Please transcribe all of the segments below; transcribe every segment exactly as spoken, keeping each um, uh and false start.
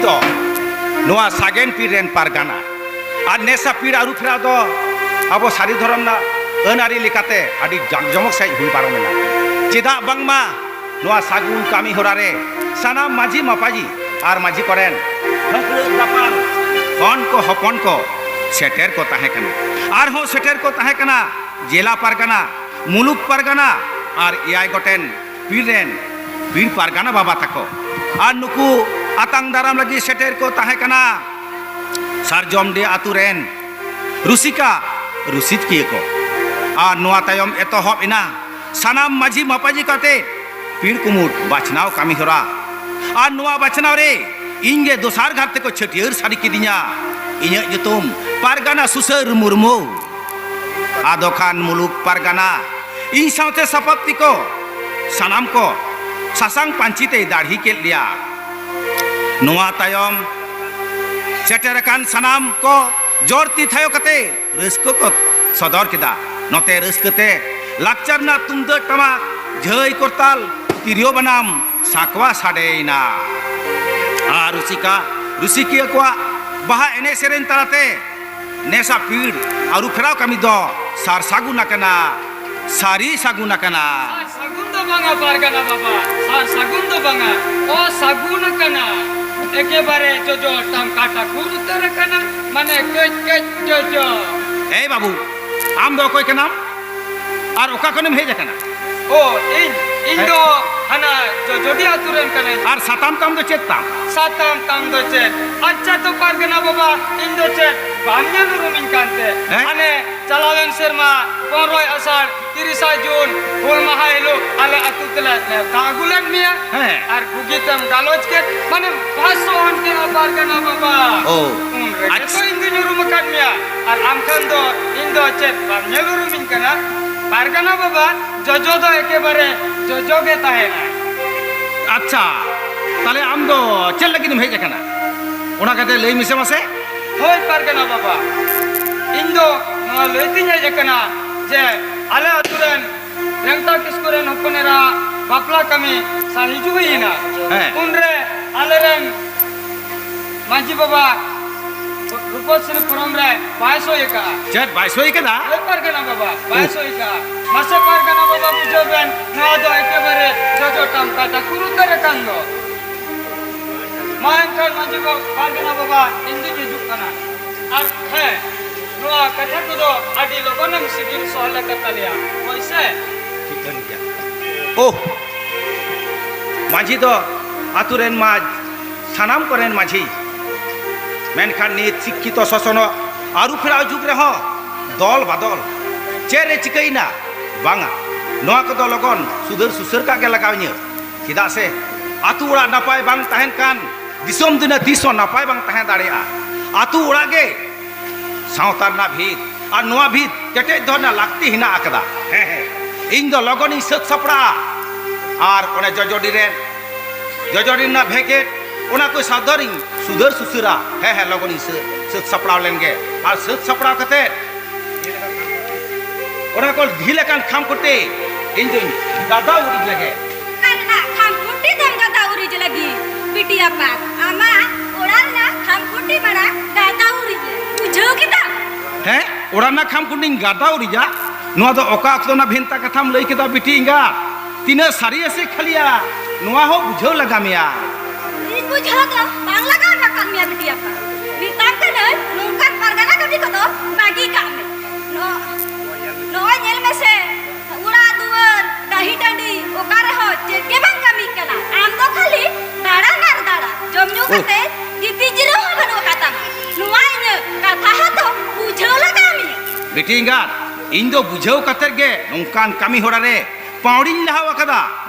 ᱫᱚ ᱱᱚᱣᱟ ᱥᱟᱜᱮᱱ ᱯᱤᱲ ᱨᱮᱱ ᱯᱟᱨᱜᱟᱱᱟ᱾ ᱟᱨ ᱱᱮᱥᱟ ᱯᱤᱲ ᱟᱹᱨᱩ ᱯᱷᱮᱨᱟᱣ ᱫᱚ ᱟᱵᱚ ᱥᱟᱹᱨᱤ ᱫᱷᱚᱨᱚᱢ ᱨᱮᱱᱟᱜ ᱟᱹᱱ ᱟᱹᱨᱤ ᱞᱮᱠᱟᱛᱮ ᱟᱹᱰᱤ ᱡᱟᱠ ᱡᱚᱢᱚᱠ ᱥᱟᱺᱦᱤᱡ ᱦᱩᱭ ᱯᱟᱨᱚᱢ ᱮᱱᱟ᱾ ᱪᱮᱫᱟᱜ ᱵᱟᱝᱢᱟ ᱱᱚᱣᱟ ᱥᱟᱹᱜᱩᱱ ᱠᱟᱹᱢᱤ ᱦᱚᱨᱟ ᱨᱮ ᱥᱟᱱᱟᱢ ᱢᱟᱹᱡᱷᱤ ᱢᱟᱯᱟᱡᱷᱤ ᱟᱨ ᱢᱟᱹᱡᱷᱤ ᱠᱚᱨᱮᱱ ᱦᱟᱹᱯᱲᱟᱹᱜ ᱫᱟᱯᱟᱞ ᱦᱚᱱ ᱠᱚ ᱦᱚᱯᱚᱱ ᱠᱚ ᱥᱮᱴᱮᱨ ᱠᱚ ᱛᱟᱦᱮᱸ ᱠᱟᱱᱟ᱾ ᱟᱨᱦᱚᱸ ᱥᱮᱴᱮᱨ ᱠᱚ ᱛᱟᱦᱮᱸ ᱠᱟᱱᱟ ᱡᱮᱞᱟ ᱯᱟᱨᱜᱟᱱᱟ, ᱢᱩᱞᱩᱠ ᱯᱟᱨᱜᱟᱱᱟ ᱟᱨ ᱮᱭᱟᱭ ᱜᱚᱴᱮᱱ ᱯᱤᱲ ᱨᱮᱱ ᱯᱤᱲ ᱯᱟᱨᱜᱟᱱᱟ ᱵᱟᱵᱟ ᱛᱟᱠᱚ᱾ ᱟᱨ ᱱᱩᱠᱩ ᱟᱛᱟᱝ ᱫᱟᱨᱟᱢ ᱞᱟᱹᱜᱤᱫ ᱥᱮᱴᱮᱨ ᱠᱚ ᱛᱟᱦᱮᱸ ᱠᱟᱱᱟ ᱥᱟᱨᱡᱚᱢᱰᱤ ᱟᱛᱳ ᱨᱮᱱ ᱨᱩᱥᱤᱠᱟ ᱨᱩᱥᱤᱠᱤᱭᱟᱹ ᱠᱚ᱾ ᱟᱨ ᱱᱚᱣᱟ ᱛᱟᱭᱚᱢ ᱮᱛᱚᱦᱚᱵ ᱮᱱᱟ ᱥᱟᱱᱟᱢ ᱢᱟᱹᱡᱷᱤ ᱢᱟᱯᱟᱡᱷᱤ ᱠᱟᱛᱮ ᱯᱤᱲ ᱠᱩᱢᱩᱴ ᱵᱟᱪᱷᱱᱟᱣ ᱠᱟᱹᱢᱤ ᱦᱚᱨᱟ᱾ ᱟᱨ ᱱᱚᱣᱟ ᱵᱟᱪᱷᱱᱟᱣ ᱨᱮ ᱤᱧ ᱜᱮ ᱫᱚᱥᱟᱨ ᱜᱷᱟᱴ ᱛᱮᱠᱚ ᱪᱷᱟᱹᱴᱭᱟᱹᱨ ᱥᱟᱹᱨᱤ ᱠᱤᱫᱤᱧᱟ᱾ ᱤᱧᱟᱹᱜ ᱧᱩᱛᱩᱢ ᱯᱟᱨᱜᱟᱱᱟ ᱥᱩᱥᱟᱹᱨ ᱢᱩᱨᱢᱩ᱾ ᱟᱫᱚ ᱠᱷᱟᱱ ᱢᱩᱞᱩᱠ ᱯᱟᱨᱜᱟᱱᱟ ᱤᱧ ᱥᱟᱶᱛᱮ ᱥᱟᱯᱟᱵ ᱛᱤᱠᱚ ᱥᱟᱱᱟᱢ ᱠᱚ ᱥᱟᱥᱟᱝ ᱯᱟᱹᱧᱪᱤ ᱛᱮᱭ ᱫᱟᱲᱦᱤ ᱠᱮᱫ ᱞᱮᱭᱟ᱾ ᱱᱚᱣᱟ ᱛᱟᱭᱚᱢ ᱥᱮᱴᱮᱨ ᱟᱠᱟᱱ ᱥᱟᱱᱟᱢ ᱠᱚ ᱡᱚᱨ ᱛᱤ ᱛᱷᱟᱭᱚ ᱠᱟᱛᱮ ᱨᱟᱹᱥᱠᱟᱹ ᱠᱚ ᱥᱚᱫᱚᱨ ᱠᱮᱫᱟ᱾ ᱱᱚᱛᱮ ᱨᱟᱹᱥᱠᱟᱹ ᱛᱮ ᱞᱟᱠᱪᱟᱨ ᱨᱮᱱᱟᱜ ᱛᱩᱢᱫᱟᱹᱜ ᱴᱟᱢᱟᱠ, ᱡᱷᱟᱹᱭ ᱠᱚᱨᱛᱟᱞ, ᱛᱤᱨᱭᱳ ᱵᱟᱱᱟᱢ ᱥᱟᱠᱣᱟ ᱥᱟᱰᱮᱭᱮᱱᱟ᱾ ᱟᱨ ᱨᱩᱥᱤᱠᱟ ᱨᱩᱥᱤᱠᱤᱭᱟᱹ ᱠᱚᱣᱟᱜ ᱵᱟᱦᱟ ᱮᱱᱮᱡ ᱥᱮᱨᱮᱧ ᱛᱟᱞᱟᱛᱮ ᱱᱮᱥᱟ ᱯᱤᱲ ᱟᱹᱨᱩ ᱯᱷᱮᱨᱟᱣ ᱠᱟᱹᱢᱤ ᱫᱚ ᱥᱟᱨ ᱥᱟᱹᱜᱩᱱ ᱟᱠᱟᱱᱟ, ᱥᱟᱹᱨᱤ ᱥᱟᱹᱜᱩᱱ ᱟᱠᱟᱱᱟ᱾ ᱥᱟᱹᱜᱩᱱ ᱫᱚ ᱵᱟᱝᱟ ᱯᱟᱨᱜᱟᱱᱟ ᱵᱟᱵᱟ, ᱥᱟᱨ ᱥᱟᱹᱜᱩᱱ ᱫᱚ ᱵᱟᱝᱟ, ᱚᱥᱟᱹᱜᱩᱱ ᱟᱠᱟᱱᱟ᱾ ᱮᱠᱮᱵᱟᱨᱮ ᱡᱚᱡᱚ ᱴᱟᱢᱠᱟ ᱴᱟᱠᱩᱨ ᱩᱛᱟᱹᱨ ᱟᱠᱟᱱᱟ, ᱢᱟᱱᱮ ᱠᱟᱹᱡ ᱠᱟᱹᱡ ᱡᱚᱡᱚ᱾ ᱮᱭ ᱵᱟᱹᱵᱩ, ᱟᱢ ᱫᱚ ᱚᱠᱚᱭ ᱠᱟᱱᱟᱢ? ᱟᱨ ᱚᱠᱟ ᱠᱷᱚᱱᱮᱢ ᱦᱮᱡ ᱟᱠᱟᱱᱟ? ᱚ, ᱤᱧ, ᱤᱧ ᱦᱮᱸ᱾ ᱫᱚ ᱦᱟᱱᱟ ᱡᱚᱡᱚᱰᱤ ᱟᱹᱛᱩ ᱨᱮᱱ ᱠᱟᱹᱱᱟᱹᱧ᱾ ᱟᱨ ᱥᱟᱛᱟᱢ ᱛᱟᱢ ᱫᱚ ᱪᱮᱫ ᱛᱟᱢ? ᱥᱟᱛᱟᱢ ᱛᱟᱢ ᱫᱚ ᱪᱮᱫ? ᱟᱪᱪᱷᱟ ᱛᱚ ᱯᱟᱨᱜᱟᱱᱟ ᱵᱟᱵᱟ, ᱤᱧ ᱫᱚ ᱪᱮᱫ ᱵᱟᱢ ᱧᱮᱞ ᱩᱨᱩᱢᱤᱧ ᱠᱟᱱᱛᱮ? ᱦᱮᱸ? ᱦᱟᱱᱮ ᱪᱟᱞᱟᱣᱮᱱ ᱥᱮᱨᱢᱟ ᱯᱚᱱᱨᱚᱭ ᱟᱥᱟᱲ ᱛᱤᱨᱤᱥᱟ ᱡᱩᱱ ᱦᱩᱞ ᱢᱟᱦᱟ ᱦᱤᱞᱳᱜ ᱟᱞᱮ ᱟᱹᱛᱩ ᱛᱮᱞᱮ ᱱᱮᱣᱛᱟ ᱟᱹᱜᱩ ᱞᱮᱫ ᱢᱮᱭᱟ᱾ ᱦᱮᱸ᱾ ᱟᱨ ᱵᱩᱜᱤ ᱛᱮᱢ ᱜᱟᱞᱚᱪ ᱠᱮᱫ, ᱢᱟᱱᱮ ᱵᱷᱟᱥᱚ ᱦᱚᱱ ᱠᱮᱫᱼᱟ ᱯᱟᱨᱜᱟᱱᱟ ᱵᱟᱵᱟ᱾ ᱳ, ᱩᱱ ᱨᱮᱜᱮ ᱟᱪᱪᱷᱟ᱾ ᱛᱚ ᱤᱧ ᱫᱩᱧ ᱩᱨᱩᱢ ᱟᱠᱟᱫ ᱢᱮᱭᱟ᱾ ᱟᱨ ᱟᱢ ᱠᱷᱟᱱ ᱫᱚ ᱤᱧ ᱫᱚ ᱪᱮᱫ ᱵᱟᱢ ᱧᱮᱞ ᱩᱨᱩᱢᱤᱧ ᱠᱟᱱᱟ? ᱯᱟᱨᱜᱟᱱᱟ ᱵᱟᱵᱟ, ᱡᱚᱡᱚ ᱫᱚ ᱮᱠᱮᱵᱟᱨᱮ ᱡᱚᱡᱚ ᱜᱮ ᱛᱟᱦᱮᱱᱟ᱾ ᱟᱪᱪᱷᱟ, ᱛᱟᱦᱞᱮ ᱟᱢ ᱫᱚ ᱪᱮᱫ ᱞᱟᱹᱜᱤᱫ ᱮᱢ ᱦᱮᱡ ᱟᱠᱟᱱᱟ? ᱚᱱᱟ ᱠᱟᱛᱮ ᱞᱟᱹᱭ ᱢᱮᱥᱮ ᱢᱟᱥᱮ᱾ ᱦᱳᱭ ᱯᱟᱨᱜᱟᱱᱟ ᱵᱟᱵᱟ, ᱤᱧ ᱫᱚ ᱱᱚᱣᱟ ᱞᱟᱹᱭ ᱛᱤᱧ ᱦᱮᱡ ᱟᱠᱟᱱᱟ ᱡᱮ ᱟᱞᱮ ᱟᱹᱛᱩ ᱨᱮᱱ ᱨᱮᱝᱴᱟ ᱠᱤᱥᱠᱩ ᱨᱮᱱ ᱦᱚᱯᱚᱱ ᱮᱨᱟ ᱵᱟᱯᱞᱟ ᱠᱟᱹᱢᱤ ᱥᱟᱹᱦᱤᱡᱩ ᱦᱩᱭ ᱮᱱᱟ᱾ ᱦᱮᱸ᱾ ᱩᱱᱨᱮ ᱟᱞᱮᱨᱮᱱ ᱢᱟᱹᱡᱷᱤ ᱵᱟᱵᱟ ᱨᱩᱯᱚᱥᱨᱤ ᱯᱷᱚᱨᱚᱢ ᱨᱮ ᱵᱟᱭ ᱥᱳᱭ ᱟᱠᱟᱫᱼᱟ᱾ ᱪᱮᱫ ᱵᱟᱭ ᱥᱳᱭ ᱟᱠᱟᱫᱟ? ᱦᱳᱭ, ᱯᱟᱨᱜᱟᱱᱟ ᱵᱟᱵᱟ ᱵᱟᱭ ᱳ᱾ ᱥᱳᱭ ᱟᱠᱟᱫᱼᱟ᱾ ᱢᱟᱥᱮ ᱯᱟᱨᱜᱟᱱᱟ ᱵᱟᱵᱟ, ᱵᱩᱡᱷᱟᱹᱣ ᱵᱮᱱ, ᱱᱚᱣᱟ ᱫᱚ ᱮᱠᱮᱵᱟᱨᱮ ᱡᱚᱡᱚ ᱴᱟᱢᱠᱟ ᱴᱟᱹᱠᱩᱨ ᱩᱛᱟᱹᱨ ᱟᱠᱟᱱ ᱫᱚ᱾ ᱢᱟ ᱮᱱᱠᱷᱟᱱ ᱢᱟᱹᱡᱷᱤ ᱵᱟᱵᱟ, ᱯᱟᱨᱜᱟᱱᱟ ᱵᱟᱵᱟ, ᱤᱧ ᱫᱩᱧ ᱦᱤᱡᱩᱜ ᱠᱟᱱᱟ᱾ ᱟᱨ ᱦᱮᱸ, ᱱᱚᱣᱟ ᱠᱟᱛᱷᱟ ᱠᱚᱫᱚ ᱟᱹᱰᱤ ᱞᱚᱜᱚᱱᱮᱢ ᱥᱤᱜᱤᱞ ᱥᱚᱦᱞᱮ ᱠᱟᱛᱟ ᱞᱮᱭᱟ, ᱦᱳᱭ ᱥᱮ? ᱴᱷᱤᱠ ᱠᱟᱱ ᱜᱮᱭᱟ᱾ ᱳᱦ, ᱢᱟᱹᱡᱷᱤ ᱫᱚ ᱟᱛᱳ ᱨᱮᱱ ᱢᱟ ᱥᱟᱱᱟᱢ ᱠᱚᱨᱮᱱ ᱢᱟᱹᱡᱷᱤ, ᱢᱮᱱᱠᱷᱟᱱ ᱱᱤᱛ ᱥᱤᱠᱠᱷᱤᱛᱚ ᱥᱚᱥᱚᱱᱚᱜ ᱟᱹᱨᱩ ᱯᱷᱮᱨᱟᱣ ᱡᱩᱜᱽ ᱨᱮᱦᱚᱸ ᱫᱚᱞ ᱵᱟᱫᱚᱞ ᱪᱮᱫ ᱨᱮ ᱪᱤᱠᱟᱹᱭᱮᱱᱟ? ᱵᱟᱝᱟ, ᱱᱚᱣᱟ ᱠᱚᱫᱚ ᱞᱚᱜᱚᱱ ᱥᱩᱫᱷᱟᱹᱨ ᱥᱩᱥᱟᱹᱨ ᱠᱟᱜ ᱜᱮ ᱞᱟᱜᱟᱣ ᱤᱧᱟᱹ᱾ ᱪᱮᱫᱟᱜ ᱥᱮ ᱟᱛᱳ ᱚᱲᱟᱜ ᱱᱟᱯᱟᱭ ᱵᱟᱝ ᱛᱟᱦᱮᱱ ᱠᱷᱟᱱ ᱫᱤᱥᱚᱢ ᱫᱩᱱᱤᱭᱟᱹ ᱛᱤᱥ ᱦᱚᱸ ᱱᱟᱯᱟᱭ ᱵᱟᱝ ᱛᱟᱦᱮᱸ ᱫᱟᱲᱮᱭᱟᱜᱼᱟ᱾ ᱟᱛᱳ ᱚᱲᱟᱜ ᱜᱮ ᱥᱟᱶᱛᱟ ᱨᱮᱱᱟᱜ ᱵᱷᱤᱛ, ᱟᱨ ᱱᱚᱣᱟ ᱵᱷᱤᱛ ᱠᱮᱴᱮᱡ ᱫᱚᱦᱚ ᱨᱮᱱᱟᱜ ᱞᱟᱹᱠᱛᱤ ᱦᱮᱱᱟᱜ ᱟᱠᱟᱫᱟ᱾ ᱦᱮᱸ, ᱦᱮᱸ, ᱤᱧ ᱫᱚ ᱞᱚᱜᱚᱱᱤᱧ ᱥᱟᱹᱛ ᱥᱟᱯᱲᱟᱜᱼᱟ᱾ ᱟᱨ ᱚᱱᱮ ᱡᱚᱡᱚᱰᱤ ᱨᱮ, ᱡᱚᱡᱚᱰᱤ ᱨᱮᱱᱟᱜ ᱵᱷᱮᱠᱮᱴ, ᱚᱱᱟ ᱠᱚ ᱥᱟᱣᱫᱟᱨᱤᱧ ᱥᱩᱫᱷᱟᱹᱨ ᱥᱩᱥᱟᱹᱨᱟ᱾ ᱦᱮᱸ, ᱦᱮᱸ, ᱞᱚᱜᱚᱱᱤᱧ ᱥᱟᱹ-, ᱥᱟᱹᱛ ᱥᱟᱯᱲᱟᱣ ᱞᱮᱱ ᱜᱮ᱾ ᱟᱨ ᱥᱟᱹᱛ ᱥᱟᱯᱲᱟᱣ ᱠᱟᱛᱮ ᱚᱱᱟ ᱠᱚ ᱰᱷᱤᱞ ᱟᱠᱟᱱ ᱠᱷᱟᱢ ᱠᱚᱴᱮ ᱤᱧ ᱫᱩᱧ ᱜᱟᱫᱟ ᱩᱨᱤᱡ ᱞᱮᱜᱮ᱾ ᱚᱠᱟ ᱨᱮᱱᱟᱜ ᱠᱷᱟᱢ ᱠᱷᱩᱱᱴᱤ ᱫᱚᱢ ᱜᱟᱫᱟ ᱩᱨᱤᱡ ᱞᱟᱹᱜᱤᱫ? ᱵᱤᱴᱤ ᱟᱯᱟᱛ, ᱟᱢᱟᱜ ᱚᱲᱟᱜ ᱨᱮᱱᱟᱜ ᱠᱷᱟᱢ ᱠᱷᱩᱱᱴᱤ ᱢᱟᱲᱟᱝ ᱜᱟᱫᱟ ᱩᱨᱤᱡ ᱞᱮ, ᱵᱩᱡᱷᱟᱹᱣ ᱠᱮᱫᱟᱢ? ᱦᱮᱸ, ᱚᱲᱟᱜ ᱨᱮᱱᱟᱜ ᱠᱷᱟᱢ ᱠᱷᱩᱱᱴᱤᱧ ᱜᱟᱫᱟ ᱩᱨᱤᱡᱟ? ᱱᱚᱣᱟ ᱫᱚ ᱚᱠᱟ ᱚᱠᱛᱚ ᱨᱮᱱᱟᱜ ᱵᱷᱮᱱᱛᱟ ᱠᱟᱛᱷᱟᱢ ᱞᱟᱹᱭ ᱠᱮᱫᱟ ᱵᱤᱴᱤ ᱮᱸᱜᱟᱛ? ᱛᱤᱱᱟᱹᱜ ᱥᱟᱹᱨᱤᱭᱟ ᱥᱮ ᱠᱷᱟᱹᱞᱤᱭᱟ, ᱱᱚᱣᱟ ᱦᱚᱸ ᱵᱩᱡᱷᱟᱹᱣ ᱞᱟᱜᱟ ᱢᱮᱭᱟ᱾ ᱤᱧ ᱵᱩᱡᱷᱟᱹᱣ ᱫᱚ ᱵᱟᱝ ᱞᱟᱜᱟᱣ ᱟᱠᱟᱫ ᱢᱮᱭᱟ ᱵᱤᱴᱤ ᱟᱯᱟᱛ᱾ ᱢᱮᱛᱟᱢ ᱠᱟᱹᱱᱟᱹᱧ, ᱱᱚᱝᱠᱟᱱ ᱯᱟᱨᱜᱟᱱᱟ ᱠᱟᱹᱢᱤ ᱠᱚᱫᱚ ᱵᱟᱹᱜᱤ ᱠᱟᱜ ᱢᱮ᱾ ᱱᱚ-, ᱱᱚᱜᱼᱚᱭ ᱧᱮᱞ ᱢᱮᱥᱮ, ᱚᱲᱟᱜ ᱫᱩᱣᱟᱹᱨ, ᱰᱟᱹᱦᱤ ᱴᱟᱺᱰᱤ, ᱚᱠᱟ ᱨᱮᱦᱚᱸ ᱪᱮᱫ ᱜᱮ ᱵᱟᱝ ᱠᱟᱹᱢᱤᱜ ᱠᱟᱱᱟ᱾ ᱟᱢ ᱫᱚ ᱠᱷᱟᱹᱞᱤ ᱫᱟᱬᱟᱱ ᱟᱨ ᱫᱟᱬᱟᱱ, ᱡᱚᱢ ᱧᱩ ᱳᱦ᱾ ᱠᱟᱛᱮ ᱜᱤᱛᱤᱡ ᱡᱤᱨᱟᱹᱣ ᱦᱚᱸ ᱵᱟᱹᱱᱩᱜ ᱟᱠᱟᱫ ᱛᱟᱢᱟ᱾ ᱱᱚᱣᱟ ᱤᱧᱟᱹᱜ ᱠᱟᱛᱷᱟ ᱦᱚᱸᱛᱚ ᱵᱩᱡᱷᱟᱹᱣ ᱞᱟᱜᱟᱣ ᱢᱮᱭᱟ᱾ ᱵᱤᱴᱤ ᱮᱸᱜᱟᱛ, ᱤᱧ ᱫᱚ ᱵᱩᱡᱷᱟᱹᱣ ᱠᱟᱛᱮ ᱜᱮ ᱱᱚᱝᱠᱟᱱ ᱠᱟᱹᱢᱤ ᱦᱚᱨᱟ ᱨᱮ ᱯᱟᱹᱣᱲᱤᱧ ᱞᱟᱦᱟᱣ ᱟᱠᱟᱫᱟ᱾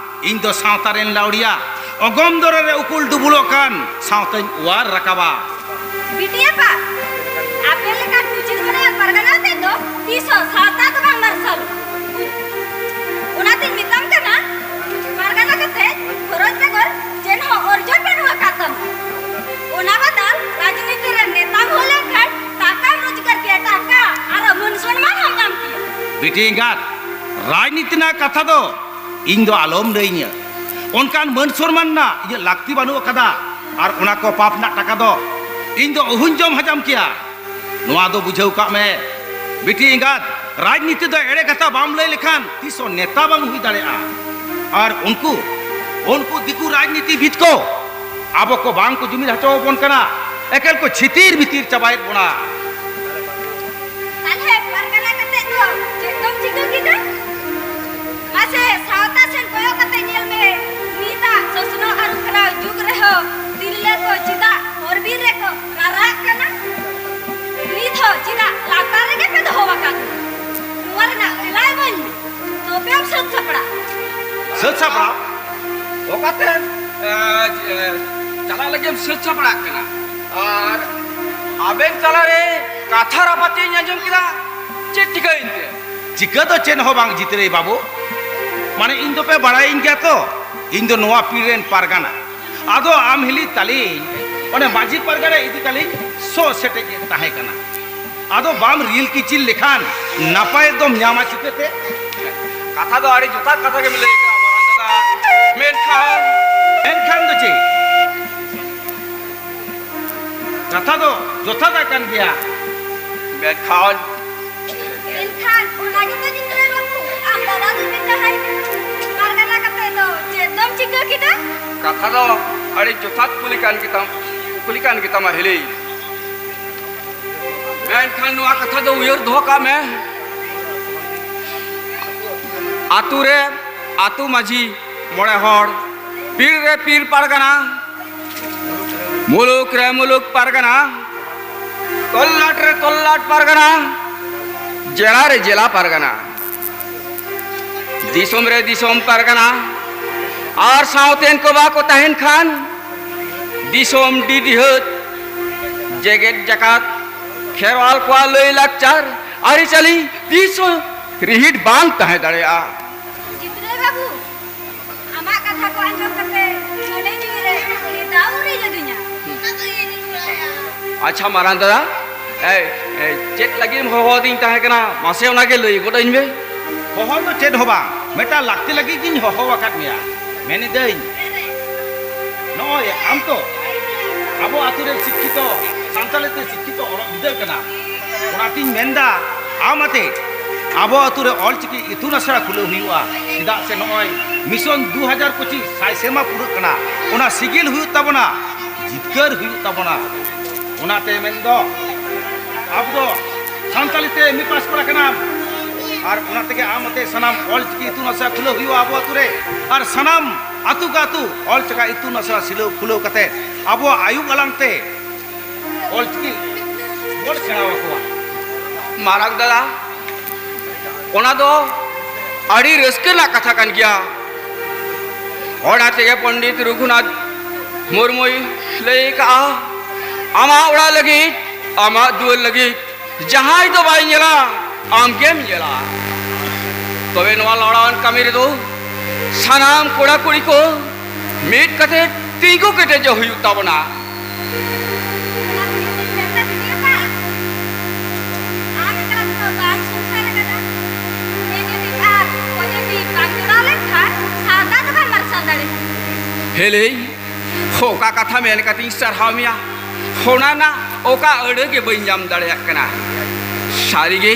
ᱤᱧ ᱫᱚ ᱥᱟᱶᱛᱟ ᱨᱮᱱ ᱞᱟᱹᱣᱲᱤᱭᱟ, ᱚᱜᱚᱢ ᱫᱚᱨᱮ ᱨᱮ ᱩᱠᱩᱞ ᱰᱩᱵᱩᱞᱚᱜ ᱠᱟᱱ ᱥᱟᱶᱛᱟᱧ ᱚᱣᱟᱨ ᱨᱟᱠᱟᱵᱟ᱾ ᱵᱤᱴᱤ ᱟᱯᱟ, ᱟᱯᱮ ᱞᱮᱠᱟᱱ ᱠᱩᱪᱤᱛ ᱢᱚᱱᱮᱭᱟᱱ ᱯᱟᱨᱜᱟᱱᱟ ᱟᱛᱮᱫ ᱫᱚ ᱛᱤᱥ ᱦᱚᱸ ᱥᱟᱶᱛᱟ ᱫᱚ ᱵᱟᱝ ᱢᱟᱨᱥᱟᱞᱚᱜᱼᱟ᱾ ᱚᱱᱟᱛᱤᱧ ᱢᱮᱛᱟᱢ ᱠᱟᱱᱟ, ᱯᱟᱨᱜᱟᱱᱟ ᱠᱟᱛᱮ ᱠᱷᱚᱨᱚᱪ ᱵᱮᱜᱚᱨ ᱪᱮᱫ ᱦᱚᱸ ᱚᱨᱡᱚᱱ ᱵᱟᱹᱱᱩᱜ ᱟᱠᱟᱫ ᱛᱟᱢᱟ᱾ ᱚᱱᱟ ᱵᱟᱫᱟᱞ ᱨᱟᱡᱽᱱᱤᱛᱤ ᱨᱮ ᱱᱮᱛᱟᱢ ᱦᱩᱭ ᱞᱮᱱᱠᱷᱟᱱ ᱴᱟᱠᱟᱢ ᱨᱳᱡᱽᱜᱟᱨ ᱠᱮᱭᱟ, ᱴᱟᱠᱟ, ᱟᱨ ᱢᱟᱹᱱ ᱥᱚᱱᱢᱟᱱ ᱦᱚᱸᱢ ᱧᱟᱢ ᱠᱮᱭᱟ᱾ ᱵᱤᱴᱤ ᱮᱸᱜᱟᱛ, ᱨᱟᱡᱽᱱᱤᱛᱤ ᱨᱮᱱᱟᱜ ᱠᱟᱛᱷᱟ ᱫᱚ ᱤᱧ ᱫᱚ ᱟᱞᱚᱢ ᱞᱟᱹᱭᱟᱹᱧᱟᱹ᱾ ᱚᱱᱠᱟᱱ ᱢᱟᱹᱱ ᱥᱚᱱᱢᱟᱱ ᱨᱮᱱᱟᱜ ᱤᱧᱟᱹᱜ ᱞᱟᱹᱠᱛᱤ ᱵᱟᱹᱱᱩᱜ ᱟᱠᱟᱫᱟ᱾ ᱟᱨ ᱚᱱᱟ ᱠᱚ ᱯᱟᱯ ᱨᱮᱱᱟᱜ ᱴᱟᱠᱟ ᱫᱚ ᱤᱧ ᱫᱚ ᱚᱦᱩᱧ ᱡᱚᱢ ᱦᱟᱡᱟᱢ ᱠᱮᱭᱟ᱾ ᱱᱚᱣᱟ ᱫᱚ ᱵᱩᱡᱷᱟᱹᱣ ᱠᱟᱜ ᱢᱮ, ᱵᱤᱴᱤ ᱮᱸᱜᱟᱛ, ᱨᱟᱡᱽᱱᱤᱛᱤ ᱫᱚ ᱮᱲᱮ ᱠᱟᱛᱷᱟ ᱵᱟᱢ ᱞᱟᱹᱭ ᱞᱮᱠᱷᱟᱱ ᱛᱤᱥ ᱦᱚᱸ ᱱᱮᱛᱟ ᱵᱟᱢ ᱦᱩᱭ ᱫᱟᱲᱮᱭᱟᱜᱼᱟ᱾ ᱟᱨ ᱩᱱᱠᱩ, ᱩᱱᱠᱩ ᱫᱤᱠᱩ ᱨᱟᱡᱽᱱᱤᱛᱤ ᱵᱤᱫ ᱠᱚ ᱟᱵᱚ ᱠᱚ ᱵᱟᱝ ᱠᱚ ᱡᱩᱢᱤᱫ ᱦᱚᱪᱚ ᱟᱵᱚᱱ ᱠᱟᱱᱟ, ᱮᱠᱮᱱ ᱠᱚ ᱪᱷᱤᱛᱤᱨ ᱵᱷᱤᱛᱤᱨ ᱪᱟᱵᱟᱭᱮᱫ ᱵᱚᱱᱟ᱾ ᱛᱟᱦᱞᱮ ᱯᱟᱨᱜᱟᱱᱟ ᱠᱟᱛᱮ ᱫᱚ ᱪᱮᱫ ᱫᱚᱢ ᱪᱤᱠᱟᱹ ᱠᱮᱫᱟ? ᱢᱟᱥᱮ ᱥᱟᱶᱛᱟ ᱥᱮᱫ ᱠᱚᱭᱚᱜ ᱠᱟᱛᱮ ᱧᱮᱞ ᱢᱮ, ᱱᱤᱛᱟᱜ ᱥᱚᱥᱱᱚᱜ ᱟᱹᱨᱩ ᱯᱷᱮᱨᱟᱣ ᱡᱩᱜᱽ ᱨᱮᱦᱚᱸ ᱛᱤᱨᱞᱟᱹ ᱠᱚ ᱪᱮᱫᱟᱜ ᱦᱚᱨ ᱵᱤᱨ ᱨᱮᱠᱚ ᱨᱟᱨᱟᱜ ᱠᱟᱱᱟ? ᱱᱤᱛ ᱦᱚᱸ ᱪᱮᱫᱟᱜ ᱞᱟᱛᱟᱨ ᱨᱮᱜᱮ ᱯᱮ ᱫᱚᱦᱚ ᱟᱠᱟᱫ ᱠᱚᱣᱟ? ᱱᱚᱣᱟ ᱨᱮᱱᱟᱜ ᱛᱮᱞᱟᱭ ᱤᱢᱟᱹᱧ ᱢᱮ᱾ ᱛᱚᱵᱮᱢ ᱥᱟᱹᱛ ᱥᱟᱯᱲᱟᱜ᱾ ᱥᱟᱹᱛ ᱥᱟᱯᱲᱟᱣ? ᱚᱠᱟᱛᱮ, ᱮ, ᱮ, ᱪᱟᱞᱟᱜ ᱞᱟᱹᱜᱤᱫ ᱮᱢ ᱥᱟᱹᱛ ᱥᱟᱯᱲᱟᱜ ᱠᱟᱱᱟ? ᱟᱨ ᱟᱵᱮᱱ ᱛᱟᱞᱟᱨᱮ ᱠᱟᱛᱷᱟ ᱨᱟᱯᱟᱪᱟᱜ ᱤᱧ ᱟᱸᱡᱚᱢ ᱠᱮᱫᱟ, ᱪᱮᱫ ᱪᱤᱠᱟᱹᱭᱮᱱ ᱛᱮ? ᱪᱤᱠᱟᱹ ᱫᱚ ᱪᱮᱫ ᱦᱚᱸ ᱵᱟᱝ ᱡᱤᱛᱨᱟᱹᱭ ᱵᱟᱹᱵᱩ, ᱢᱟᱱᱮ ᱤᱧ ᱫᱚᱯᱮ ᱵᱟᱲᱟᱭᱤᱧ ᱜᱮᱭᱟ ᱛᱚ, ᱤᱧ ᱫᱚ ᱱᱚᱣᱟ ᱯᱤᱲ ᱨᱮᱱ ᱯᱟᱨᱜᱟᱱᱟ᱾ ᱟᱫᱚ ᱟᱢ ᱦᱤᱞᱤ ᱛᱟᱞᱤᱧ ᱚᱱᱮ ᱢᱟᱹᱡᱷᱤ ᱯᱟᱨᱜᱟᱱᱟ ᱤᱫᱤ ᱠᱟᱞᱤᱧ ᱥᱚ ᱥᱮᱴᱮᱡ ᱮ ᱛᱟᱦᱮᱸ ᱠᱟᱱᱟ᱾ ᱟᱫᱚ ᱵᱟᱢ ᱨᱤᱞ ᱠᱤᱪᱤᱞ ᱞᱮᱠᱷᱟᱱ ᱱᱟᱯᱟᱭ ᱫᱚᱢ ᱧᱟᱢᱟ ᱪᱤᱠᱟᱹᱛᱮ? ᱠᱟᱛᱷᱟ ᱫᱚ ᱟᱹᱰᱤ ᱡᱚᱛᱷᱟᱛ ᱠᱟᱛᱷᱟ ᱜᱮᱢ ᱞᱟᱹᱭ ᱠᱟᱜᱼᱟ ᱢᱟᱨᱟᱝ ᱫᱟᱫᱟ, ᱢᱮᱱᱠᱷᱟᱱ ᱢᱮᱱᱠᱷᱟᱱ ᱫᱚ ᱪᱮᱫ? ᱠᱟᱛᱷᱟ ᱫᱚ ᱡᱚᱛᱷᱟᱛᱟᱜ ᱠᱟᱱ ᱜᱮᱭᱟ᱾ ᱢᱮᱱᱠᱷᱟᱱ ᱮᱱᱠᱷᱟᱱ ᱚᱱᱟ ᱜᱮᱛᱚ ᱡᱤᱛᱨᱟᱹ ᱵᱟᱹᱵᱩ, ᱟᱢ ᱫᱟᱫᱟ ᱫᱚ ᱢᱮᱛᱟᱭ ᱠᱟᱱᱟ᱾ ᱯᱟᱨᱜᱟᱱᱟ ᱠᱟᱛᱮ ᱫᱚ ᱪᱮᱫ ᱫᱚᱢ ᱪᱤᱠᱟᱹ ᱠᱮᱫᱟ? ᱠᱟᱛᱷᱟ ᱫᱚ ᱟᱹᱰᱤ ᱡᱚᱛᱷᱟᱛ ᱠᱩᱞᱤ ᱠᱟᱱ ᱜᱮᱛᱟᱢ, ᱠᱩᱞᱤ ᱠᱟᱱ ᱜᱮᱛᱟᱢᱟ ᱦᱤᱞᱤ᱾ ᱢᱮᱱᱠᱷᱟᱱ ᱱᱚᱣᱟ ᱠᱟᱛᱷᱟ ᱫᱚ ᱩᱭᱦᱟᱹᱨ ᱫᱚᱦᱚ ᱠᱟᱜ ᱢᱮ, ᱟᱛᱩ ᱨᱮ ᱟᱛᱩ ᱢᱟᱹᱡᱷᱤ ᱢᱚᱬᱮ ᱦᱚᱲ, ᱯᱤᱲ ᱨᱮ ᱯᱤᱲ ᱯᱟᱨᱜᱟᱱᱟ, ᱢᱩᱞᱩᱠ ᱨᱮ ᱢᱩᱞᱩᱠ ᱯᱟᱨᱜᱟᱱᱟ, ᱛᱚᱞᱞᱟᱴ ᱨᱮ ᱛᱚᱞᱞᱟᱴ ᱯᱟᱨᱜᱟᱱᱟ, ᱡᱮᱞᱟ ᱨᱮ ᱡᱮᱞᱟ ᱯᱟᱨᱜᱟᱱᱟ, ᱫᱤᱥᱚᱢ ᱨᱮ ᱫᱤᱥᱚᱢ ᱯᱟᱨᱜᱟᱱᱟ, ᱟᱨ ᱥᱟᱶᱛᱮᱱ ᱠᱚ ᱵᱟᱠᱚ ᱛᱟᱦᱮᱱ ᱠᱷᱟᱱ ᱫᱤᱥᱚᱢ ᱰᱤᱰᱤᱦᱟᱹᱛ, ᱡᱮᱜᱮᱛ ᱡᱟᱠᱟᱛ, ᱠᱷᱮᱨᱣᱟᱞ ᱠᱚᱣᱟᱜ ᱞᱟᱹᱭ ᱞᱟᱠᱪᱟᱨ ᱟᱹᱨᱤᱪᱟᱹᱞᱤ ᱛᱤᱥ ᱦᱚᱸ ᱨᱤᱦᱤᱴ ᱵᱟᱝ ᱛᱟᱦᱮᱸ ᱫᱟᱲᱮᱭᱟᱜᱼᱟ᱾ ᱡᱤᱛᱨᱟᱹ ᱵᱟᱹᱵᱩ, ᱟᱢᱟᱜ ᱠᱟᱛᱷᱟ ᱠᱚ ᱟᱸᱡᱚᱢ ᱠᱟᱛᱮ ᱢᱚᱱᱮ ᱡᱤᱣᱤ ᱨᱮ ᱱᱮᱛᱟ ᱩᱨᱤᱡ ᱟᱹᱫᱤᱧᱟ᱾ ᱟᱪᱪᱷᱟ ᱢᱟᱨᱟᱝ ᱫᱟᱫᱟ, ᱮᱭ, ᱮᱭ, ᱪᱮᱫ ᱞᱟᱹᱜᱤᱫ ᱮᱢ ᱦᱚᱦᱚ ᱟᱹᱫᱤᱧ ᱛᱟᱦᱮᱸ ᱠᱟᱱᱟ? ᱢᱟᱥᱮ ᱚᱱᱟ ᱜᱮ ᱞᱟᱹᱭ ᱜᱚᱫ ᱟᱹᱧ ᱢᱮ᱾ ᱦᱚᱦᱚ ᱫᱚ ᱪᱮᱫ ᱦᱚᱸ ᱵᱟᱝ, ᱢᱤᱫᱴᱟᱝ ᱞᱟᱹᱠᱛᱤ ᱞᱟᱹᱜᱤᱫ ᱜᱤᱧ ᱦᱚᱦᱚ ᱟᱠᱟᱫ ᱢᱮᱭᱟ᱾ ᱢᱮᱱᱤᱫᱟᱹᱧ, ᱱᱚᱜᱼᱚᱭ ᱟᱢ ᱛᱚ ᱟᱵᱚ ᱟᱛᱳ ᱨᱮ ᱥᱤᱠᱠᱷᱤᱛᱚ, ᱥᱟᱱᱛᱟᱲᱤ ᱛᱮ ᱥᱤᱠᱠᱷᱤᱛᱚ ᱚᱞᱚᱜ ᱵᱤᱫᱟᱹᱞ ᱠᱟᱱᱟ᱾ ᱚᱱᱟᱛᱤᱧ ᱢᱮᱱᱫᱟ, ᱟᱢ ᱟᱛᱮ ᱟᱵᱚ ᱟᱛᱳ ᱨᱮ ᱚᱞᱪᱤᱠᱤ ᱤᱛᱩᱱ ᱟᱥᱲᱟ ᱠᱷᱩᱞᱟᱹᱣ ᱦᱩᱭᱩᱜᱼᱟ᱾ ᱪᱮᱫᱟᱜ ᱥᱮ ᱱᱚᱜᱼᱚᱭ ᱢᱤᱥᱚᱱ ᱫᱩ ᱦᱟᱡᱟᱨ ᱯᱚᱸᱪᱤᱥ ᱥᱟᱭ ᱥᱮᱨᱢᱟ ᱯᱩᱨᱟᱹᱜ ᱠᱟᱱᱟ, ᱚᱱᱟ ᱥᱤᱜᱤᱞ ᱦᱩᱭᱩᱜ ᱛᱟᱵᱚᱱᱟ, ᱡᱤᱛᱠᱟᱹᱨ ᱦᱩᱭᱩᱜ ᱛᱟᱵᱚᱱᱟ᱾ ᱚᱱᱟᱛᱮ ᱢᱮᱱᱫᱚ, ᱟᱵᱚ ᱫᱚ ᱥᱟᱱᱛᱟᱲᱤ ᱛᱮ ᱮᱢ ᱮ ᱯᱟᱥ ᱠᱚᱲᱟ ᱠᱟᱱᱟᱢ, ᱟᱨ ᱚᱱᱟ ᱛᱮᱜᱮ ᱟᱢ ᱟᱛᱮ ᱥᱟᱱᱟᱢ ᱚᱞᱪᱤᱠᱤ ᱤᱛᱩᱱ ᱟᱥᱲᱟ ᱠᱷᱩᱞᱟᱹᱣ ᱦᱩᱭᱩᱜᱼᱟ ᱟᱵᱚ ᱟᱛᱳ ᱨᱮ, ᱟᱨ ᱥᱟᱱᱟᱢ ᱟᱛᱳ ᱠᱮ ᱟᱛᱳ ᱚᱞᱪᱤᱠᱤ ᱤᱛᱩᱱ ᱟᱥᱲᱟ ᱥᱤᱞᱟᱹᱣ ᱠᱷᱩᱞᱟᱹᱣ ᱠᱟᱛᱮ ᱟᱵᱚᱣᱟᱜ ᱟᱭᱳ ᱟᱲᱟᱝ ᱛᱮ ᱚᱞᱪᱤᱠᱤ ᱵᱚᱱ ᱥᱮᱬᱟ ᱟᱠᱚᱣᱟ᱾ ᱢᱟᱨᱟᱝ ᱫᱟᱫᱟ, ᱚᱱᱟ ᱫᱚ ᱟᱹᱰᱤ ᱨᱟᱹᱥᱠᱟᱹ ᱨᱮᱱᱟᱜ ᱠᱟᱛᱷᱟ ᱠᱟᱱ ᱜᱮᱭᱟ᱾ ᱚᱱᱟ ᱛᱮᱜᱮ ᱯᱚᱱᱰᱤᱛ ᱨᱚᱜᱷᱩᱱᱟᱛᱷ ᱢᱩᱨᱢᱩᱭ ᱞᱟᱹᱭ ᱠᱟᱜᱼᱟ, "ᱟᱢᱟᱜ ᱚᱲᱟᱜ ᱞᱟᱹᱜᱤᱫ, ᱟᱢᱟᱜ ᱫᱩᱣᱟᱹᱨ ᱞᱟᱹᱜᱤᱫ ᱡᱟᱦᱟᱸᱭ ᱫᱚ ᱵᱟᱭ ᱧᱮᱞᱟ, ᱟᱢ ᱜᱮᱢ ᱧᱮᱞᱟ᱾" ᱛᱚᱵᱮ ᱱᱚᱣᱟ ᱞᱟᱲᱟᱣᱟᱱ ᱠᱟᱹᱢᱤ ᱨᱮᱫᱚ ᱥᱟᱱᱟᱢ ᱠᱚᱲᱟ ᱠᱩᱲᱤ ᱠᱚ ᱢᱤᱫ ᱠᱟᱛᱮ ᱛᱤᱸᱜᱩ ᱠᱮᱴᱮᱡᱚᱜ ᱦᱩᱭᱩᱜ ᱛᱟᱵᱚᱱᱟ᱾ ᱚᱱᱟ ᱛᱮᱜᱮ ᱛᱚᱧ ᱢᱮᱛᱟ ᱫᱤᱫᱤ ᱟᱯᱟ, ᱟᱢ ᱮᱠᱞᱟ ᱛᱮᱫᱚ ᱵᱟᱢ ᱥᱚᱝᱥᱟᱨ ᱟᱠᱟᱫᱟ᱾ ᱱᱤᱭᱟᱹ ᱡᱩᱫᱤ ᱟᱨ ᱚᱡᱮ ᱛᱤ ᱵᱟᱝ ᱡᱚᱲᱟᱣ ᱞᱮᱱᱠᱷᱟᱱ ᱥᱟᱶᱛᱟ ᱫᱚ ᱵᱟᱢ ᱢᱟᱨᱥᱟᱞ ᱫᱟᱲᱮᱭᱟᱜᱼᱟ᱾ ᱦᱮᱞᱮ, ᱚᱠᱟ ᱠᱟᱛᱷᱟ ᱢᱮᱱ ᱠᱟᱛᱮᱧ ᱥᱟᱨᱦᱟᱣ ᱢᱮᱭᱟ, ᱚᱱᱟ ᱨᱮᱱᱟᱜ ᱚᱠᱟ ᱟᱹᱲᱟᱹ ᱜᱮ ᱵᱟᱹᱧ ᱧᱟᱢ ᱫᱟᱲᱮᱭᱟᱜ ᱠᱟᱱᱟ᱾ ᱥᱟᱹᱨᱤᱜᱮ,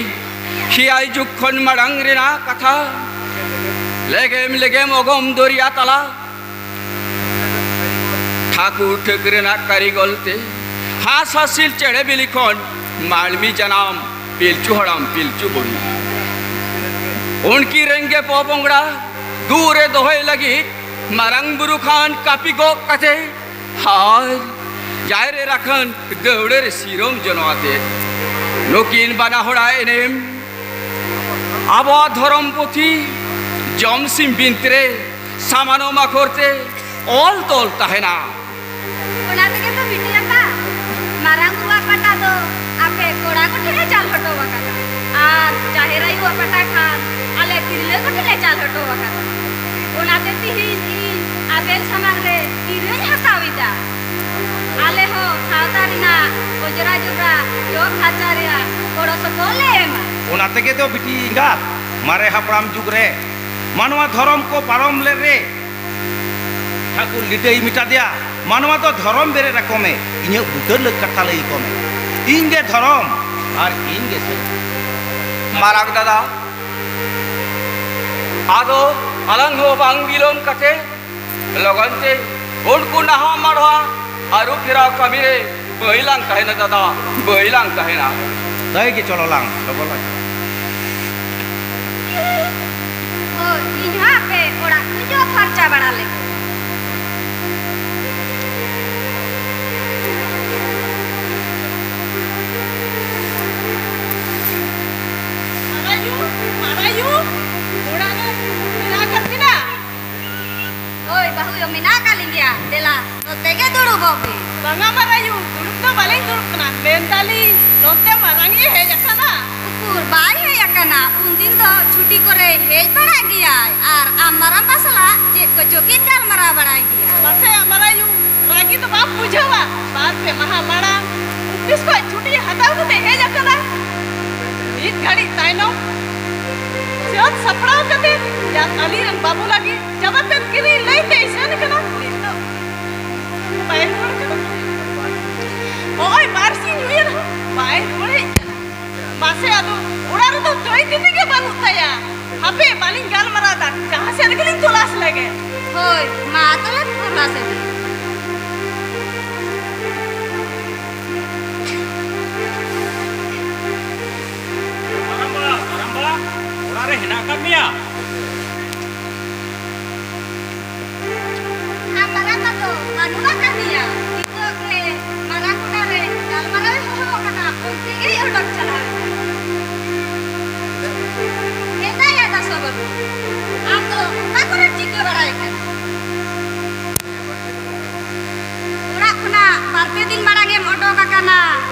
ᱮᱭᱟᱭ ᱡᱩᱜᱽ ᱠᱷᱚᱱ ᱢᱟᱲᱟᱝ ᱨᱮᱱᱟᱜ ᱠᱟᱛᱷᱟ, ᱞᱮᱜᱮᱢ ᱞᱮᱜᱮᱢ ᱚᱜᱚᱢ ᱫᱚᱨᱭᱟ ᱛᱟᱞᱟ, ᱴᱷᱟᱹᱠᱩᱨ ᱴᱷᱟᱹᱠ ᱨᱮᱱᱟᱜ ᱠᱟᱹᱨᱤᱜᱚᱞ ᱛᱮ ᱦᱟᱸᱥ ᱦᱟᱸᱥᱤᱞ ᱪᱮᱬᱮ ᱵᱤᱞᱤ ᱠᱷᱚᱱ ᱢᱟᱹᱱᱢᱤ ᱡᱟᱱᱟᱢ ᱯᱤᱞᱪᱩ ᱦᱟᱲᱟᱢ ᱯᱤᱞᱪᱩ ᱵᱩᱲᱦᱤ᱾ ᱩᱱᱠᱤᱱ ᱨᱮᱱ ᱜᱮ ᱯᱚᱯᱚᱝᱲᱟ ᱫᱩᱨ ᱨᱮ ᱫᱚᱦᱚᱭ ᱞᱟᱹᱜᱤᱫ ᱢᱟᱨᱟᱝ ᱵᱩᱨᱩ ᱠᱷᱟᱱ ᱠᱟᱹᱯᱤ ᱜᱚᱜ ᱠᱟᱛᱮ ᱟᱨ ᱡᱟᱦᱮᱨ ᱮᱨᱟ ᱠᱷᱟᱱ ᱫᱟᱹᱣᱲᱟᱹ ᱨᱮ ᱥᱤᱨᱚᱢ ᱡᱚᱱᱚᱜ ᱟᱛᱮ ᱱᱩᱠᱤᱱ ᱵᱟᱱᱟ ᱦᱚᱲᱟᱜ ᱮᱱᱮᱢ ᱟᱵᱚᱣᱟᱜ ᱫᱷᱚᱨᱚᱢ ᱯᱩᱛᱷᱤ ᱡᱚᱢᱥᱤᱢ ᱵᱤᱱᱛᱤ ᱨᱮ ᱥᱟᱢᱟᱱᱚᱢ ᱟᱠᱷᱚᱨ ᱛᱮ ᱚᱞ ᱛᱚᱞ ᱛᱟᱦᱮᱱᱟ᱾ ᱚᱱᱟ ᱛᱮᱜᱮ ᱛᱚ ᱵᱤᱴᱤ ᱟᱯᱟ, ᱢᱟᱨᱟᱝ ᱵᱩᱨᱩᱣᱟᱜ ᱯᱟᱴᱟ ᱫᱚ ᱟᱯᱮ ᱠᱚᱲᱟ ᱠᱚᱴᱷᱮᱱ ᱞᱮ ᱪᱟᱞ ᱦᱚᱴᱚ ᱟᱠᱟᱫᱟ, ᱟᱨ ᱡᱟᱦᱮᱨ ᱟᱭᱳᱣᱟᱜ ᱯᱟᱴᱟ ᱠᱷᱟᱱ ᱟᱞᱮ ᱛᱤᱨᱞᱟᱹ ᱠᱚᱴᱷᱮᱱ ᱞᱮ ᱪᱟᱞ ᱦᱚᱴᱚ ᱟᱠᱟᱫᱟ᱾ ᱚᱱᱟᱛᱮ ᱛᱤᱦᱤᱧ ᱤᱧ ᱟᱵᱮᱱ ᱥᱟᱢᱟᱝ ᱨᱮ ᱜᱤᱨᱟᱹᱧ ᱦᱟᱛᱟᱣ ᱮᱫᱟ᱾ ᱟᱞᱮ ᱦᱚᱸ ᱥᱟᱶᱛᱟ ᱨᱮᱱᱟᱜ ᱚᱡᱽᱨᱟ ᱡᱚᱵᱽᱨᱟ ᱡᱚᱜ ᱯᱷᱟᱨᱪᱟ ᱨᱮᱭᱟᱜ ᱜᱚᱲᱚ ᱥᱚᱯᱚᱦᱚᱫ ᱞᱮ ᱮᱢᱟ᱾ ᱚᱱᱟ ᱛᱮᱜᱮ ᱫᱚ ᱵᱤᱴᱤ ᱮᱸᱜᱟᱛ, ᱢᱟᱨᱮ ᱦᱟᱯᱲᱟᱢ ᱡᱩᱜᱽ ᱨᱮ ᱢᱟᱱᱣᱟ ᱫᱷᱚᱨᱚᱢ ᱠᱚ ᱯᱟᱨᱚᱢ ᱞᱮᱫ ᱨᱮ ᱴᱷᱟᱹᱠᱩᱨ ᱞᱤᱰᱟᱹᱭ ᱢᱮᱴᱟ ᱫᱮᱭᱟ᱾ ᱢᱟᱱᱣᱟ ᱫᱚ ᱫᱷᱚᱨᱚᱢ ᱵᱮᱨᱮᱫ ᱟᱠᱚ ᱢᱮ, ᱤᱧᱟᱹᱜ ᱵᱩᱴᱟᱹ ᱞᱟᱹᱜ ᱠᱟᱛᱷᱟ ᱞᱟᱹᱭ ᱟᱠᱚ ᱢᱮ᱾ ᱤᱧ ᱜᱮ ᱫᱷᱚᱨᱚᱢ ᱟᱨ ᱤᱧ ᱜᱮ ᱥᱟᱹᱨᱤ᱾ ᱢᱟᱨᱟᱝ ᱫᱟᱫᱟ, ᱟᱫᱚ ᱟᱞᱟᱝ ᱦᱚᱸ ᱵᱟᱝ ᱵᱤᱞᱚᱢ ᱠᱟᱛᱮ ᱞᱚᱜᱚᱱ ᱛᱮ ᱩᱱᱠᱩ ᱱᱟᱦᱟᱜ ᱢᱟᱰᱣᱟ ᱟᱹᱨᱩ ᱯᱷᱮᱨᱟᱣ ᱠᱟᱹᱢᱤ ᱨᱮ ᱵᱟᱹᱭ ᱞᱟᱝ ᱛᱟᱦᱮᱱᱟ ᱫᱟᱫᱟ, ᱵᱟᱹᱭ ᱞᱟᱝ ᱛᱟᱦᱮᱱᱟ᱾ ᱫᱟᱹᱭ ᱜᱮ ᱪᱚᱞᱚ ᱞᱟᱝ ᱞᱚᱜᱚᱱ ᱞᱟᱝ᱾ ᱦᱳᱭ, ᱤᱧ ᱦᱚᱸ ᱦᱟᱯᱮ ᱚᱲᱟᱜ ᱠᱚᱧ ᱡᱚᱜ ᱯᱷᱟᱨᱪᱟ ᱵᱟᱲᱟ ᱞᱮᱜᱮ᱾ ᱢᱟᱨᱟᱭᱩ, ᱢᱟᱨᱟᱭᱩ, ᱚᱲᱟᱜ ᱨᱮ ᱢᱮᱱᱟᱜ ᱟᱠᱟᱫ ᱵᱤᱱᱟ? ᱦᱳᱭ, ᱵᱟᱹᱦᱩ ᱭᱳ, ᱢᱮᱱᱟᱜ ᱟᱠᱟᱫ ᱞᱤᱧ ᱜᱮᱭᱟ᱾ ᱫᱮᱞᱟ, ᱱᱚᱛᱮ ᱜᱮ ᱫᱩᱲᱩᱵᱚᱜ ᱵᱤᱱ᱾ ᱵᱟᱝᱟ ᱢᱟᱨᱟᱭᱩ, ᱫᱩᱲᱩᱵ ᱫᱚ ᱵᱟᱹᱞᱤᱧ ᱫᱩᱲᱩᱵ ᱠᱟᱱᱟ᱾ ᱢᱮᱱᱫᱟᱞᱤᱧ, ᱱᱚᱛᱮ ᱢᱟᱨᱟᱝ ᱮ ᱦᱮᱡ ᱟᱠᱟᱱᱟ? ᱩᱠᱩᱨ, ᱵᱟᱭ ᱦᱮᱡ ᱟᱠᱟᱱᱟ᱾ ᱩᱱᱫᱤᱱ ᱫᱚ ᱪᱷᱩᱴᱤ ᱠᱚᱨᱮ ᱦᱮᱡ ᱵᱟᱲᱟᱜ ᱜᱮᱭᱟᱭ᱾ ᱟᱨ ᱟᱢ ᱢᱟᱨᱟᱝᱵᱟ ᱥᱟᱞᱟᱜ ᱪᱮᱫ ᱠᱚᱪᱚ ᱠᱤᱱ ᱜᱟᱞᱢᱟᱨᱟᱣ ᱵᱟᱲᱟᱭ ᱜᱮᱭᱟ᱾ ᱢᱟᱥᱮ, ᱢᱟᱨᱟᱭᱩ, ᱨᱟᱹᱜᱤ ᱫᱚ ᱵᱟᱢ ᱵᱩᱡᱷᱟᱹᱣᱟ? ᱵᱟᱨ ᱯᱮ ᱢᱟᱦᱟ ᱢᱟᱲᱟᱝ ᱚᱯᱷᱤᱥ ᱠᱷᱚᱱ ᱪᱷᱩᱴᱤ ᱦᱟᱛᱟᱣ ᱠᱟᱛᱮ ᱦᱮᱡ ᱟᱠᱟᱱᱟ᱾ ᱢᱤᱫ ᱜᱷᱟᱹᱲᱤᱡ ᱛᱟᱭᱱᱚᱢ ᱥᱟᱹᱛ ᱥᱟᱯᱲᱟᱣ ᱠᱟᱛᱮ ᱡᱟᱛ ᱟᱹᱞᱤᱧ ᱨᱮᱱ ᱵᱟᱹᱵᱩ ᱞᱟᱹᱜᱤᱫ ᱡᱟᱢᱟ ᱯᱮᱱᱴ ᱠᱤᱨᱤᱧ ᱞᱟᱹᱭ ᱛᱮ ᱥᱮᱱ ᱠᱟᱱᱟ᱾ ᱱᱤᱛᱚᱜ ᱵᱟᱭ ᱨᱩᱣᱟᱹᱲ ᱠᱟᱱᱟ᱾ ᱱᱚᱜᱼᱚᱭ ᱵᱟᱨ ᱥᱤᱧ ᱦᱩᱭᱮᱱ ᱨᱮᱦᱚᱸ ᱵᱟᱭ ᱨᱩᱣᱟᱹᱲ ᱦᱮᱡ ᱠᱟᱱᱟ᱾ ᱢᱟᱥᱮ, ᱟᱫᱚ ᱚᱲᱟᱜ ᱨᱮᱫᱚ ᱫᱟᱹᱭ ᱫᱤᱫᱤ ᱜᱮ ᱵᱟᱹᱱᱩᱜ ᱛᱟᱭᱟ᱾ ᱦᱟᱯᱮ, ᱵᱟᱹᱞᱤᱧ ᱜᱟᱞᱢᱟᱨᱟᱣ ᱫᱟ, ᱡᱟᱦᱟᱸ ᱥᱮᱫ ᱨᱮᱜᱮᱞᱤᱧ ᱛᱚᱞᱟᱥ ᱞᱮᱜᱮ᱾ ᱦᱳᱭ, ᱢᱟ ᱛᱚᱵᱮ ᱛᱚᱞᱟᱥ ᱤᱫᱤ᱾ ᱢᱟᱨᱟᱝᱵᱟ, ᱢᱟᱨᱟᱝᱵᱟ, ᱚᱲᱟᱜ ᱨᱮ ᱦᱮᱱᱟᱜ ᱟᱠᱟᱫ ᱢᱮᱭᱟ? ᱟᱢ ᱢᱟᱨᱟᱝᱵᱟ ᱫᱚ ᱵᱟᱹᱱᱩᱜ ᱟᱠᱟᱫᱮᱭᱟ᱾ ᱱᱤᱛᱚᱜ ᱜᱮ ᱢᱟᱨᱟᱝ ᱜᱚᱰᱟ ᱨᱮ ᱜᱟᱞᱢᱟᱨᱟᱣ ᱮ ᱦᱚᱦᱚ ᱟᱠᱟᱫᱟ, ᱚᱱᱛᱮ ᱜᱮᱭ ᱚᱰᱚᱠ ᱪᱟᱞᱟᱣ ᱮᱱᱟ᱾ ᱢᱮᱛᱟᱭᱟ ᱫᱟᱥᱚ ᱵᱟᱹᱵᱩ, ᱟᱢ ᱫᱚ ᱚᱠᱟ ᱠᱚᱨᱮᱢ ᱪᱤᱠᱟᱹ ᱵᱟᱲᱟᱭ ᱠᱟᱱᱟ? ᱚᱲᱟᱜ ᱠᱷᱚᱱᱟᱜ ᱵᱟᱨ ᱯᱮ ᱫᱤᱱ ᱢᱟᱲᱟᱝ ᱮᱢ ᱚᱰᱚᱠ ᱟᱠᱟᱱᱟ,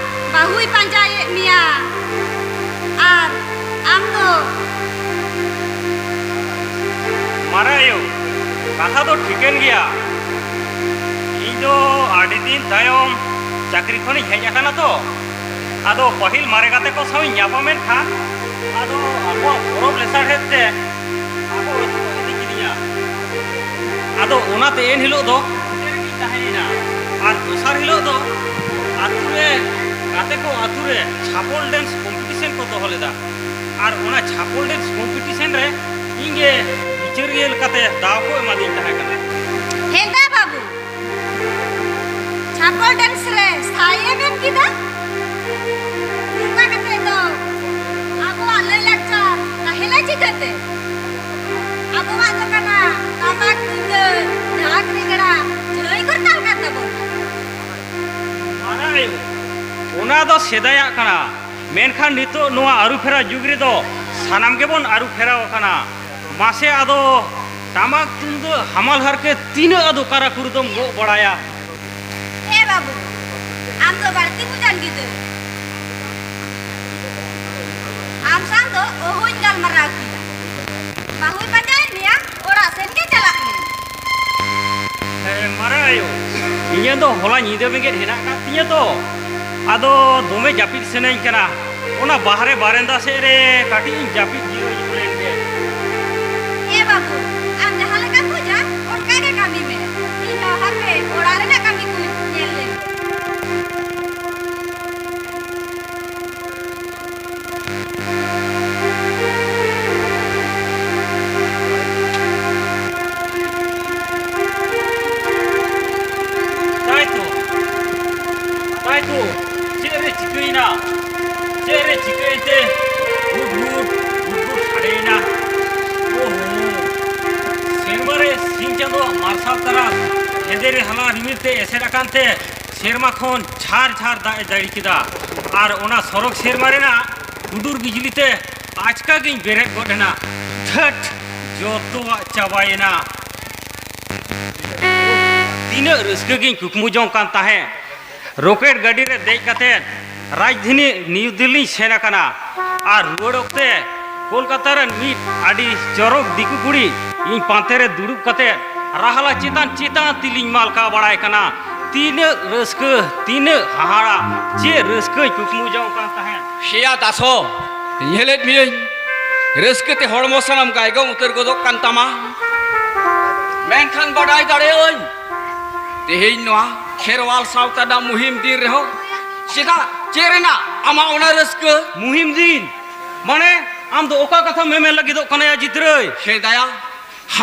ᱵᱟᱹᱦᱩᱭ ᱯᱟᱸᱡᱟᱭᱮᱫ ᱢᱮᱭᱟ᱾ ᱟᱨ ᱟᱢ ᱫᱚ? ᱢᱟᱨᱮ ᱟᱭᱳ, ᱠᱟᱛᱷᱟ ᱫᱚ ᱴᱷᱤᱠᱟᱹᱱ ᱜᱮᱭᱟ᱾ ᱤᱧ ᱫᱚ ᱟᱹᱰᱤ ᱫᱤᱱ ᱛᱟᱭᱚᱢ ᱪᱟᱹᱠᱨᱤ ᱠᱷᱚᱱᱤᱧ ᱦᱮᱡ ᱟᱠᱟᱱᱟ ᱛᱚ᱾ ᱟᱫᱚ ᱯᱟᱹᱦᱤᱞ ᱢᱟᱨᱮ ᱜᱟᱛᱮ ᱠᱚ ᱥᱟᱶ ᱤᱧ ᱧᱟᱯᱟᱢᱮᱱ ᱠᱷᱟᱱ, ᱟᱫᱚ ᱟᱠᱚᱣᱟᱜ ᱯᱚᱨᱚᱵᱽ ᱞᱮᱥᱟᱲᱦᱮᱫ ᱛᱮ ᱟᱠᱚ ᱚᱲᱟᱜ ᱠᱚ ᱤᱫᱤ ᱠᱤᱫᱤᱧᱟ᱾ ᱟᱫᱚ ᱚᱱᱟᱛᱮ ᱮᱱ ᱦᱤᱞᱳᱜ ᱫᱚ ᱛᱟᱦᱮᱸᱭᱮᱱᱟ᱾ ᱟᱨ ᱫᱚᱥᱟᱨ ᱦᱤᱞᱳᱜ ᱫᱚ ᱟᱹᱛᱩ ᱨᱮ ᱜᱟᱛᱮ ᱠᱚ ᱟᱹᱛᱩ ᱨᱮ ᱪᱷᱟᱯᱚᱞ ᱰᱮᱱᱥ ᱠᱚᱢᱯᱤᱴᱤᱥᱮᱱ ᱠᱚ ᱫᱚᱦᱚ ᱞᱮᱫᱟ᱾ ᱟᱨ ᱚᱱᱟ ᱪᱷᱟᱯᱚᱞ ᱰᱮᱱᱥ ᱠᱚᱢᱯᱤᱴᱤᱥᱮᱱ ᱨᱮ ᱤᱧ ᱜᱮ ᱵᱤᱪᱟᱹᱨᱤᱭᱟᱹ ᱞᱮᱠᱟᱛᱮ ᱫᱟᱣ ᱠᱚ ᱮᱢᱟᱫᱤᱧ ᱛᱟᱦᱮᱸ ᱠᱟᱱᱟ᱾ ᱦᱮᱸᱫᱟ ᱵᱟᱹᱵᱩ, ᱪᱷᱟᱯᱚᱞ ᱰᱮᱱᱥ ᱨᱮ ᱥᱟᱭ ᱮᱢ ᱮᱢ ᱠᱮᱫᱟ? ᱱᱚᱝᱠᱟ ᱠᱟᱛᱮ ᱫᱚ ᱟᱵᱚᱣᱟᱜ ᱞᱟᱹᱭᱼᱞᱟᱠᱪᱟᱨ ᱛᱟᱦᱮᱱᱟ ᱪᱤᱠᱟᱹᱛᱮ? ᱟᱵᱚᱣᱟᱜ ᱫᱚ ᱠᱟᱱᱟ ᱴᱟᱢᱟᱠ ᱛᱩᱢᱫᱟᱹᱜ, ᱰᱷᱟᱠ ᱨᱮᱜᱽᱲᱟ, ᱡᱷᱟᱹᱭ ᱠᱚᱨᱛᱟᱞ ᱠᱟᱱ ᱛᱟᱵᱚᱱᱟ᱾ ᱢᱟᱨᱟᱝ ᱟᱭᱳ, ᱚᱱᱟ ᱫᱚ ᱥᱮᱫᱟᱭᱟᱜ ᱠᱟᱱᱟ, ᱢᱮᱱᱠᱷᱟᱱ ᱱᱤᱛᱚᱜ ᱱᱚᱣᱟ ᱟᱹᱨᱩ ᱯᱷᱮᱨᱟᱣ ᱡᱩᱜᱽ ᱨᱮᱫᱚ ᱥᱟᱱᱟᱢ ᱜᱮᱵᱚᱱ ᱟᱹᱨᱩ ᱯᱷᱮᱨᱟᱣ ᱟᱠᱟᱱᱟ᱾ ᱢᱟᱥᱮ ᱟᱫᱚ ᱴᱟᱢᱟᱠ ᱛᱩᱢᱫᱟᱹᱜ ᱦᱟᱢᱟᱞ ᱦᱟᱨᱠᱮᱛ ᱛᱤᱱᱟᱹᱜ ᱟᱫᱚ ᱠᱟᱨᱟ ᱠᱩᱨᱩ ᱫᱚᱢ ᱜᱚᱜ ᱵᱟᱲᱟᱭᱟ? ᱦᱮᱸ ᱵᱟᱹᱵᱩ, ᱟᱢ ᱫᱚ ᱵᱟᱹᱲᱛᱤ ᱵᱩᱡᱟᱱ ᱜᱤᱫᱟᱹᱨ᱾ ᱟᱢ ᱥᱟᱶ ᱫᱚ ᱚᱦᱚᱧ ᱜᱟᱞᱢᱟᱨᱟᱣ ᱠᱮᱭᱟ᱾ ᱵᱟᱹᱦᱩᱭ ᱯᱟᱸᱡᱟᱭᱮᱫ ᱢᱮᱭᱟ, ᱚᱲᱟᱜ ᱥᱮᱱ ᱜᱮ ᱪᱟᱞᱟᱜ ᱢᱮ᱾ ᱦᱮᱸ, ᱢᱟᱨᱟᱝ ᱟᱭᱳ, ᱤᱧᱟᱹᱜ ᱫᱚ ᱦᱚᱞᱟ ᱧᱤᱫᱟᱹ ᱵᱮᱸᱜᱮᱫ ᱦᱮᱱᱟᱜ ᱟᱠᱟᱫ ᱛᱤᱧᱟᱹ ᱛᱚ, ᱟᱫᱚ ᱫᱚᱢᱮ ᱡᱟᱹᱯᱤᱫ ᱥᱟᱱᱟᱧ ᱠᱟᱱᱟ᱾ ᱚᱱᱟ ᱵᱟᱦᱨᱮ ᱵᱟᱨᱮᱱᱫᱟ ᱥᱮᱫ ᱨᱮ ᱠᱟᱹᱴᱤᱡ ᱤᱧ ᱡᱟᱹᱯᱤᱫ ᱡᱤᱨᱟᱹᱣ ᱧᱚᱜ ᱞᱮᱱ ᱜᱮ᱾ ᱮ ᱵᱟᱹᱵᱩ, ᱟᱢ ᱡᱟᱦᱟᱸ ᱞᱮᱠᱟᱢ ᱵᱩᱡᱟ, ᱚᱱᱠᱟ ᱜᱮ ᱠᱟᱹᱢᱤ ᱢᱮ᱾ ᱤᱧ ᱦᱚᱸ ᱦᱟᱯᱮ ᱚᱲᱟᱜ ᱨᱮᱱᱟᱜ ᱠᱟᱹᱢᱤ ᱠᱚᱧ ᱧᱮᱞ ᱞᱮᱜᱮ᱾ ᱛᱟᱭ ᱛᱚ, ᱛᱟᱭ ᱛᱚ, ᱪᱮᱫ ᱨᱮ ᱪᱤᱠᱟᱹᱭᱮᱱᱟ? ᱪᱮᱫ ᱨᱮ ᱪᱤᱠᱟᱹᱭᱮᱱᱛᱮ ᱦᱩᱰ ᱦᱩᱰ, ᱦᱩᱰ ᱦᱩᱰ ᱥᱟᱰᱮᱭᱮᱱᱟ? ᱳᱦᱳ, ᱥᱮᱨᱢᱟ ᱨᱮ ᱥᱤᱧ ᱪᱟᱸᱫᱳᱣᱟᱜ ᱢᱟᱨᱥᱟᱞ ᱛᱟᱨᱟᱥ ᱦᱮᱸᱫᱮ ᱨᱮ ᱦᱟᱞᱟ ᱨᱤᱢᱤᱞ ᱛᱮ ᱮᱥᱮᱫ ᱟᱠᱟᱱ ᱛᱮ ᱥᱮᱨᱢᱟ ᱠᱷᱚᱱ ᱡᱷᱟᱨ ᱡᱷᱟᱨ ᱫᱟᱜ ᱮ ᱡᱟᱹᱲᱤ ᱠᱮᱫᱟ᱾ ᱟᱨ ᱚᱱᱟ ᱥᱚᱨᱚᱜᱽ ᱥᱮᱨᱢᱟ ᱨᱮᱱᱟᱜ ᱦᱩᱰᱩᱨ ᱵᱤᱡᱽᱞᱤ ᱛᱮ ᱟᱪᱠᱟ ᱜᱤᱧ ᱵᱮᱨᱮᱫ ᱜᱚᱫ ᱮᱱᱟ᱾ ᱫᱷᱟᱹᱴ, ᱡᱚᱛᱚᱣᱟᱜ ᱪᱟᱵᱟᱭᱮᱱᱟ᱾ ᱛᱤᱱᱟᱹᱜ ᱨᱟᱹᱥᱠᱟᱹ ᱜᱤᱧ ᱠᱩᱠᱢᱩ ᱡᱚᱝ ᱠᱟᱱ ᱛᱟᱦᱮᱸᱫ᱾ ᱨᱚᱠᱮᱴ ᱜᱟᱹᱰᱤ ᱨᱮ ᱫᱮᱡ ᱠᱟᱛᱮ ᱨᱟᱡᱽᱫᱷᱟᱱᱤ ᱱᱤᱭᱩ ᱫᱤᱞᱞᱤᱧ ᱥᱮᱱ ᱟᱠᱟᱱᱟ᱾ ᱟᱨ ᱨᱩᱣᱟᱹᱲ ᱚᱠᱛᱮ ᱠᱳᱞᱠᱟᱛᱟ ᱨᱮᱱ ᱢᱤᱫ ᱟᱹᱰᱤ ᱪᱚᱨᱚᱠ ᱫᱤᱠᱩ ᱠᱩᱲᱤ ᱤᱧ ᱯᱟᱱᱛᱮ ᱨᱮ ᱫᱩᱲᱩᱵ ᱠᱟᱛᱮ ᱨᱟᱦᱞᱟ ᱪᱮᱛᱟᱱ ᱪᱮᱛᱟᱱ ᱛᱤᱞᱤᱧ ᱢᱟᱞᱠᱟᱣ ᱵᱟᱲᱟᱭ ᱠᱟᱱᱟ᱾ ᱛᱤᱱᱟᱹᱜ ᱨᱟᱹᱥᱠᱟᱹ, ᱛᱤᱱᱟᱹᱜ ᱦᱟᱦᱟᱲᱟ, ᱪᱮᱫ ᱨᱟᱹᱥᱠᱟᱹᱧ ᱠᱩᱠᱢᱩ ᱡᱚᱝ ᱠᱟᱱ ᱛᱟᱦᱮᱸᱫ᱾ ᱥᱮᱭᱟ ᱫᱟᱥᱚ, ᱧᱮᱞᱮᱫ ᱢᱤᱭᱟᱹᱧ, ᱨᱟᱹᱥᱠᱟᱹ ᱛᱮ ᱦᱚᱲᱢᱚ ᱥᱟᱱᱟᱢ ᱜᱟᱭᱜᱚᱢ ᱩᱛᱟᱹᱨ ᱜᱚᱫᱚᱜ ᱠᱟᱱ ᱛᱟᱢᱟ᱾ ᱢᱮᱱᱠᱷᱟᱱ ᱵᱟᱰᱟᱭ ᱫᱟᱲᱮᱭᱟᱹᱧ, ᱛᱮᱦᱮᱧ ᱱᱚᱣᱟ ᱠᱷᱮᱨᱣᱟᱞ ᱥᱟᱶᱛᱟ ᱨᱮᱱᱟᱜ ᱢᱩᱦᱤᱢ ᱫᱤᱱ ᱨᱮᱦᱚᱸ ᱪᱮᱫᱟᱜ, ᱪᱮᱫ ᱨᱮᱱᱟᱜ ᱟᱢᱟᱜ ᱚᱱᱟ ᱨᱟᱹᱥᱠᱟᱹ? ᱢᱩᱦᱤᱢ ᱫᱤᱱ? ᱢᱟᱱᱮ, ᱟᱢ ᱫᱚ ᱚᱠᱟ ᱠᱟᱛᱷᱟ ᱢᱮᱢᱮᱱ ᱞᱟᱹᱜᱤᱫᱚᱜ ᱠᱟᱱᱟ ᱭᱟ ᱡᱤᱛᱨᱟᱹᱭ? ᱦᱮ ᱫᱟᱭᱟ,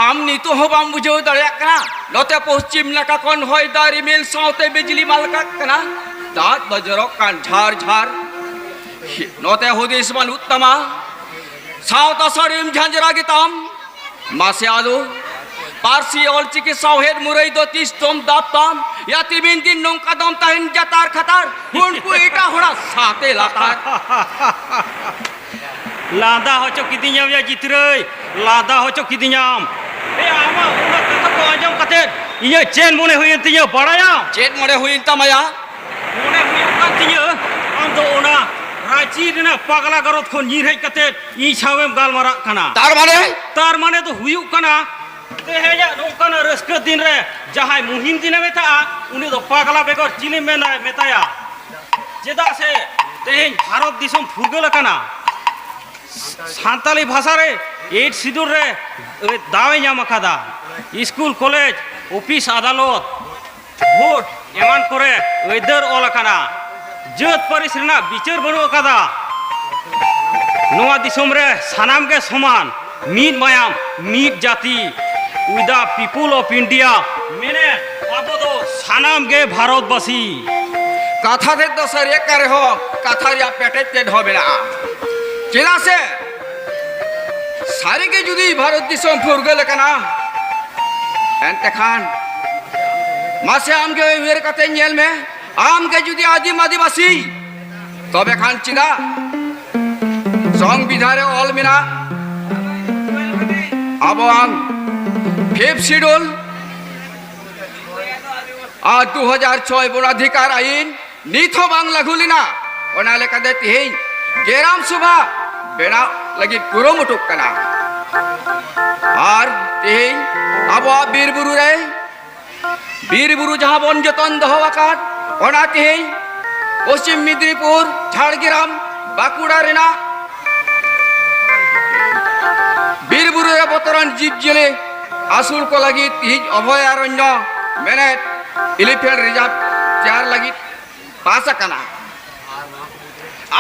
ᱟᱢ ᱱᱤᱛᱚᱜ ᱦᱚᱸ ᱵᱟᱢ ᱵᱩᱡᱷᱟᱹᱣ ᱫᱟᱲᱮᱭᱟᱜ ᱠᱟᱱᱟ? ᱱᱚᱛᱮ ᱯᱚᱥᱪᱤᱢ ᱱᱟᱠᱷᱟ ᱠᱷᱚᱱ ᱦᱚᱭ ᱫᱟᱜ ᱨᱤᱢᱤᱞ ᱥᱟᱶᱛᱮ ᱵᱤᱡᱽᱞᱤ ᱢᱟᱞᱠᱟᱜ ᱠᱟᱱᱟ, ᱫᱟᱜ ᱫᱚ ᱡᱚᱨᱚᱜ ᱠᱟᱱ ᱡᱷᱟᱨ ᱡᱷᱟᱨ᱾ ᱱᱚᱛᱮ ᱦᱩᱫᱤᱥ ᱵᱟᱹᱱᱩᱜ ᱛᱟᱢᱟ, ᱥᱟᱶᱛᱟ ᱥᱟᱹᱲᱤᱢ ᱡᱷᱟᱸᱡᱽᱨᱟ ᱜᱮᱛᱟᱢ᱾ ᱢᱟᱥᱮ ᱟᱫᱚ ᱯᱟᱹᱨᱥᱤ ᱚᱞᱪᱤᱠᱤ ᱥᱟᱶᱦᱮᱫ ᱢᱩᱨᱟᱹᱭ ᱫᱚ ᱛᱤᱥ ᱫᱚᱢ ᱫᱟᱵ ᱛᱟᱢ? ᱭᱟ ᱛᱤᱢᱤᱱ ᱫᱤᱱ ᱱᱚᱝᱠᱟ ᱫᱚᱢ ᱛᱟᱦᱮᱱ ᱡᱟᱛᱟᱨ ᱠᱷᱟᱛᱟᱨ, ᱩᱱᱠᱩ ᱮᱴᱟᱜ ᱦᱚᱲᱟᱜ ᱥᱟᱛᱮ ᱞᱟᱛᱟᱨ᱾ ᱞᱟᱸᱫᱟ ᱦᱚᱪᱚ ᱠᱤᱫᱤᱧᱟᱢ ᱭᱟ ᱡᱤᱛᱨᱟᱹᱭ, ᱞᱟᱸᱫᱟ ᱦᱚᱪᱚ ᱠᱤᱫᱤᱧᱟᱢ᱾ ᱮ, ᱟᱢᱟᱜ ᱚᱱᱟ ᱠᱟᱛᱷᱟ ᱠᱚ ᱟᱸᱡᱚᱢ ᱠᱟᱛᱮ ᱤᱧᱟᱹᱜ ᱪᱮᱫ ᱢᱚᱱᱮ ᱦᱩᱭᱮᱱ ᱛᱤᱧᱟᱹ ᱵᱟᱲᱟᱭᱟᱢ? ᱪᱮᱫ ᱢᱚᱱᱮ ᱦᱩᱭᱮᱱ ᱛᱟᱢᱟ ᱭᱟ? ᱢᱚᱱᱮ ᱦᱩᱭᱩᱜ ᱠᱟᱱ ᱛᱤᱧᱟᱹ ᱟᱢ ᱫᱚ ᱚᱱᱟ ᱨᱟᱸᱪᱤ ᱨᱮᱱᱟᱜ ᱯᱟᱜᱽᱞᱟ ᱜᱟᱨᱚᱫ ᱠᱷᱚᱱ ᱧᱤᱨ ᱦᱮᱡ ᱠᱟᱛᱮ ᱤᱧ ᱥᱟᱶᱮᱢ ᱜᱟᱞᱢᱟᱨᱟᱜ ᱠᱟᱱᱟ᱾ ᱛᱟᱨ ᱢᱟᱱᱮ? ᱛᱟᱨ ᱢᱟᱱᱮ ᱫᱚ ᱦᱩᱭᱩᱜ ᱠᱟᱱᱟ, ᱛᱮᱦᱮᱧᱟᱜ ᱱᱚᱝᱠᱟᱱᱟᱜ ᱨᱟᱹᱥᱠᱟᱹ ᱫᱤᱱ ᱨᱮ ᱡᱟᱦᱟᱸᱭ ᱢᱩᱦᱤᱢ ᱫᱤᱱᱮ ᱢᱮᱛᱟᱜᱼᱟ, ᱩᱱᱤ ᱫᱚ ᱯᱟᱜᱽᱞᱟ ᱵᱮᱜᱚᱨ ᱪᱤᱞᱤᱢ ᱢᱮᱱᱟ, ᱢᱮᱛᱟᱭᱟ? ᱪᱮᱫᱟᱜ ᱥᱮ ᱛᱮᱦᱮᱧ ᱵᱷᱟᱨᱚᱛ ᱫᱤᱥᱚᱢ ᱯᱷᱩᱨᱜᱟᱹᱞ ᱟᱠᱟᱱᱟ᱾ ᱥᱟᱱᱛᱟᱞᱤ ᱵᱷᱟᱥᱟ ᱨᱮ ᱮᱭᱤᱴ ᱥᱤᱰᱩᱞ ᱨᱮ ᱫᱟᱣ ᱮ ᱧᱟᱢ ᱟᱠᱟᱫᱟ᱾ ᱥᱠᱩᱞ, ᱠᱚᱞᱮᱡᱽ, ᱚᱯᱷᱤᱥ, ᱟᱫᱟᱞᱚᱛ, ᱵᱷᱳᱴ ᱮᱢᱟᱱ ᱠᱚᱨᱮ ᱟᱹᱭᱫᱟᱹᱨ ᱚᱞ ᱟᱠᱟᱱᱟ᱾ ᱡᱟᱹᱛ ᱯᱟᱹᱨᱤᱥ ᱨᱮᱱᱟᱜ ᱵᱤᱪᱟᱹᱨ ᱵᱟᱹᱱᱩᱜ ᱟᱠᱟᱫᱟ᱾ ᱱᱚᱣᱟ ᱫᱤᱥᱚᱢ ᱨᱮ ᱥᱟᱱᱟᱢ ᱜᱮ ᱥᱚᱢᱟᱱ, ᱢᱤᱫ ᱢᱟᱭᱟᱢ, ᱢᱤᱫ ᱡᱟᱹᱛᱤ, with the people of India᱾ ᱢᱮᱱᱮᱫ, ᱟᱵᱚ ᱫᱚ ᱥᱟᱱᱟᱢ ᱜᱮ ᱵᱷᱟᱨᱚᱛᱵᱟᱹᱥᱤ᱾ ᱠᱟᱛᱷᱟ ᱛᱮᱫ ᱫᱚ ᱥᱟᱹᱨᱤ ᱟᱠᱟᱱ ᱨᱮᱦᱚᱸ, ᱠᱟᱛᱷᱟ ᱨᱮᱭᱟᱜ ᱯᱮᱴᱮᱡ ᱛᱮᱫ ᱦᱚᱸ ᱢᱮᱱᱟᱜᱼᱟ᱾ ᱪᱮᱫᱟᱜ ᱥᱮ ᱥᱟᱹᱨᱤᱜᱮ ᱡᱩᱫᱤ ᱵᱷᱟᱨᱚᱛ ᱫᱤᱥᱚᱢ ᱯᱷᱩᱨᱜᱟᱹᱞ ᱟᱠᱟᱱᱟ, ᱮᱱᱛᱮ ᱠᱷᱟᱱ ᱢᱟᱥᱮ ᱟᱢᱜᱮ ᱩᱭᱦᱟᱹᱨ ᱠᱟᱛᱮ ᱧᱮᱞ ᱢᱮ, ᱟᱢᱜᱮ ᱡᱩᱫᱤ ᱟᱹᱫᱤᱢ ᱟᱹᱫᱤᱵᱟᱹᱥᱤ, ᱛᱚᱵᱮ ᱠᱷᱟᱱ ᱪᱮᱫᱟᱜ ᱥᱚᱝᱵᱤᱫᱷᱟᱱ ᱨᱮ ᱚᱞ ᱢᱮᱱᱟᱜ ᱟᱵᱚᱣᱟᱜ ᱯᱷᱤᱯᱛᱷ ᱥᱤᱰᱩᱞ ᱟᱨ ᱫᱩ ᱦᱟᱡᱟᱨ ᱪᱷᱚᱭ ᱵᱚᱱᱚᱫᱷᱤᱠᱟᱨ ᱟᱭᱤᱱ ᱱᱤᱛ ᱦᱚᱸ ᱵᱟᱝ ᱞᱟᱹᱜᱩ ᱞᱮᱱᱟ᱾ ᱚᱱᱟ ᱞᱮᱠᱟᱛᱮ ᱛᱮᱦᱮᱧ ᱜᱮᱨᱟᱢ ᱥᱚᱵᱷᱟ ᱵᱮᱱᱟᱣ ᱞᱟᱹᱜᱤᱫ ᱠᱩᱨᱩᱢᱩᱴᱩᱜ ᱠᱟᱱᱟ᱾ ᱟᱨ ᱛᱮᱦᱮᱧ ᱟᱵᱚᱣᱟᱜ ᱵᱤᱨ ᱵᱩᱨᱩ ᱨᱮ, ᱵᱤᱨ ᱵᱩᱨᱩ ᱡᱟᱦᱟᱸ ᱵᱚᱱ ᱡᱚᱛᱚᱱ ᱫᱚᱦᱚ ᱟᱠᱟᱫ, ᱚᱱᱟ ᱛᱮᱦᱮᱧ ᱯᱚᱥᱪᱤᱢ ᱢᱮᱫᱽᱱᱤᱯᱩᱨ, ᱡᱷᱟᱲᱜᱨᱟᱢ, ᱵᱟᱸᱠᱩᱲᱟ ᱨᱮᱱᱟᱜ ᱵᱤᱨ ᱵᱩᱨᱩ ᱨᱮ ᱵᱚᱛᱚᱨᱟᱱ ᱡᱤᱵᱽ ᱡᱤᱭᱟᱹᱞᱤ ᱟᱹᱥᱩᱞ ᱠᱚ ᱞᱟᱹᱜᱤᱫ ᱛᱮᱦᱮᱧ ᱚᱵᱷᱚᱭᱟᱨᱚᱱᱭᱚ ᱢᱮᱱᱮᱫ ᱤᱞᱤᱯᱷᱮᱱᱴ ᱨᱤᱡᱟᱨᱵᱷ ᱛᱮᱭᱟᱨ ᱞᱟᱹᱜᱤᱫ ᱯᱟᱥ ᱟᱠᱟᱱᱟ᱾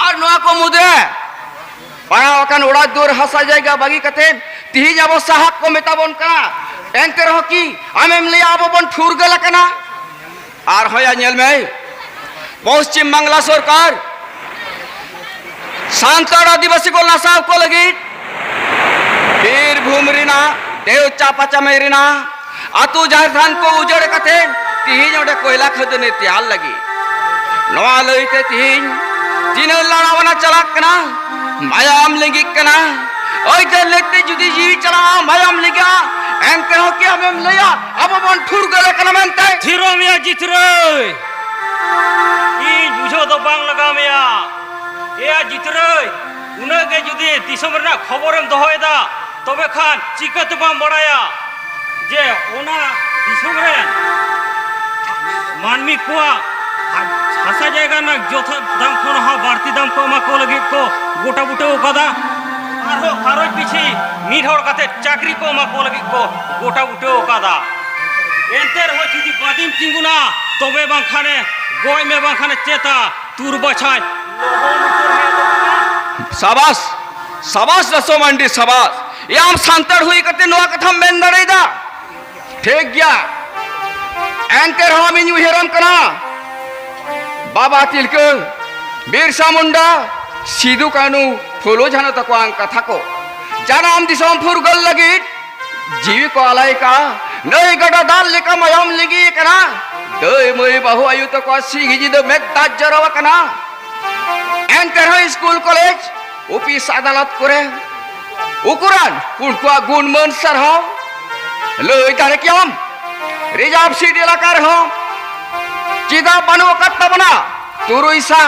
ᱟᱨ ᱱᱚᱣᱟ ᱠᱚ ᱢᱩᱫᱽᱨᱮ ᱯᱟᱲᱟᱣ ᱟᱠᱟᱱ ᱚᱲᱟᱜ ᱫᱩᱣᱟᱹᱨ ᱦᱟᱥᱟ ᱡᱟᱭᱜᱟ ᱵᱟᱹᱜᱤ ᱠᱟᱛᱮ ᱛᱤᱦᱤᱧ ᱟᱵᱚ ᱥᱟᱦᱟᱵ ᱠᱚ ᱢᱮᱛᱟ ᱵᱚᱱ ᱠᱟᱱᱟ᱾ ᱮᱱᱛᱮ ᱨᱮᱦᱚᱸ ᱠᱤ ᱟᱢᱮᱢ ᱞᱟᱹᱭᱟ ᱟᱵᱚ ᱵᱚᱱ ᱯᱷᱩᱨᱜᱟᱹᱞ ᱟᱠᱟᱱᱟ? ᱟᱨ ᱦᱚᱸᱭᱟ ᱧᱮᱞ ᱢᱮ, ᱯᱚᱥᱪᱤᱢ ᱵᱟᱝᱞᱟ ᱥᱚᱨᱠᱟᱨ ᱥᱟᱱᱛᱟᱲ ᱟᱹᱫᱤᱵᱟᱹᱥᱤ ᱠᱚ ᱱᱟᱥᱟᱣ ᱠᱚ ᱞᱟᱹᱜᱤᱫ ᱵᱤᱨᱵᱷᱩᱢ ᱨᱮᱱᱟᱜ ᱫᱮᱣ ᱪᱟᱯᱟ ᱪᱟᱢᱮ ᱨᱮᱱᱟᱜ ᱟᱛᱳ ᱡᱟᱦᱮᱨ ᱛᱷᱟᱱ ᱠᱚ ᱩᱡᱟᱹᱲ ᱠᱟᱛᱮ ᱛᱤᱦᱤᱧ ᱚᱸᱰᱮ ᱠᱚᱭᱞᱟ ᱠᱷᱟᱹᱫᱟᱹᱱᱤ ᱛᱮᱭᱟᱨ ᱞᱟᱹᱜᱤᱫ᱾ ᱱᱚᱣᱟ ᱞᱟᱹᱭᱛᱮ ᱛᱤᱦᱤᱧ ᱛᱤᱱᱟᱹᱜ ᱞᱟᱲᱟᱣᱟᱱᱟ ᱪᱟᱞᱟᱜ ᱠᱟᱱᱟ, ᱢᱟᱭᱟᱢ ᱞᱤᱸᱜᱤᱜ ᱠᱟᱱᱟ᱾ ᱟᱹᱭᱫᱟᱹᱨ ᱞᱟᱹᱜᱤᱫ ᱛᱮ ᱡᱩᱫᱤ ᱡᱤᱣᱤ ᱪᱟᱞᱟᱜᱼᱟ, ᱢᱟᱭᱟᱢ ᱞᱤᱸᱜᱤᱜᱼᱟ, ᱮᱱᱛᱮ ᱨᱮᱦᱚᱸ ᱠᱤ ᱟᱢᱮᱢ ᱞᱟᱹᱭᱟ ᱟᱵᱚ ᱵᱚᱱ ᱯᱷᱩᱨᱜᱟᱹᱞ ᱟᱠᱟᱱᱟ ᱢᱮᱱᱛᱮ? ᱛᱷᱤᱨᱚᱜ ᱢᱮᱭᱟ ᱡᱤᱛᱨᱟᱹᱭ, ᱤᱧ ᱵᱩᱡᱷᱟᱹᱣ ᱫᱚ ᱵᱟᱝ ᱞᱟᱜᱟᱣ ᱢᱮᱭᱟ᱾ ᱮᱭᱟ ᱡᱤᱛᱨᱟᱹᱭ, ᱩᱱᱟᱹᱜ ᱜᱮ ᱡᱩᱫᱤ ᱫᱤᱥᱚᱢ ᱨᱮᱱᱟᱜ ᱠᱷᱚᱵᱚᱨᱮᱢ ᱫᱚᱦᱚᱭᱮᱫᱟ, ᱛᱚᱵᱮ ᱠᱷᱟᱱ ᱪᱤᱠᱟᱹ ᱛᱮ ᱵᱟᱢ ᱵᱟᱲᱟᱭᱟ ᱡᱮ ᱚᱱᱟ ᱫᱤᱥᱚᱢ ᱨᱮᱱ ᱢᱟᱹᱱᱢᱤ ᱠᱚᱣᱟᱜ ᱦᱟ-, ᱦᱟᱥᱟ ᱡᱟᱭᱜᱟ ᱨᱮᱱᱟᱜ ᱡᱚᱛᱷᱟᱛ ᱫᱟᱢ ᱠᱷᱚᱱ ᱦᱚᱸ ᱵᱟᱹᱲᱛᱤ ᱫᱟᱢ ᱠᱚ ᱮᱢᱟ ᱠᱚ ᱞᱟᱹᱜᱤᱫ ᱠᱚ ᱜᱚᱴᱟ ᱵᱩᱴᱟᱹ ᱟᱠᱟᱫᱟ᱾ ᱟᱨᱦᱚᱸ ᱜᱷᱟᱨᱚᱸᱡᱽ ᱯᱤᱪᱷᱤ ᱢᱤᱫ ᱦᱚᱲ ᱠᱟᱛᱮ ᱪᱟᱹᱠᱨᱤ ᱠᱚ ᱮᱢᱟ ᱠᱚ ᱞᱟᱹᱜᱤᱫ ᱠᱚ ᱜᱚᱴᱟ ᱵᱩᱴᱟᱹ ᱟᱠᱟᱫᱟ᱾ ᱮᱱᱛᱮ ᱨᱮᱦᱚᱸ ᱡᱩᱫᱤ ᱵᱟᱹᱫᱤᱢ ᱛᱤᱸᱜᱩᱱᱟ, ᱛᱚᱵᱮ ᱵᱟᱝᱠᱷᱟᱱᱮ ᱜᱚᱡ ᱢᱮ, ᱵᱟᱝᱠᱷᱟᱱᱮ ᱪᱮᱛᱟ ᱛᱩᱨ ᱵᱟᱪᱷᱟᱭ ᱞᱚᱦᱚᱢ ᱩᱛᱟᱹᱨ ᱢᱮ ᱛᱚᱵᱮ ᱠᱷᱟᱱ᱾ ᱥᱟᱵᱟᱥ, ᱥᱟᱵᱟᱥ ᱫᱟᱥᱚ ᱢᱟᱱᱰᱤ, ᱥᱟᱵᱟᱥ᱾ ᱮ, ᱟᱢ ᱥᱟᱱᱛᱟᱲ ᱦᱩᱭ ᱠᱟᱛᱮ ᱱᱚᱣᱟ ᱠᱟᱛᱷᱟᱢ ᱢᱮᱱ ᱫᱟᱲᱮᱭᱟᱫᱟ? ᱴᱷᱤᱠ ᱜᱮᱭᱟ᱾ ᱮᱱᱛᱮ ᱨᱮᱦᱚᱸ ᱟᱢᱤᱧ ᱩᱭᱦᱟᱹᱨᱟᱢ ᱠᱟᱱᱟ, ᱵᱟᱵᱟ ᱛᱤᱞᱠᱟᱹ, ᱵᱤᱨᱥᱟ ᱢᱩᱱᱰᱟ, ᱥᱤᱫᱩ ᱠᱟᱹᱱᱩ, ᱯᱷᱩᱞᱳ ᱡᱷᱟᱱᱳ ᱛᱟᱠᱚᱣᱟᱜ ᱠᱟᱛᱷᱟ ᱠᱚ᱾ ᱡᱟᱱᱟᱢ ᱫᱤᱥᱚᱢ ᱯᱷᱩᱨᱜᱟᱹᱞ ᱞᱟᱹᱜᱤᱫ ᱡᱤᱣᱤ ᱠᱚ ᱟᱞᱟᱭ ᱠᱟᱜᱼᱟ᱾ ᱱᱟᱹᱭ ᱜᱟᱰᱟ ᱫᱟᱜ ᱞᱮᱠᱟ ᱢᱟᱭᱟᱢ ᱞᱤᱸᱜᱤ ᱟᱠᱟᱱᱟ᱾ ᱫᱟᱹᱭ ᱢᱟᱹᱭ ᱵᱟᱹᱦᱩ ᱟᱭᱳ ᱛᱟᱠᱚᱣᱟᱜ ᱥᱤᱸᱜᱤ ᱧᱤᱫᱟᱹ ᱢᱮᱫ ᱫᱟᱜ ᱡᱚᱨᱚ ᱟᱠᱟᱱᱟ᱾ ᱮᱱᱛᱮ ᱨᱮᱦᱚᱸ ᱥᱠᱩᱞ, ᱠᱚᱞᱮᱡᱽ, ᱚᱯᱷᱤᱥ, ᱟᱫᱟᱞᱚᱛ ᱠᱚᱨᱮ ᱩᱠᱩᱨᱟᱱ ᱩᱱᱠᱩᱣᱟᱜ ᱜᱩᱱ ᱢᱟᱹᱱ ᱥᱟᱨᱦᱟᱣ ᱞᱟᱹᱭ ᱫᱟᱲᱮ ᱠᱮᱭᱟᱢ? ᱨᱤᱡᱟᱨᱵᱷ ᱥᱤᱴ ᱮᱞᱟᱠᱟ ᱨᱮᱦᱚᱸ ᱪᱮᱫᱟᱜ ᱵᱟᱹᱱᱩᱜ ᱟᱠᱟᱫ ᱛᱟᱵᱚᱱᱟ ᱛᱩᱨᱩᱭ ᱥᱟ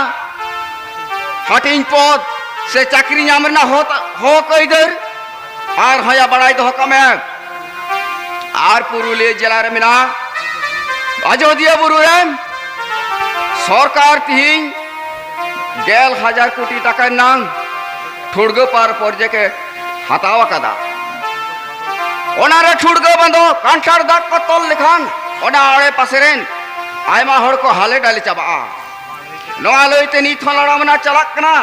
ᱦᱟᱹᱴᱤᱧ ᱯᱚᱫᱽ ᱥᱮ ᱪᱟᱹᱠᱨᱤ ᱧᱟᱢ ᱨᱮᱱᱟᱜ ᱦᱚᱛ-, ᱦᱚᱠ ᱟᱹᱭᱫᱟᱹᱨ? ᱟᱨ ᱦᱚᱸᱭᱟ ᱵᱟᱲᱟᱭ ᱫᱚᱦᱚ ᱠᱟᱜ ᱢᱮ, ᱟᱨ ᱯᱩᱨᱩᱞᱤᱭᱟᱹ ᱡᱮᱞᱟ ᱨᱮ ᱢᱮᱱᱟᱜᱼᱟ ᱟᱡᱚᱫᱤᱭᱟᱹ ᱵᱩᱨᱩ ᱨᱮ ᱥᱚᱨᱠᱟᱨ ᱛᱤᱦᱤᱧ ᱜᱮᱞ ᱦᱟᱡᱟᱨ ᱠᱳᱴᱤ ᱴᱟᱠᱟ ᱨᱮᱱᱟᱝ ᱴᱷᱩᱲᱜᱟᱹ ᱯᱟᱨ ᱯᱨᱚᱡᱮᱠᱴ ᱮ ᱦᱟᱛᱟᱣ ᱟᱠᱟᱫᱟ᱾ ᱚᱱᱟᱨᱮ ᱴᱷᱩᱲᱜᱟᱹ ᱵᱟᱸᱫᱚ ᱠᱟᱱᱴᱷᱟᱲ ᱫᱟᱜ ᱠᱚ ᱛᱚᱞ ᱞᱮᱠᱷᱟᱱ ᱚᱱᱟ ᱟᱲᱮ ᱯᱟᱥᱮ ᱨᱮᱱ ᱟᱭᱢᱟ ᱦᱚᱲ ᱠᱚ ᱦᱟᱞᱮ ᱰᱟᱞᱮ ᱪᱟᱵᱟᱜᱼᱟ᱾ ᱱᱚᱣᱟ ᱞᱟᱹᱭᱛᱮ ᱱᱤᱛ ᱦᱚᱸ ᱞᱟᱲᱟᱣ ᱢᱮᱱᱟᱜ ᱪᱟᱞᱟᱜ ᱠᱟᱱᱟ᱾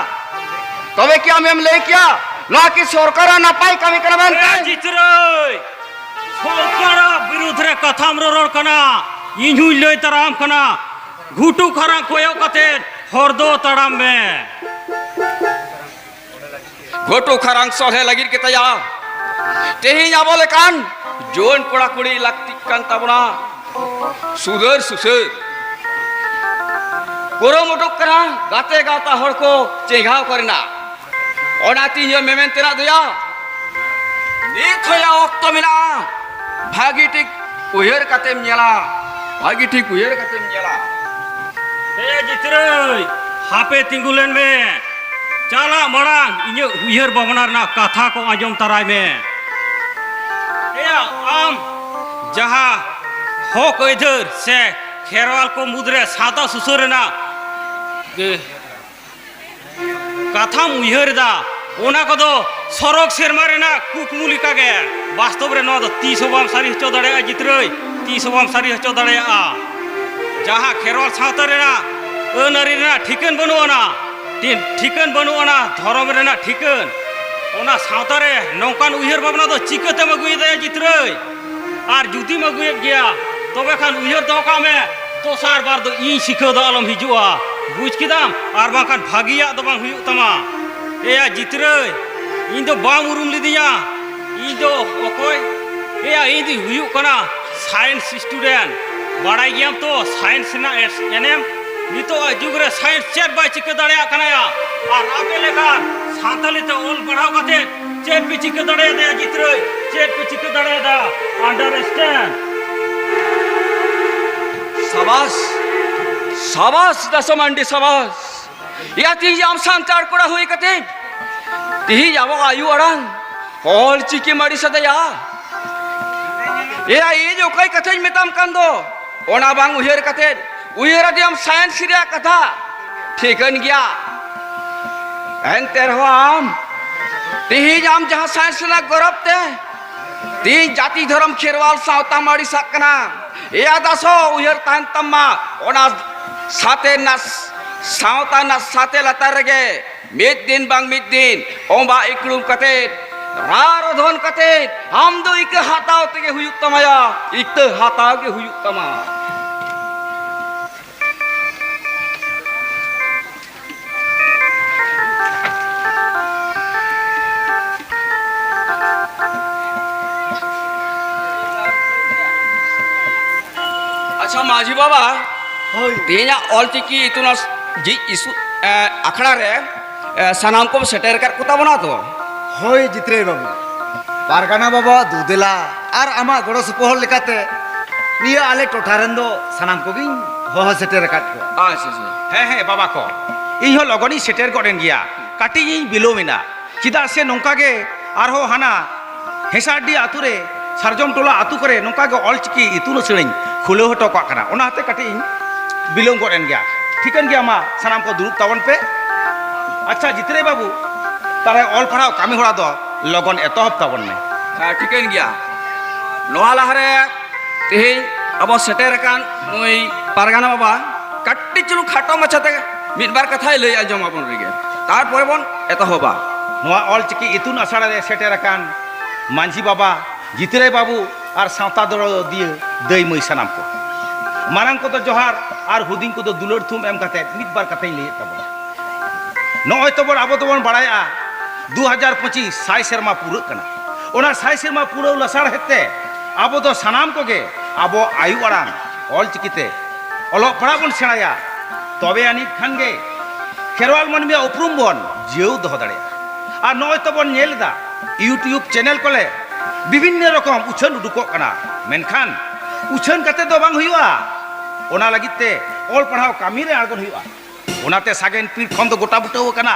ᱛᱚᱵᱮ ᱠᱤ ᱟᱢᱮᱢ ᱞᱟᱹᱭ ᱠᱮᱭᱟ, ᱱᱚᱣᱟ ᱠᱤ ᱥᱚᱨᱠᱟᱨᱟᱜ ᱱᱟᱯᱟᱭ ᱠᱟᱹᱢᱤ ᱠᱟᱱᱟ ᱢᱮᱱᱛᱮ? ᱮ ᱡᱤᱛᱨᱟᱹᱭ, ᱥᱚᱨᱠᱟᱨᱟᱜ ᱵᱤᱨᱩᱫᱷ ᱨᱮ ᱠᱟᱛᱷᱟᱢ ᱨᱚᱨᱚᱲ ᱠᱟᱱᱟ᱾ ᱤᱧ ᱦᱚᱸᱧ ᱞᱟᱹᱭ ᱛᱟᱨᱟᱢ ᱠᱟᱱᱟ, ᱜᱷᱩᱴᱩ ᱠᱷᱟᱨᱟᱝ ᱠᱚᱭᱚᱜ ᱠᱟᱛᱮ ᱦᱚᱨ ᱫᱚ ᱛᱟᱲᱟᱢ ᱢᱮ᱾ ᱜᱷᱩᱴᱩ ᱠᱷᱟᱨᱟᱝ ᱥᱚᱞᱦᱮ ᱞᱟᱹᱜᱤᱫ ᱜᱮ ᱛᱟᱭᱟ ᱛᱮᱦᱮᱧ ᱟᱵᱚ ᱞᱮᱠᱟᱱ ᱡᱩᱣᱟᱹᱱ ᱠᱚᱲᱟ ᱠᱩᱲᱤ ᱞᱟᱹᱠᱛᱤᱜ ᱠᱟᱱ ᱛᱟᱵᱚᱱᱟ᱾ ᱥᱩᱫᱷᱟᱹᱨ ᱥᱩᱥᱟᱹᱨ ᱠᱩᱨᱩᱢᱩᱴᱩᱜ ᱠᱟᱱᱟ ᱜᱟᱛᱮ ᱜᱟᱶᱛᱟ ᱦᱚᱲ ᱠᱚ ᱪᱮᱸᱜᱷᱟᱣ ᱠᱚᱨᱮᱱᱟᱜ᱾ ᱚᱱᱟᱛᱮ ᱤᱧᱟᱹᱜ ᱢᱮᱢᱮᱱ ᱛᱮᱱᱟᱜ ᱫᱚᱭᱟ, ᱱᱤᱛ ᱦᱚᱸᱭᱟ ᱚᱠᱛᱚ ᱢᱮᱱᱟᱜᱼᱟ᱾ ᱵᱷᱟᱹᱜᱤ ᱴᱷᱤᱠ ᱩᱭᱦᱟᱹᱨ ᱠᱟᱛᱮᱢ ᱧᱮᱞᱟ, ᱵᱷᱟᱹᱜᱤ ᱴᱷᱤᱠ ᱩᱭᱦᱟᱹᱨ ᱠᱟᱛᱮᱢ ᱧᱮᱞᱟ᱾ ᱮ ᱡᱤᱛᱨᱟᱹᱭ, ᱦᱟᱯᱮ ᱛᱤᱸᱜᱩ ᱞᱮᱱ ᱢᱮ᱾ ᱪᱟᱞᱟᱜ ᱢᱟᱲᱟᱝ ᱤᱧᱟᱹᱜ ᱩᱭᱦᱟᱹᱨ ᱵᱷᱟᱵᱽᱱᱟ ᱨᱮᱱᱟᱜ ᱠᱟᱛᱷᱟ ᱠᱚ ᱟᱸᱡᱚᱢ ᱛᱟᱨᱟᱭ ᱢᱮ᱾ ᱮᱭᱟ, ᱟᱢ ᱡᱟᱦᱟᱸ ᱦᱚᱠ ᱟᱹᱭᱫᱟᱹᱨ ᱥᱮ ᱠᱷᱮᱨᱣᱟᱞ ᱠᱚ ᱢᱩᱫᱽᱨᱮ ᱥᱟᱶᱛᱟ ᱥᱩᱥᱟᱹᱨ ᱨᱮᱱᱟᱜ, ᱮ, ᱠᱟᱛᱷᱟᱢ ᱩᱭᱦᱟᱹᱨ ᱮᱫᱟ, ᱚᱱᱟ ᱠᱚᱫᱚ ᱥᱚᱨᱚᱜᱽ ᱥᱮᱨᱢᱟ ᱨᱮᱱᱟᱜ ᱠᱩᱠᱢᱩ ᱞᱮᱠᱟᱜᱮ᱾ ᱵᱟᱥᱛᱚᱵ ᱨᱮ ᱱᱚᱣᱟ ᱫᱚ ᱛᱤᱥ ᱦᱚᱸ ᱵᱟᱢ ᱥᱟᱹᱨᱤ ᱦᱚᱪᱚ ᱫᱟᱲᱮᱭᱟᱜᱼᱟ ᱡᱤᱛᱨᱟᱹᱭ, ᱛᱤᱥ ᱦᱚᱸ ᱵᱟᱢ ᱥᱟᱹᱨᱤ ᱦᱚᱪᱚ ᱫᱟᱲᱮᱭᱟᱜᱼᱟ᱾ ᱡᱟᱦᱟᱸ ᱠᱷᱮᱨᱣᱟᱞ ᱥᱟᱶᱛᱟ ᱨᱮᱱᱟᱜ ᱟᱹᱱ ᱟᱹᱨᱤ ᱨᱮᱱᱟᱜ ᱴᱷᱤᱠᱟᱹᱱ ᱵᱟᱹᱱᱩᱜ ᱟᱱᱟ, ᱴᱷᱤ-, ᱴᱷᱤᱠᱟᱹᱱ ᱵᱟᱹᱱᱩᱜ ᱟᱱᱟ, ᱫᱷᱚᱨᱚᱢ ᱨᱮᱱᱟᱜ ᱴᱷᱤᱠᱟᱹᱱ, ᱚᱱᱟ ᱥᱟᱶᱛᱟ ᱨᱮ ᱱᱚᱝᱠᱟᱱ ᱩᱭᱦᱟᱹᱨ ᱵᱷᱟᱵᱽᱱᱟ ᱫᱚ ᱪᱤᱠᱟᱹᱛᱮᱢ ᱟᱹᱜᱩᱭᱮᱫᱟ ᱡᱤᱛᱨᱟᱹᱭ? ᱟᱨ ᱡᱩᱫᱤᱢ ᱟᱹᱜᱩᱭᱮᱫ ᱜᱮᱭᱟ, ᱛᱚᱵᱮ ᱠᱷᱟᱱ ᱩᱭᱦᱟᱹᱨ ᱫᱚᱦᱚ ᱠᱟᱜ ᱢᱮ, ᱫᱚᱥᱟᱨ ᱵᱟᱨ ᱫᱚ ᱤᱧ ᱥᱤᱠᱷᱟᱹᱣ ᱫᱚ ᱟᱞᱚᱢ ᱦᱤᱡᱩᱜᱼᱟ, ᱵᱩᱡᱽ ᱠᱮᱫᱟᱢ? ᱟᱨ ᱵᱟᱝᱠᱷᱟᱱ ᱵᱷᱟᱹᱜᱤᱭᱟᱜ ᱫᱚ ᱵᱟᱝ ᱦᱩᱭᱩᱜ ᱛᱟᱢᱟ᱾ ᱮᱭᱟ ᱡᱤᱛᱨᱟᱹᱭ, ᱤᱧ ᱫᱚ ᱵᱟᱢ ᱩᱨᱩᱢ ᱞᱤᱫᱤᱧᱟ, ᱤᱧ ᱫᱚ ᱚᱠᱚᱭ? ᱮᱭᱟ, ᱤᱧ ᱫᱚᱧ ᱦᱩᱭᱩᱜ ᱠᱟᱱᱟ science student᱾ ᱵᱟᱲᱟᱭ ᱜᱮᱭᱟᱢ ᱛᱚ science ᱨᱮᱱᱟᱜ ᱮᱥ-, ᱮᱱᱮᱢ? ᱱᱤᱛᱚᱜᱟᱜ ᱡᱩᱜᱽ ᱨᱮ science ᱪᱮᱫ ᱵᱟᱭ ᱪᱤᱠᱟᱹ ᱫᱟᱲᱮᱭᱟᱜ ᱠᱟᱱᱟᱭᱟ? ᱟᱨ ᱟᱯᱮ ᱞᱮᱠᱟᱱ ᱥᱟᱱᱛᱟᱲᱤ ᱛᱮ ᱚᱞ ᱯᱟᱲᱦᱟᱣ ᱠᱟᱛᱮ ᱪᱮᱫ ᱯᱮ ᱪᱤᱠᱟᱹ ᱫᱟᱲᱮᱭᱟᱫᱟ ᱡᱤᱛᱨᱟᱹᱭ? ᱪᱮᱫ ᱯᱮ ᱪᱤᱠᱟᱹ ᱫᱟᱲᱮᱭᱟᱫᱟ? Understand? ᱥᱟᱵᱟᱥ, ᱥᱟᱵᱟᱥ ᱫᱟᱥᱚ ᱢᱟᱱᱰᱤ, ᱥᱟᱵᱟᱥ᱾ ᱭᱟ, ᱛᱤᱦᱤᱧ ᱟᱢ ᱥᱟᱱᱛᱟᱲ ᱠᱚᱲᱟ ᱦᱩᱭ ᱠᱟᱛᱮ ᱛᱤᱦᱤᱧ ᱟᱵᱚ ᱟᱭᱳ ᱟᱲᱟᱝ ᱚᱞ ᱪᱤᱠᱤᱢ ᱟᱹᱲᱤᱥ ᱟᱫᱟᱭᱟ᱾ ᱮᱭᱟ, ᱤᱧ ᱚᱠᱚᱭ ᱠᱟᱛᱷᱟᱧ ᱢᱮᱛᱟᱢ ᱠᱟᱱ ᱫᱚ, ᱚᱱᱟ ᱵᱟᱝ ᱩᱭᱦᱟᱹᱨ ᱠᱟᱛᱮ ᱩᱭᱦᱟᱹᱨ ᱟᱫᱮᱭᱟᱢ science ᱨᱮᱭᱟᱜ ᱠᱟᱛᱷᱟ᱾ ᱴᱷᱤᱠᱟᱹᱱ ᱜᱮᱭᱟ, ᱮᱱᱛᱮ ᱨᱮᱦᱚᱸ ᱟᱢ ᱛᱤᱦᱤᱧ ᱟᱢ ᱡᱟᱦᱟᱸ science ᱨᱮᱱᱟᱜ ᱜᱚᱨᱚᱵ ᱛᱮ ᱛᱤᱦᱤᱧ ᱡᱟᱹᱛᱤ ᱫᱷᱚᱨᱚᱢ ᱠᱷᱮᱨᱣᱟᱞ ᱥᱟᱶᱛᱟᱢ ᱟᱹᱲᱤᱥᱟᱜ ᱠᱟᱱᱟ, ᱮᱭᱟ ᱫᱟᱥᱚ, ᱩᱭᱦᱟᱹᱨ ᱛᱟᱦᱮᱱ ᱛᱟᱢ ᱢᱟ, ᱚᱱᱟ ᱥᱟᱛᱮ ᱨᱮᱱᱟᱜ, ᱥᱟᱶᱛᱟ ᱨᱮᱱᱟᱜ ᱥᱟᱛᱮ ᱞᱟᱛᱟᱨ ᱨᱮᱜᱮ ᱢᱤᱫ ᱫᱤᱱ ᱵᱟᱝ ᱢᱤᱫ ᱫᱤᱱ ᱚᱸᱵᱟ ᱤᱠᱲᱩᱢ ᱠᱟᱛᱮ, ᱨᱟᱲ ᱨᱚᱫᱷᱚᱱ ᱠᱟᱛᱮ, ᱟᱢ ᱫᱚ ᱤᱠᱟᱹ ᱦᱟᱛᱟᱣ ᱛᱮᱜᱮ ᱦᱩᱭᱩᱜ ᱛᱟᱢᱟ ᱭᱟ, ᱤᱠᱟᱹ ᱦᱟᱛᱟᱣ ᱜᱮ ᱦᱩᱭᱩᱜ ᱛᱟᱢᱟ᱾ ᱟᱪᱪᱷᱟ ᱢᱟᱹᱡᱷᱤ ᱵᱟᱵᱟ, ᱦᱳᱭ᱾ ᱛᱮᱦᱮᱧᱟᱜ ᱚᱞᱪᱤᱠᱤ ᱤᱛᱩᱱ ᱟᱥ-, ᱡᱤ ᱤᱥᱩ-, ᱮ, ᱟᱠᱷᱲᱟ ᱨᱮ, ᱮ, ᱥᱟᱱᱟᱢ ᱠᱚᱢ ᱥᱮᱴᱮᱨ ᱟᱠᱟᱫ ᱠᱚ ᱛᱟᱵᱚᱱᱟ ᱛᱚ? ᱦᱳᱭ ᱡᱤᱛᱨᱟᱹᱭ ᱵᱟᱹᱵᱩ, ᱯᱟᱨᱜᱟᱱᱟ ᱵᱟᱵᱟᱣᱟᱜ ᱫᱩᱫᱮᱞᱟ ᱟᱨ ᱟᱢᱟᱜ ᱜᱚᱲᱚ ᱥᱚᱯᱚᱦᱚᱫ ᱞᱮᱠᱟᱛᱮ ᱱᱤᱭᱟᱹ ᱟᱞᱮ ᱴᱚᱴᱷᱟ ᱨᱮᱱ ᱫᱚ ᱥᱟᱱᱟᱢ ᱠᱚᱜᱮᱧ ᱦᱚᱦᱚ ᱥᱮᱴᱮᱨ ᱟᱠᱟᱫ ᱠᱚᱣᱟ᱾ ᱟᱪᱪᱷᱟ, ᱟᱪᱪᱷᱟ᱾ ᱦᱮᱸ, ᱦᱮᱸ, ᱵᱟᱵᱟ ᱠᱚ, ᱤᱧ ᱦᱚᱸ ᱞᱚᱜᱚᱱᱤᱧ ᱥᱮᱴᱮᱨ ᱜᱚᱫ ᱮᱱ ᱜᱮᱭᱟ᱾ ᱠᱟᱹᱴᱤᱡ ᱤᱧ ᱵᱤᱞᱚᱢ ᱮᱱᱟ, ᱪᱮᱫᱟᱜ ᱥᱮ ᱱᱚᱝᱠᱟ ᱜᱮ ᱟᱨᱦᱚᱸ ᱦᱟᱱᱟ ᱦᱮᱸᱥᱟᱰᱤ ᱟᱹᱛᱩ ᱨᱮ, ᱥᱟᱨᱡᱚᱢ ᱴᱚᱞᱟ ᱟᱹᱛᱩ ᱠᱚᱨᱮ ᱱᱚᱝᱠᱟ ᱜᱮ ᱚᱞᱪᱤᱠᱤ ᱤᱛᱩᱱ ᱟᱥᱲᱟᱧ ᱠᱷᱩᱞᱟᱹᱣ ᱦᱚᱴᱚ ᱠᱟᱜ ᱠᱟᱱᱟ, ᱚᱱᱟ ᱦᱚᱛᱮ ᱠᱟᱹᱴᱤᱡ ᱤᱧ ᱵᱤᱞᱚᱢ ᱜᱚᱫ ᱮᱱ ᱜᱮᱭᱟ᱾ ᱴᱷᱤᱠᱟᱹᱱ ᱜᱮᱭᱟ, ᱢᱟ ᱥᱟᱱᱟᱢ ᱠᱚ ᱫᱩᱲᱩᱵ ᱛᱟᱵᱚᱱ ᱯᱮ᱾ ᱟᱪᱪᱷᱟ ᱡᱤᱛᱨᱟᱹᱭ ᱵᱟᱹᱵᱩ, ᱛᱟᱦᱞᱮ ᱚᱞ ᱯᱟᱲᱦᱟᱣ ᱠᱟᱹᱢᱤ ᱦᱚᱨᱟ ᱫᱚ ᱞᱚᱜᱚᱱ ᱮᱛᱚᱦᱚᱵ ᱛᱟᱵᱚᱱ ᱢᱮ᱾ ᱦᱮᱸ, ᱴᱷᱤᱠᱟᱹᱱ ᱜᱮᱭᱟ᱾ ᱱᱚᱣᱟ ᱞᱟᱦᱟᱨᱮ ᱛᱮᱦᱮᱧ ᱟᱵᱚ ᱥᱮᱴᱮᱨ ᱟᱠᱟᱱ ᱱᱩᱭ ᱯᱟᱨᱜᱟᱱᱟ ᱵᱟᱵᱟ ᱠᱟᱹᱴᱤᱡ ᱪᱩᱞᱩᱝ ᱠᱷᱟᱴᱚ ᱢᱟᱪᱷᱟᱛᱮ ᱢᱤᱫ ᱵᱟᱨ ᱠᱟᱛᱷᱟᱭ ᱞᱟᱹᱭ ᱟᱸᱡᱚᱢ ᱟᱵᱚᱱ ᱨᱮᱜᱮ, ᱛᱟᱨᱯᱚᱨᱮ ᱵᱚᱱ ᱮᱛᱚᱦᱚᱵᱟ᱾ ᱱᱚᱣᱟ ᱚᱞᱪᱤᱠᱤ ᱤᱛᱩᱱ ᱟᱥᱲᱟ ᱨᱮ ᱥᱮᱴᱮᱨ ᱟᱠᱟᱱ ᱢᱟᱹᱡᱷᱤ ᱵᱟᱵᱟ, ᱡᱤᱛᱨᱟᱹᱭ ᱵᱟᱹᱵᱩ ᱟᱨ ᱥᱟᱶᱛᱟ ᱫᱚᱨᱚᱫᱤᱭᱟᱹ ᱫᱟᱹᱭ ᱢᱟᱹᱭ ᱥᱟᱱᱟᱢ ᱠᱚ, ᱢᱟᱨᱟᱝ ᱠᱚᱫᱚ ᱡᱚᱦᱟᱨ ᱟᱨ ᱦᱩᱰᱤᱧ ᱠᱚᱫᱚ ᱫᱩᱞᱟᱹᱲ ᱛᱷᱩᱢ ᱮᱢ ᱠᱟᱛᱮ ᱢᱤᱫ ᱵᱟᱨ ᱠᱟᱛᱷᱟᱧ ᱞᱟᱹᱭᱮᱫ ᱛᱟᱵᱚᱱᱟ᱾ ᱱᱚᱜᱼᱚᱭ ᱛᱚᱵᱚᱱ, ᱟᱵᱚ ᱫᱚᱵᱚᱱ ᱵᱟᱲᱟᱭᱟ, ᱫᱩ ᱦᱟᱡᱟᱨ ᱯᱚᱸᱪᱤᱥ ᱥᱟᱭ ᱥᱮᱨᱢᱟ ᱯᱩᱨᱟᱹᱜ ᱠᱟᱱᱟ᱾ ᱚᱱᱟ ᱥᱟᱭ ᱥᱮᱨᱢᱟ ᱯᱩᱨᱟᱹᱣ ᱞᱟᱥᱟᱲᱦᱮᱫ ᱛᱮ ᱟᱵᱚ ᱫᱚ ᱥᱟᱱᱟᱢ ᱠᱚᱜᱮ ᱟᱵᱚ ᱟᱭᱳ ᱟᱲᱟᱝ ᱚᱞ ᱪᱤᱠᱤᱛᱮ ᱚᱞᱚᱜ ᱯᱟᱲᱦᱟᱜ ᱵᱚᱱ ᱥᱮᱬᱟᱭᱟ᱾ ᱛᱚᱵᱮ ᱟᱹᱱᱤᱡ ᱠᱷᱟᱱ ᱜᱮ ᱠᱷᱮᱨᱣᱟᱞ ᱢᱟᱹᱱᱢᱤᱭᱟᱜ ᱩᱯᱨᱩᱢ ᱵᱚᱱ ᱡᱤᱭᱟᱹᱣ ᱫᱚᱦᱚ ᱫᱟᱲᱮᱭᱟᱜᱼᱟ᱾ ᱟᱨ ᱱᱚᱜᱼᱚᱭ ᱛᱚᱵᱚᱱ ᱧᱮᱞ ᱮᱫᱟ, YouTube ᱪᱮᱱᱮᱞ ᱠᱚᱨᱮ ᱵᱤᱵᱷᱤᱱᱱᱚ ᱨᱚᱠᱚᱢ ᱩᱪᱷᱟᱹᱱ ᱩᱰᱩᱠᱚᱜ ᱠᱟᱱᱟ, ᱢᱮᱱᱠᱷᱟᱱ ᱩᱪᱷᱟᱹᱱ ᱠᱟᱛᱮ ᱫᱚ ᱵᱟᱝ ᱦᱩᱭᱩᱜᱼᱟ᱾ ᱚᱱᱟ ᱞᱟᱹᱜᱤᱫ ᱛᱮ ᱚᱞ ᱯᱟᱲᱦᱟᱣ ᱠᱟᱹᱢᱤ ᱨᱮ ᱟᱬᱜᱚᱱ ᱦᱩᱭᱩᱜᱼᱟ᱾ ᱚᱱᱟᱛᱮ ᱥᱟᱜᱮᱱ ᱯᱤᱲ ᱠᱷᱚᱱ ᱫᱚ ᱜᱚᱴᱟ ᱵᱩᱴᱟᱹᱣ ᱟᱠᱟᱱᱟ,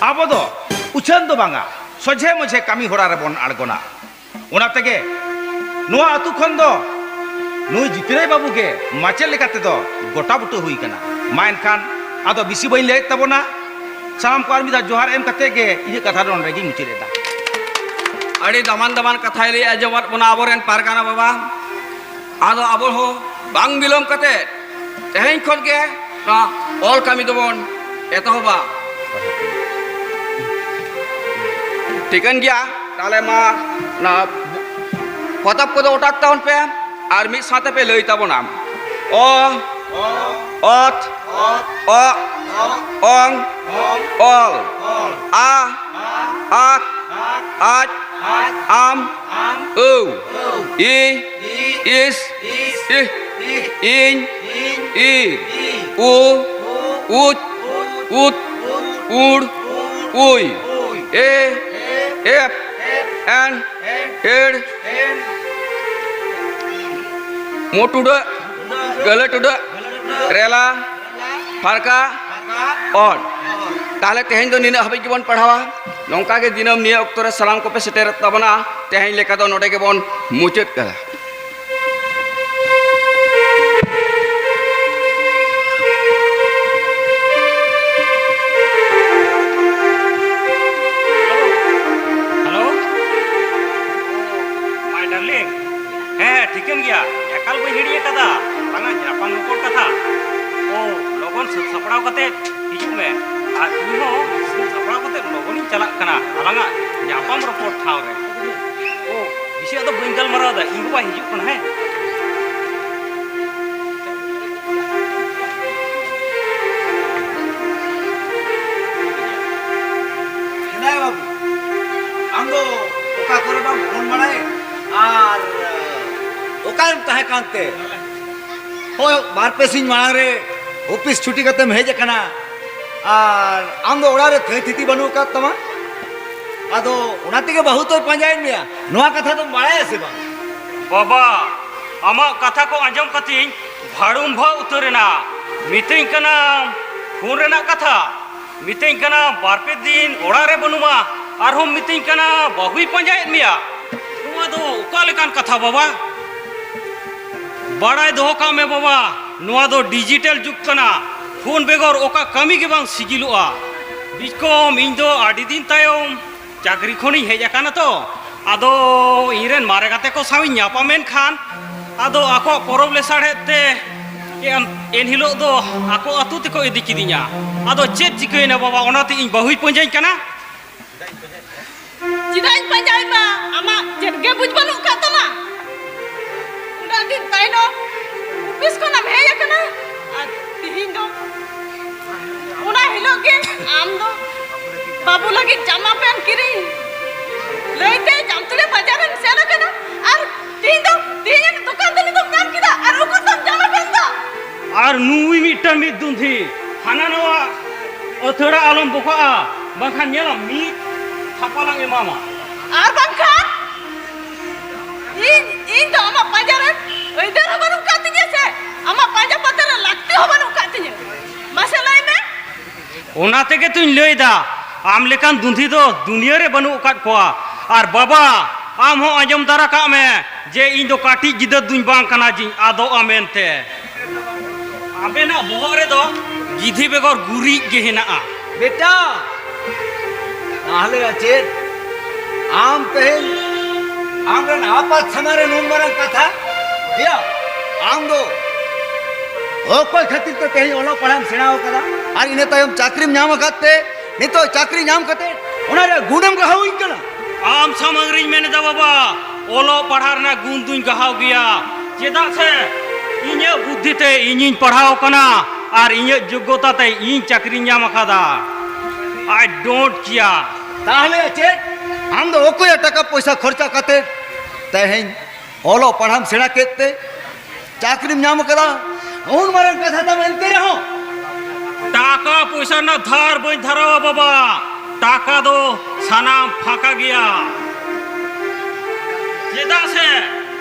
ᱟᱵᱚ ᱫᱚ ᱩᱪᱷᱟᱹᱱ ᱫᱚ ᱵᱟᱝᱟ, ᱥᱚᱡᱷᱮ ᱢᱚᱡᱷᱮ ᱠᱟᱹᱢᱤ ᱦᱚᱨᱟ ᱨᱮᱵᱚᱱ ᱟᱬᱜᱚᱱᱟ᱾ ᱚᱱᱟ ᱛᱮᱜᱮ ᱱᱚᱣᱟ ᱟᱹᱛᱩ ᱠᱷᱚᱱ ᱫᱚ ᱱᱩᱭ ᱡᱤᱛᱨᱟᱹᱭ ᱵᱟᱹᱵᱩ ᱜᱮ ᱢᱟᱪᱮᱫ ᱞᱮᱠᱟ ᱛᱮᱫᱚ ᱜᱚᱴᱟ ᱵᱩᱴᱟᱹ ᱦᱩᱭ ᱟᱠᱟᱱᱟ᱾ ᱢᱟ ᱮᱱᱠᱷᱟᱱ ᱟᱫᱚ ᱵᱮᱥᱤ ᱵᱟᱹᱧ ᱞᱟᱹᱭᱮᱫ ᱛᱟᱵᱚᱱᱟ, ᱥᱟᱱᱟᱢ ᱠᱚ ᱟᱨ ᱢᱤᱫ ᱫᱷᱟᱣ ᱡᱚᱦᱟᱨ ᱮᱢ ᱠᱟᱛᱮ ᱜᱮ ᱤᱧᱟᱹᱜ ᱠᱟᱛᱷᱟ ᱫᱚ ᱱᱚᱰᱮ ᱜᱤᱧ ᱢᱩᱪᱟᱹᱫ ᱮᱫᱟ᱾ ᱟᱹᱰᱤ ᱫᱟᱢᱟᱱ ᱫᱟᱢᱟᱱ ᱠᱟᱛᱷᱟᱭ ᱞᱟᱹᱭ ᱟᱸᱡᱚᱢᱟᱫ ᱵᱚᱱᱟ ᱟᱵᱚᱨᱮᱱ ᱯᱟᱨᱜᱟᱱᱟ ᱵᱟᱵᱟ᱾ ᱟᱫᱚ ᱟᱵᱚ ᱦᱚᱸ ᱵᱟᱝ ᱵᱤᱞᱚᱢ ᱠᱟᱛᱮ ᱛᱮᱦᱮᱧ ᱠᱷᱚᱱ ᱜᱮ ᱱᱚᱣᱟ ᱚᱞ ᱠᱟᱹᱢᱤ ᱫᱚᱵᱚᱱ ᱮᱛᱚᱦᱚᱵᱟ᱾ ᱴᱷᱤᱠᱟᱹᱱ ᱜᱮᱭᱟ, ᱛᱟᱦᱞᱮ ᱢᱟ ᱚᱱᱟ ᱯᱚᱛᱚᱵ ᱠᱚᱫᱚ ᱚᱴᱟᱜ ᱛᱟᱵᱚᱱ ᱯᱮ ᱟᱨ ᱢᱤᱫ ᱥᱟᱶᱛᱮ ᱯᱮ ᱞᱟᱹᱭ ᱛᱟᱵᱚᱱᱟ᱾ ᱚ, ᱚᱛ, ᱚᱜ, ᱚᱝ, ᱚᱞ, ᱟ, ᱟᱠ, ᱟᱡ, ᱟᱢ, ᱟᱹᱣ, ᱤ, ᱤᱥ, ᱤᱦ, ᱤᱧ, ᱤᱨ, ᱩ, ᱩᱪ, ᱩᱛ, ᱩᱲ, ᱩᱭ, ᱮ, ᱮᱯ, ᱮᱱ, ᱮᱲ, ᱢᱩ ᱴᱩᱰᱟᱹᱜ, ᱜᱟᱹᱞᱟᱹ ᱴᱩᱰᱟᱹᱜ, ᱨᱮᱞᱟ, ᱯᱷᱟᱨᱠᱟ, ᱚᱰ᱾ ᱛᱟᱦᱞᱮ ᱛᱮᱦᱮᱧ ᱫᱚ ᱱᱤᱱᱟᱹᱜ ᱦᱟᱹᱵᱤᱡ ᱜᱮᱵᱚᱱ ᱯᱟᱲᱦᱟᱣᱟ᱾ ᱱᱚᱝᱠᱟ ᱜᱮ ᱫᱤᱱᱟᱹᱢ ᱱᱤᱭᱟᱹ ᱚᱠᱛᱚ ᱨᱮ ᱥᱟᱱᱟᱢ ᱠᱚᱯᱮ ᱥᱮᱴᱮᱨᱚᱜ ᱛᱟᱵᱚᱱᱟ᱾ ᱛᱮᱦᱮᱧ ᱞᱮᱠᱟ ᱫᱚ ᱱᱚᱰᱮ ᱜᱮᱵᱚᱱ ᱢᱩᱪᱟᱹᱫ ᱠᱟᱫᱟ᱾ Hello, my darling. ᱦᱮᱸ, ᱦᱮᱸ, ᱴᱷᱤᱠᱟᱹᱱ ᱜᱮᱭᱟ᱾ ᱮᱠᱟᱞ ᱵᱟᱹᱧ ᱦᱤᱲᱤᱧ ᱟᱠᱟᱫᱟ᱾ ᱟᱞᱟᱝᱟᱜ ᱧᱟᱯᱟᱢ ᱨᱚᱯᱚᱲ ᱠᱟᱛᱷᱟ᱾ ᱳ, ᱞᱚᱜᱚᱱ ᱥᱟᱹᱛ ᱥᱟᱯᱲᱟᱣ ᱠᱟᱛᱮ ᱦᱤᱡᱩᱜ ᱢᱮ᱾ ᱟᱨ ᱤᱧ ᱦᱚᱸ ᱥᱟᱹᱛ ᱥᱟᱯᱲᱟᱣ ᱠᱟᱛᱮ ᱞᱚᱜᱚᱱᱤᱧ ᱪᱟᱞᱟᱜ ᱠᱟᱱᱟ ᱟᱞᱟᱝᱟᱜ ᱧᱟᱯᱟᱢ ᱨᱚᱯᱚᱲ ᱴᱷᱟᱶ ᱨᱮ᱾ ᱳ, ᱵᱮᱥᱤᱭᱟᱜ ᱫᱚ ᱵᱟᱹᱧ ᱜᱟᱞᱢᱟᱨᱟᱣ ᱮᱫᱟ, ᱤᱧ ᱵᱟᱵᱟ ᱦᱤᱡᱩᱜ ᱠᱟᱱᱟ, ᱦᱮᱸ᱾ ᱦᱮᱸᱫᱟᱭ ᱵᱟᱹᱵᱩ, ᱟᱢ ᱫᱚ ᱚᱠᱟ ᱠᱚᱨᱮ ᱵᱟᱢ ᱯᱷᱳᱱ ᱵᱟᱲᱟᱭᱮᱫ ᱟᱨ ᱚᱠᱟᱨᱮᱢ ᱛᱟᱦᱮᱸ ᱠᱟᱱᱛᱮ? ᱦᱳᱭ, ᱵᱟᱨ ᱯᱮ ᱥᱤᱧ ᱢᱟᱲᱟᱝ ᱨᱮ ᱚᱯᱷᱤᱥ ᱪᱷᱩᱴᱤ ᱠᱟᱛᱮᱢ ᱦᱮᱡ ᱟᱠᱟᱱᱟ ᱟᱨ ᱟᱢ ᱫᱚ ᱚᱲᱟᱜ ᱨᱮ ᱛᱷᱟᱹᱭ ᱛᱷᱤᱛᱤ ᱵᱟᱹᱱᱩᱜ ᱟᱠᱟᱫ ᱛᱟᱢᱟ᱾ ᱟᱫᱚ ᱚᱱᱟ ᱛᱮᱜᱮ ᱵᱟᱹᱦᱩ ᱛᱚᱭ ᱯᱟᱸᱡᱟᱭᱮᱫ ᱢᱮᱭᱟ, ᱱᱚᱣᱟ ᱠᱟᱛᱷᱟ ᱫᱚᱢ ᱵᱟᱲᱟᱭᱟ ᱥᱮ ᱵᱟᱝ? ᱵᱟᱵᱟ, ᱟᱢᱟᱜ ᱠᱟᱛᱷᱟ ᱠᱚ ᱟᱸᱡᱚᱢ ᱠᱟᱛᱮᱧ ᱵᱷᱟᱹᱲᱩᱢᱵᱷᱟᱹ ᱩᱛᱟᱹᱨ ᱮᱱᱟ᱾ ᱢᱤᱛᱟᱹᱧ ᱠᱟᱱᱟᱢ ᱯᱷᱳᱱ ᱨᱮᱱᱟᱜ ᱠᱟᱛᱷᱟ, ᱢᱤᱛᱟᱹᱧ ᱠᱟᱱᱟ ᱵᱟᱨ ᱯᱮ ᱫᱤᱱ ᱚᱲᱟᱜ ᱨᱮ ᱵᱟᱹᱱᱩᱢᱟ, ᱟᱨᱦᱚᱸᱢ ᱢᱤᱛᱟᱹᱧ ᱠᱟᱱᱟ ᱵᱟᱹᱦᱩᱭ ᱯᱟᱸᱡᱟᱭᱮᱫ ᱢᱮᱭᱟ᱾ ᱱᱚᱣᱟ ᱫᱚ ᱚᱠᱟ ᱞᱮᱠᱟᱱ ᱠᱟᱛᱷᱟ ᱵᱟᱵᱟ? ᱵᱟᱲᱟᱭ ᱫᱚᱦᱚ ᱠᱟᱜ ᱢᱮ ᱵᱟᱵᱟ, ᱱᱚᱣᱟ ᱫᱚ ᱰᱤᱡᱤᱴᱮᱞ ᱡᱩᱜᱽ ᱠᱟᱱᱟ᱾ ᱯᱷᱳᱱ ᱵᱮᱜᱚᱨ ᱚᱠᱟ ᱠᱟᱹᱢᱤ ᱜᱮ ᱵᱟᱝ ᱥᱤᱜᱤᱞᱚᱜᱼᱟ᱾ ᱵᱤᱪᱠᱚᱢ ᱤᱧ ᱫᱚ ᱟᱹᱰᱤ ᱫᱤᱱ ᱛᱟᱭᱚᱢ ᱪᱟᱹᱠᱨᱤ ᱠᱷᱚᱱᱤᱧ ᱦᱮᱡ ᱟᱠᱟᱱᱟ ᱛᱚ, ᱟᱫᱚ ᱤᱧᱨᱮᱱ ᱢᱟᱨᱮ ᱜᱟᱛᱮ ᱠᱚ ᱥᱟᱶ ᱤᱧ ᱧᱟᱯᱟᱢ ᱮᱱ ᱠᱷᱟᱱ ᱟᱫᱚ ᱟᱠᱚᱣᱟᱜ ᱯᱚᱨᱚᱵᱽ ᱞᱮᱥᱟᱲᱦᱮᱫ ᱛᱮ ᱮᱱ, ᱮᱱᱦᱤᱞᱳᱜ ᱫᱚ ᱟᱠᱚ ᱟᱹᱛᱩ ᱛᱮᱠᱚ ᱤᱫᱤ ᱠᱤᱫᱤᱧᱟ᱾ ᱟᱫᱚ ᱪᱮᱫ ᱪᱤᱠᱟᱹᱭᱮᱱᱟ ᱵᱟᱵᱟ, ᱚᱱᱟᱛᱮ ᱤᱧ ᱵᱟᱹᱦᱩᱭ ᱯᱟᱸᱡᱟᱧ ᱠᱟᱱᱟ᱾ ᱪᱮᱫᱟᱜ ᱤᱧ ᱯᱟᱸᱡᱟᱭ ᱢᱟ? ᱟᱢᱟᱜ ᱪᱮᱫ ᱜᱮ ᱵᱩᱡᱽ ᱵᱟᱹᱱᱩᱜ ᱟᱠᱟᱫ ᱛᱟᱢᱟ᱾ ᱩᱱᱟᱹᱜ ᱫᱤᱱ ᱛᱟᱭᱱᱚᱢ ᱚᱯᱷᱤᱥ ᱠᱷᱚᱱᱮᱢ ᱦᱮᱡ ᱟᱠᱟᱱᱟ, ᱟᱨ ᱛᱤᱦᱤᱧ ᱫᱚ ᱚᱱᱟ ᱦᱤᱞᱳᱜ ᱜᱮ ᱟᱢ ᱫᱚ ᱵᱟᱹᱵᱩ ᱞᱟᱹᱜᱤᱫ ᱡᱟᱢᱟ ᱯᱮᱱᱴ ᱠᱤᱨᱤᱧ ᱞᱟᱹᱭᱛᱮ ᱡᱟᱢᱛᱩᱲᱤ ᱵᱟᱡᱟᱨᱮᱢ ᱥᱮᱱ ᱟᱠᱟᱱᱟ, ᱟᱨ ᱛᱤᱦᱤᱧ ᱫᱚ ᱛᱤᱦᱤᱧ ᱫᱚᱠᱟᱱ ᱫᱟᱹᱱᱤ ᱫᱚᱢ ᱧᱟᱢ ᱠᱮᱫᱟ, ᱟᱨ ᱩᱠᱩᱨ ᱛᱟᱢ ᱡᱟᱢᱟ ᱯᱮᱱᱴ ᱫᱚ? ᱟᱨ ᱱᱩᱭ ᱢᱤᱫᱴᱟᱝ ᱢᱤᱫ ᱫᱩᱱᱫᱷᱤ, ᱦᱟᱱᱟ ᱱᱟᱣᱟ ᱟᱹᱛᱷᱟᱹᱲᱟ ᱟᱞᱚᱢ ᱵᱚᱠᱟᱜᱼᱟ, ᱵᱟᱝᱠᱷᱟᱱ ᱧᱮᱞᱟᱢ ᱢᱤᱫ ᱛᱷᱟᱯᱟ ᱞᱟᱝ ᱮᱢᱟᱢᱟ᱾ ᱟᱨ ᱵᱟᱝᱠᱷᱟᱱ ᱤᱧ, ᱤᱧ ᱫᱚ ᱟᱢᱟᱜ ᱯᱟᱸᱡᱟ ᱨᱮ ᱟᱹᱭᱫᱟᱹᱨ ᱦᱚᱸ ᱵᱟᱹᱱᱩᱜ ᱠᱟᱜ ᱛᱤᱧᱟᱹ ᱥᱮ ᱟᱢᱟᱜ ᱯᱟᱸᱡᱟ ᱯᱟᱛᱟ ᱨᱮ ᱞᱟᱹᱠᱛᱤ ᱦᱚᱸ ᱵᱟᱹᱱᱩᱜ ᱠᱟᱜ ᱛᱤᱧᱟᱹ᱾ ᱢᱟᱥᱮ ᱞᱟᱹᱭ ᱢᱮ᱾ ᱚᱱᱟ ᱛᱮᱜᱮ ᱛᱚᱧ ᱞᱟᱹᱭᱫᱟ, ᱟᱢ ᱞᱮᱠᱟᱱ ᱫᱩᱸᱫᱷᱤ ᱫᱚ ᱫᱩᱱᱤᱭᱟᱹ ᱨᱮ ᱵᱟᱹᱱᱩᱜ ᱟᱠᱟᱫ ᱠᱚᱣᱟ᱾ ᱟᱨ ᱵᱟᱵᱟ, ᱟᱢ ᱦᱚᱸ ᱟᱸᱡᱚᱢ ᱫᱟᱨᱟ ᱠᱟᱜ ᱢᱮ ᱡᱮ ᱤᱧ ᱫᱚ ᱠᱟᱹᱴᱤᱡ ᱜᱤᱫᱟᱹᱨ ᱫᱩᱧ ᱵᱟᱝ ᱠᱟᱱᱟ ᱡᱮᱧ ᱟᱫᱚᱜᱼᱟ ᱢᱮᱱᱛᱮ᱾ ᱟᱵᱮᱱᱟᱜ ᱵᱚᱦᱚᱜ ᱨᱮᱫᱚ ᱜᱤᱫᱷᱤ ᱵᱮᱜᱚᱨ ᱜᱩᱨᱤᱡ ᱜᱮ ᱦᱮᱱᱟᱜᱼᱟ᱾ ᱵᱮᱴᱟ, ᱛᱟᱦᱞᱮ ᱟᱨ ᱪᱮᱫ? ᱟᱢ ᱛᱮᱦᱮᱧ ᱟᱢᱨᱮᱱ ᱟᱯᱟᱛ ᱥᱟᱢᱟᱝ ᱨᱮ ᱱᱩᱱ ᱢᱟᱨᱟᱝ ᱠᱟᱛᱷᱟ? ᱮᱭᱟ, ᱟᱢ ᱫᱚ ᱚᱠᱚᱭ ᱠᱷᱟᱹᱛᱤᱨ ᱛᱮ ᱛᱮᱦᱮᱧ ᱚᱞᱚᱜ ᱯᱟᱲᱦᱟᱜ ᱮᱢ ᱥᱮᱬᱟ ᱟᱠᱟᱫᱟ? ᱟᱨ ᱤᱱᱟᱹ ᱛᱟᱭᱚᱢ ᱪᱟᱹᱠᱨᱤᱢ ᱧᱟᱢ ᱟᱠᱟᱫ ᱛᱮ ᱱᱤᱛᱚᱜ ᱪᱟᱹᱠᱨᱤ ᱧᱟᱢ ᱠᱟᱛᱮ ᱚᱱᱟ ᱨᱮᱭᱟᱜ ᱜᱩᱱᱮᱢ ᱜᱟᱦᱟᱣᱤᱧ ᱠᱟᱱᱟ? ᱟᱢ ᱥᱟᱢᱟᱝ ᱨᱤᱧ ᱢᱮᱱ ᱮᱫᱟ ᱵᱟᱵᱟ, ᱚᱞᱚᱜ ᱯᱟᱲᱦᱟᱜ ᱨᱮᱱᱟᱜ ᱜᱩᱱ ᱫᱩᱧ ᱜᱟᱦᱟᱣ ᱜᱮᱭᱟ᱾ ᱪᱮᱫᱟᱜ ᱥᱮ ᱤᱧᱟᱹᱜ ᱵᱩᱫᱽᱫᱷᱤ ᱛᱮ ᱤᱧᱤᱧ ᱯᱟᱲᱦᱟᱣ ᱟᱠᱟᱱᱟ ᱟᱨ ᱤᱧᱟᱹᱜ ᱡᱳᱜᱽᱜᱚᱛᱟ ᱛᱮ ᱤᱧ ᱪᱟᱹᱠᱨᱤᱧ ᱧᱟᱢ ᱟᱠᱟᱫᱟ᱾ I don't care. ᱛᱟᱦᱞᱮ ᱪᱮᱫ? ᱟᱢ ᱫᱚ ᱚᱠᱚᱭᱟᱜ ᱴᱟᱠᱟ ᱯᱚᱭᱥᱟ ᱠᱷᱚᱨᱪᱟ ᱠᱟᱛᱮ ᱛᱮᱦᱮᱧ ᱚᱞᱚᱜ ᱯᱟᱲᱦᱟᱜ ᱮᱢ ᱥᱮᱬᱟ ᱠᱮᱫ ᱛᱮ ᱪᱟᱹᱠᱨᱤᱢ ᱧᱟᱢ ᱟᱠᱟᱫᱟ? ᱩᱱ ᱢᱟᱨᱟᱝ ᱠᱟᱛᱷᱟ ᱛᱟᱢ, ᱮᱱᱛᱮ ᱨᱮᱦᱚᱸ ᱴᱟᱠᱟ ᱯᱚᱭᱥᱟ ᱨᱮᱱᱟᱜ ᱫᱷᱟᱨ ᱵᱟᱹᱧ ᱫᱷᱟᱨᱟᱣᱟ ᱵᱟᱵᱟ, ᱴᱟᱠᱟ ᱫᱚ ᱥᱟᱱᱟᱢ ᱯᱷᱟᱸᱠᱟ ᱜᱮᱭᱟ᱾ ᱪᱮᱫᱟᱜ ᱥᱮ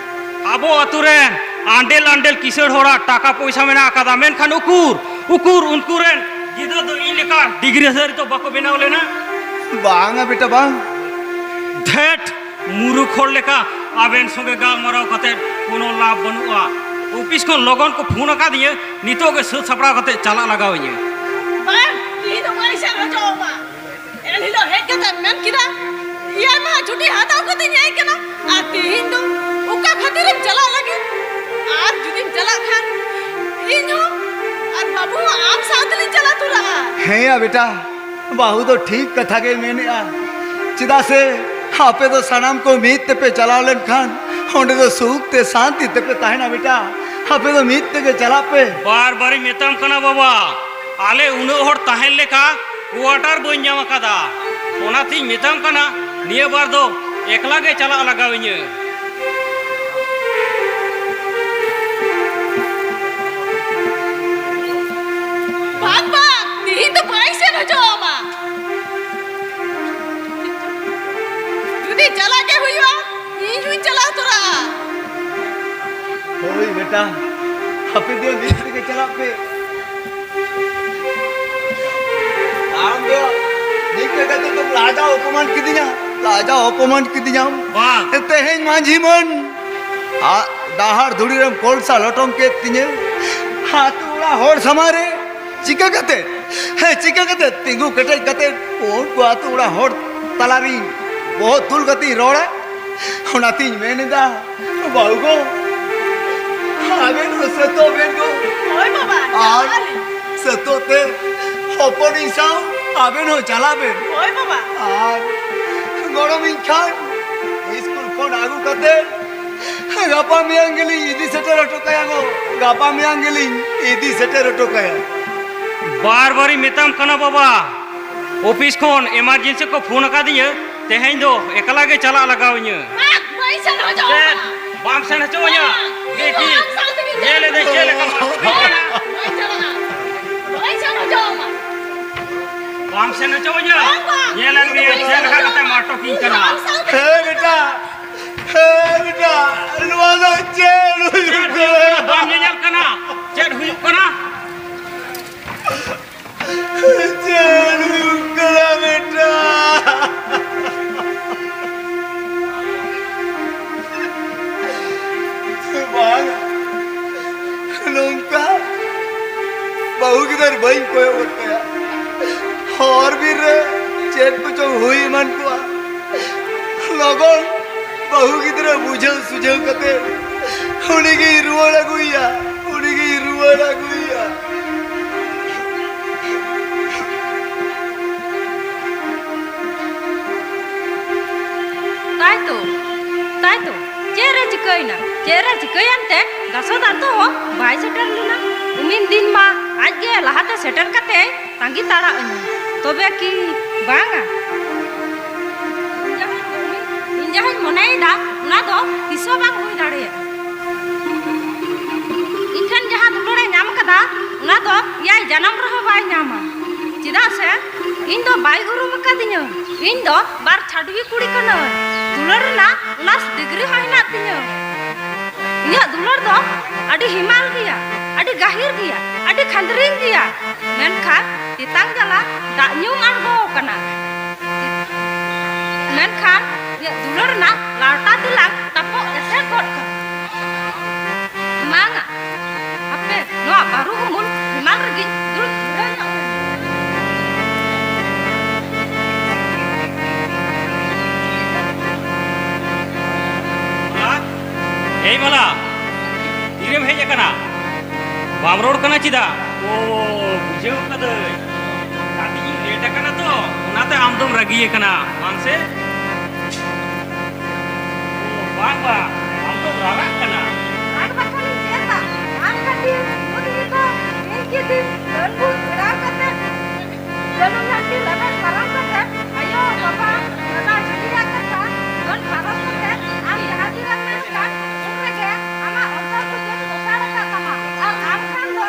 ᱟᱵᱚ ᱟᱛᱳ ᱨᱮᱱ ᱟᱱᱰᱮᱞ ᱟᱱᱰᱮᱞ ᱠᱤᱥᱟᱹᱬ ᱦᱚᱲᱟᱜ ᱴᱟᱠᱟ ᱯᱚᱭᱥᱟ ᱢᱮᱱᱟᱜ ᱟᱠᱟᱫᱟ, ᱢᱮᱱᱠᱷᱟᱱ ᱩᱠᱩᱨ, ᱩᱠᱩᱨ ᱩᱱᱠᱩ ᱨᱮᱱ ᱜᱤᱫᱽᱨᱟᱹ ᱫᱚ ᱤᱧ ᱞᱮᱠᱟ ᱰᱤᱜᱽᱨᱤ ᱫᱷᱟᱹᱨᱤᱡ ᱫᱚ ᱵᱟᱠᱚ ᱵᱮᱱᱟᱣ ᱞᱮᱱᱟ? ᱵᱟᱝᱟ ᱵᱮᱴᱟ, ᱵᱟᱝ᱾ ᱫᱷᱮᱴ, ᱢᱩᱨᱩᱠᱷ ᱦᱚᱲ ᱞᱮᱠᱟ ᱟᱵᱮᱱ ᱥᱚᱸᱜᱮ ᱜᱟᱞᱢᱟᱨᱟᱣ ᱠᱟᱛᱮ ᱠᱳᱱᱳ ᱞᱟᱵᱷ ᱵᱟᱹᱱᱩᱜᱼᱟ᱾ ᱚᱯᱷᱤᱥ ᱠᱷᱚᱱ ᱞᱚᱜᱚᱱ ᱠᱚ ᱯᱷᱳᱱ ᱟᱠᱟᱫᱤᱧᱟᱹ, ᱱᱤᱛᱚᱜ ᱜᱮ ᱥᱟᱹᱛ ᱥᱟᱯᱲᱟᱣ ᱠᱟᱛᱮ ᱪᱟᱞᱟᱜ ᱞᱟᱜᱟᱣᱤᱧᱟᱹ᱾ ᱵᱟᱝ, ᱤᱧ ᱫᱚ ᱵᱟᱹᱧ ᱥᱮᱱ ᱦᱚᱪᱚ ᱟᱢᱟ᱾ ᱮᱱᱦᱤᱞᱳᱜ ᱦᱮᱡ ᱠᱟᱛᱮ ᱢᱮᱱ ᱠᱮᱫᱟ, ᱮᱭᱟᱭ ᱢᱟᱦᱟ ᱪᱷᱩᱴᱤ ᱦᱟᱛᱟᱣ ᱠᱟᱛᱮᱧ ᱦᱮᱡ ᱠᱟᱱᱟ, ᱟᱨ ᱛᱤᱦᱤᱧ ᱫᱚ ᱚᱠᱟ ᱠᱷᱟᱹᱛᱤᱨᱮᱢ ᱪᱟᱞᱟᱜ ᱞᱟᱹᱜᱤᱫ? ᱟᱨ ᱡᱩᱫᱤᱢ ᱪᱟᱞᱟᱜ ᱠᱷᱟᱱ, ᱤᱧ ᱦᱚᱸ ᱟᱨ ᱵᱟᱹᱵᱩ ᱦᱚᱸ ᱟᱢ ᱥᱟᱶ ᱛᱮᱞᱤᱧ ᱪᱟᱞᱟᱣ ᱛᱚᱨᱟᱜᱼᱟ᱾ ᱦᱮᱸᱭᱟ ᱵᱮᱴᱟ, ᱵᱟᱹᱦᱩ ᱫᱚ ᱴᱷᱤᱠ ᱠᱟᱛᱷᱟ ᱜᱮᱭ ᱢᱮᱱᱮᱜᱼᱟ᱾ ᱪᱮᱫᱟᱜ ᱥᱮ ᱟᱯᱮ ᱫᱚ ᱥᱟᱱᱟᱢ ᱠᱚ ᱢᱤᱫ ᱛᱮᱯᱮ ᱪᱟᱞᱟᱣ ᱞᱮᱱᱠᱷᱟᱱ ᱚᱸᱰᱮ ᱫᱚ ᱥᱩᱠ ᱛᱮ ᱥᱟᱱᱛᱤ ᱛᱮᱯᱮ ᱛᱟᱦᱮᱱᱟ ᱵᱮᱴᱟ᱾ ᱟᱯᱮ ᱫᱚ ᱢᱤᱫ ᱛᱮᱜᱮ ᱪᱟᱞᱟᱜ ᱯᱮ᱾ ᱵᱟᱨ ᱵᱟᱨᱤᱧ ᱢᱮᱛᱟᱢ ᱠᱟᱱᱟ ᱵᱟᱵᱟ, ᱟᱞᱮ ᱩᱱᱟᱹᱜ ᱦᱚᱲ ᱛᱟᱦᱮᱱ ᱞᱮᱠᱟ ᱠᱩᱣᱟᱴᱟᱨ ᱵᱟᱹᱧ ᱧᱟᱢ ᱟᱠᱟᱫᱟ᱾ ᱚᱱᱟᱛᱤᱧ ᱢᱮᱛᱟᱢ ᱠᱟᱱᱟ, ᱱᱤᱭᱟᱹ ᱵᱟᱨ ᱫᱚ ᱮᱠᱞᱟ ᱜᱮ ᱪᱟᱞᱟᱜ ᱞᱟᱜᱟᱣᱤᱧᱟᱹ᱾ ᱵᱟᱝ, ᱵᱟᱝ, ᱛᱤᱦᱤᱧ ᱫᱚ ᱵᱟᱹᱧ ᱥᱮᱱ ᱦᱚᱪᱚ ᱟᱢᱟ᱾ ᱡᱩᱫᱤ ᱪᱟᱞᱟᱜ ᱜᱮ ᱦᱩᱭᱩᱜᱼᱟ, ᱤᱧ ᱦᱚᱸᱧ ᱪᱟᱞᱟᱣ ᱛᱚᱨᱟᱜᱼᱟ᱾ ᱦᱳᱭ ᱵᱮᱴᱟ, ᱟᱯᱮ ᱫᱚ ᱱᱤᱛ ᱨᱮᱜᱮ ᱪᱟᱞᱟᱜ ᱯᱮ᱾ ᱟᱢ ᱫᱚ ᱱᱤᱝᱠᱟᱹ ᱠᱟᱛᱮ ᱫᱚᱢ ᱞᱟᱡᱟᱣ ᱚᱯᱚᱢᱟᱱ ᱠᱤᱫᱤᱧᱟ, ᱞᱟᱡᱟᱣ ᱚᱯᱚᱢᱟᱱ ᱠᱤᱫᱤᱧᱟᱢ᱾ ᱵᱟᱝ᱾ ᱛᱮᱦᱮᱧ ᱢᱟᱹᱡᱷᱤ ᱢᱟᱹᱱ, ᱟ, ᱰᱟᱦᱟᱨ ᱫᱷᱩᱲᱤ ᱨᱮᱢ ᱠᱚᱞᱥᱟ ᱞᱚᱴᱚᱢ ᱠᱮᱫ ᱛᱤᱧᱟᱹ᱾ ᱟᱹᱛᱩ ᱚᱲᱟᱜ ᱦᱚᱲ ᱥᱟᱢᱟᱝ ᱨᱮ ᱪᱤᱠᱟᱹ ᱠᱟᱛᱮ, ᱦᱮᱸ, ᱪᱤᱠᱟᱹ ᱠᱟᱛᱮ ᱛᱤᱸᱜᱩ ᱠᱮᱴᱮᱡ ᱠᱟᱛᱮ ᱩᱱᱠᱩ ᱟᱹᱛᱩ ᱚᱲᱟᱜ ᱦᱚᱲ ᱛᱟᱞᱟᱨᱤᱧ ᱵᱚᱦᱚᱜ ᱛᱩᱞ ᱠᱟᱛᱮᱧ ᱨᱚᱲᱟ? ᱚᱱᱟᱛᱤᱧ ᱢᱮᱱ ᱮᱫᱟ, ᱵᱟᱹᱦᱩ ᱜᱚ, ᱟᱵᱮᱱ ᱦᱚᱸ ᱥᱟᱹᱛᱚᱜ ᱵᱮᱱ ᱜᱚ᱾ ᱦᱳᱭ ᱵᱟᱵᱟ, ᱟᱨ ᱪᱟᱞᱟᱜ ᱟᱹᱞᱤᱧ᱾ ᱥᱟᱹᱛᱚᱜ ᱛᱮ ᱦᱚᱯᱚᱱᱤᱧ ᱥᱟᱶ ᱟᱵᱮᱱ ᱦᱚᱸ ᱪᱟᱞᱟᱜ ᱵᱮᱱ᱾ ᱦᱳᱭ ᱵᱟᱵᱟ᱾ ᱟᱨ ᱜᱚᱲᱚᱢᱤᱧ ᱠᱷᱟᱱ ᱤᱥᱠᱩᱞ ᱠᱷᱚᱱ ᱟᱹᱜᱩ ᱠᱟᱛᱮ ᱜᱟᱯᱟ ᱢᱮᱭᱟᱝ ᱜᱮᱞᱤᱧ ᱤᱫᱤ ᱥᱮᱴᱮᱨ ᱦᱚᱴᱚ ᱠᱟᱭᱟ ᱜᱚ᱾ ᱜᱟᱯᱟ ᱢᱮᱭᱟᱝ ᱜᱮᱞᱤᱧ ᱤᱫᱤ ᱥᱮᱴᱮᱨ ᱦᱚᱴᱚ ᱠᱟᱭᱟ᱾ ᱵᱟᱨ ᱵᱟᱨᱤᱧ ᱢᱮᱛᱟᱢ ᱠᱟᱱᱟ ᱵᱟᱵᱟ, ᱚᱯᱷᱤᱥ ᱠᱷᱚᱱ ᱮᱢᱟᱨᱡᱮᱱᱥᱤ ᱠᱚ ᱯᱷᱳᱱ ᱟᱠᱟᱫᱤᱧᱟᱹ, ᱛᱮᱦᱮᱧ ᱫᱚ ᱮᱠᱞᱟ ᱜᱮ ᱪᱟᱞᱟᱜ ᱞᱟᱜᱟᱣᱤᱧᱟᱹ᱾ ᱵᱟᱝ, ᱵᱟᱹᱧ ᱥᱮᱱ ᱦᱚᱪᱚ ᱪᱮᱫ? ᱟᱢᱟ᱾ ᱵᱟᱢ ᱥᱮᱱ ᱦᱚᱪᱚᱣᱟᱹᱧᱟ? ᱵᱟᱝ, ᱤᱧ ᱫᱚ ᱫᱮᱠᱷᱤ, ᱟᱢ ᱥᱟᱶ ᱛᱮᱜᱤᱧ ᱧᱮᱞ ᱪᱟᱞᱟᱜᱼᱟ᱾ ᱮᱫᱟᱹᱧ ᱪᱮᱫ ᱞᱮᱠᱟ ᱵᱟᱢ ᱥᱮᱱᱚᱜ ᱠᱟᱱᱟ᱾ ᱵᱟᱹᱧ ᱪᱟᱞᱟᱜᱼᱟ᱾ ᱵᱟᱹᱧ ᱥᱮᱱ ᱦᱚᱪᱚ ᱟᱢᱟ᱾ ᱵᱟᱢ ᱥᱮᱱ ᱦᱚᱪᱚᱣᱟᱹᱧᱟ? ᱵᱟᱝ, ᱵᱟᱝ᱾ ᱧᱮᱞᱮᱫ ᱢᱮᱭᱟᱹᱧ ᱪᱮᱫ ᱞᱮᱠᱟ ᱠᱟᱛᱮᱢ ᱟᱴᱚᱠᱤᱧ ᱠᱟᱱᱟ᱾ ᱦᱮᱸ ᱵᱮᱴᱟ, ᱦᱮᱸ ᱵᱮᱴᱟ, ᱱᱚᱣᱟ ᱫᱚ ᱪᱮᱫ ᱦᱩᱭᱩᱜ ᱠᱟᱱᱟ? ᱵᱟᱢ ᱧᱮᱧᱮᱞ ᱠᱟᱱᱟ ᱪᱮᱫ ᱦᱩᱭᱩᱜ ᱠᱟᱱᱟ? ᱪᱮᱫ ᱦᱩᱭᱩᱜ ᱠᱟᱱᱟ ᱵᱮᱴᱟ? ᱵᱟᱝ, ᱱᱚᱝᱠᱟ ᱵᱟᱹᱦᱩ ᱜᱤᱫᱟᱹᱨ ᱵᱟᱹᱧ ᱠᱚᱭᱚᱜ ᱜᱚᱫ ᱠᱟᱭᱟ᱾ ᱦᱚᱨ ᱵᱤᱨ ᱨᱮ ᱪᱮᱫ ᱠᱚᱪᱚᱝ ᱦᱩᱭ ᱮᱢᱟᱱ ᱠᱚᱜᱼᱟ᱾ ᱞᱚᱜᱚᱱ ᱵᱟᱹᱦᱩ ᱜᱤᱫᱽᱨᱟᱹ ᱵᱩᱡᱷᱟᱹᱣ ᱥᱩᱡᱷᱟᱹᱣ ᱠᱟᱛᱮ ᱩᱱᱤᱜᱮᱧ ᱨᱩᱣᱟᱹᱲ ᱟᱹᱜᱩᱭᱮᱭᱟ, ᱩᱱᱤᱜᱮᱧ ᱨᱩᱣᱟᱹᱲ ᱟᱹᱜᱩᱭᱮᱭᱟ᱾ ᱛᱟᱭ ᱛᱚ, ᱛᱟᱭ ᱛᱚ, ᱪᱮᱫ ᱨᱮ ᱪᱤᱠᱟᱹᱭᱮᱱᱟ? ᱪᱮᱫ ᱨᱮ ᱪᱤᱠᱟᱹᱭᱮᱱ ᱛᱮ ᱜᱟᱥᱚ ᱫᱟᱨ ᱫᱚ ᱵᱟᱭ ᱥᱮᱴᱮᱨ ᱞᱮᱱᱟ? ᱩᱢᱤᱱ ᱫᱤᱱ ᱢᱟ ᱟᱡ ᱜᱮ ᱞᱟᱦᱟᱛᱮ ᱥᱮᱴᱮᱨ ᱠᱟᱛᱮ ᱛᱟᱺᱜᱤ ᱛᱟᱲᱟᱜ ᱟᱹᱧ, ᱛᱚᱵᱮ ᱠᱤ ᱵᱟᱝᱟ? ᱤᱧ ᱡᱟᱦᱟᱸᱧ ᱢᱚᱱᱮᱭᱮᱫᱟ, ᱚᱱᱟ ᱫᱚ ᱛᱤᱥ ᱦᱚᱸ ᱵᱟᱝ ᱦᱩᱭ ᱫᱟᱲᱮᱭᱟᱜᱼᱟ᱾ ᱤᱧ ᱴᱷᱮᱱ ᱡᱟᱦᱟᱸ ᱫᱩᱞᱟᱹᱲᱮ ᱧᱟᱢ ᱠᱟᱫᱟ, ᱚᱱᱟ ᱫᱚ ᱮᱭᱟᱭ ᱡᱟᱱᱟᱢ ᱨᱮᱦᱚᱸ ᱵᱟᱭ ᱧᱟᱢᱟ᱾ ᱪᱮᱫᱟᱜ ᱥᱮ ᱤᱧ ᱫᱚ ᱵᱟᱭ ᱩᱨᱩᱢ ᱟᱠᱟᱫᱤᱧᱟᱹ᱾ ᱤᱧ ᱫᱚ ᱵᱟᱨ ᱪᱷᱟᱹᱰᱣᱤ ᱠᱩᱲᱤ ᱠᱟᱹᱱᱟᱹᱧ᱾ ᱫᱩᱞᱟᱹᱲ ᱨᱮᱱᱟᱜ ᱚᱱᱟ ᱰᱤᱜᱽᱨᱤ ᱦᱚᱸ ᱦᱮᱱᱟᱜ ᱛᱤᱧᱟᱹ᱾ ᱤᱧᱟᱹᱜ ᱫᱩᱞᱟᱹᱲ ᱫᱚ ᱟᱹᱰᱤ ᱦᱮᱢᱟᱞ ᱜᱮᱭᱟ, ᱟᱹᱰᱤ ᱜᱟᱹᱦᱤᱨ ᱜᱮᱭᱟ, ᱟᱹᱰᱤ ᱠᱷᱟᱸᱫᱽᱨᱤᱝ ᱜᱮᱭᱟ᱾ ᱢᱮᱱᱠᱷᱟᱱ ᱛᱮᱛᱟᱝ ᱡᱟᱞᱟ ᱫᱟᱜ ᱧᱩᱢ ᱟᱬᱜᱚ ᱟᱠᱟᱱᱟ᱾ ᱢᱮᱱᱠᱷᱟᱱ ᱤᱧᱟᱹᱜ ᱫᱩᱞᱟᱹᱲ ᱨᱮᱱᱟᱜ ᱞᱟᱲᱴᱟ ᱛᱮᱞᱟᱝ ᱛᱟᱯᱚᱜ ᱮᱥᱮᱫ ᱜᱚᱫ ᱠᱟᱜᱼᱟ᱾ ᱵᱟᱝᱟ, ᱦᱟᱯᱮ, ᱱᱚᱣᱟ ᱵᱟᱹᱨᱩ ᱩᱢᱩᱞ ᱦᱮᱢᱟᱞ ᱨᱮᱜᱮᱧ ᱫᱩᱲᱩᱵ ᱡᱤᱨᱟᱹᱣ ᱧᱚᱜ ᱞᱮᱱ᱾ ᱮᱭ ᱢᱟᱞᱟ, ᱛᱤᱨᱮᱢ ᱦᱮᱡ ᱟᱠᱟᱱᱟ? ᱵᱟᱢ ᱨᱚᱲ ᱠᱟᱱᱟ ᱪᱮᱫᱟᱜ? ᱳ, ᱵᱩᱡᱷᱟᱹᱣ ᱠᱟᱫᱟᱹᱧ᱾ ᱠᱟᱹᱴᱤᱡ ᱤᱧ ᱞᱮᱴ ᱟᱠᱟᱱᱟ ᱛᱚ, ᱚᱱᱟᱛᱮ ᱟᱢ ᱫᱚᱢ ᱨᱟᱹᱜᱤ ᱟᱠᱟᱱᱟ, ᱵᱟᱝ ᱥᱮ? ᱳ, ᱵᱟᱝ, ᱵᱟᱝ, ᱟᱢ ᱫᱚᱢ ᱨᱟᱨᱟᱜ ᱠᱟᱱᱟ᱾ ᱟᱨ ᱵᱟᱠᱷᱟᱱ ᱤᱧ ᱪᱮᱫᱟ? ᱟᱢ ᱠᱟᱹᱴᱤᱡ ᱵᱩᱫᱷᱤ ᱠᱚ ᱤᱧ ᱠᱤᱫᱤᱧ ᱰᱟᱹᱱ ᱵᱷᱩᱛ ᱯᱷᱮᱨᱟᱣ ᱠᱟᱛᱮ, ᱡᱟᱹᱱᱩᱢ ᱡᱷᱟᱹᱱᱴᱤ ᱞᱮᱵᱮᱫ ᱯᱟᱨᱚᱢ ᱠᱟᱛᱮ, ᱟᱭᱳ, ᱵᱟᱵᱟ, ᱫᱟᱫᱟ, ᱦᱤᱞᱤᱭᱟᱜ ᱠᱟᱛᱷᱟ ᱫᱚᱱ ᱯᱟᱨᱚᱢ ᱠᱟᱛᱮ, ᱟᱢ ᱡᱟᱦᱟᱸ ᱛᱤᱨᱮᱢ ᱢᱮᱱ ᱠᱟᱱ, ᱩᱱ ᱨᱮᱜᱮ ᱟᱢᱟᱜ ᱚᱱᱛᱚᱨ ᱠᱚ ᱡᱟᱹᱱᱤᱡ ᱚᱥᱟᱲ ᱟᱠᱟᱫ ᱛᱟᱢᱟ᱾ ᱟᱨ ᱟᱢ ᱠᱷᱟᱱ ᱫᱚ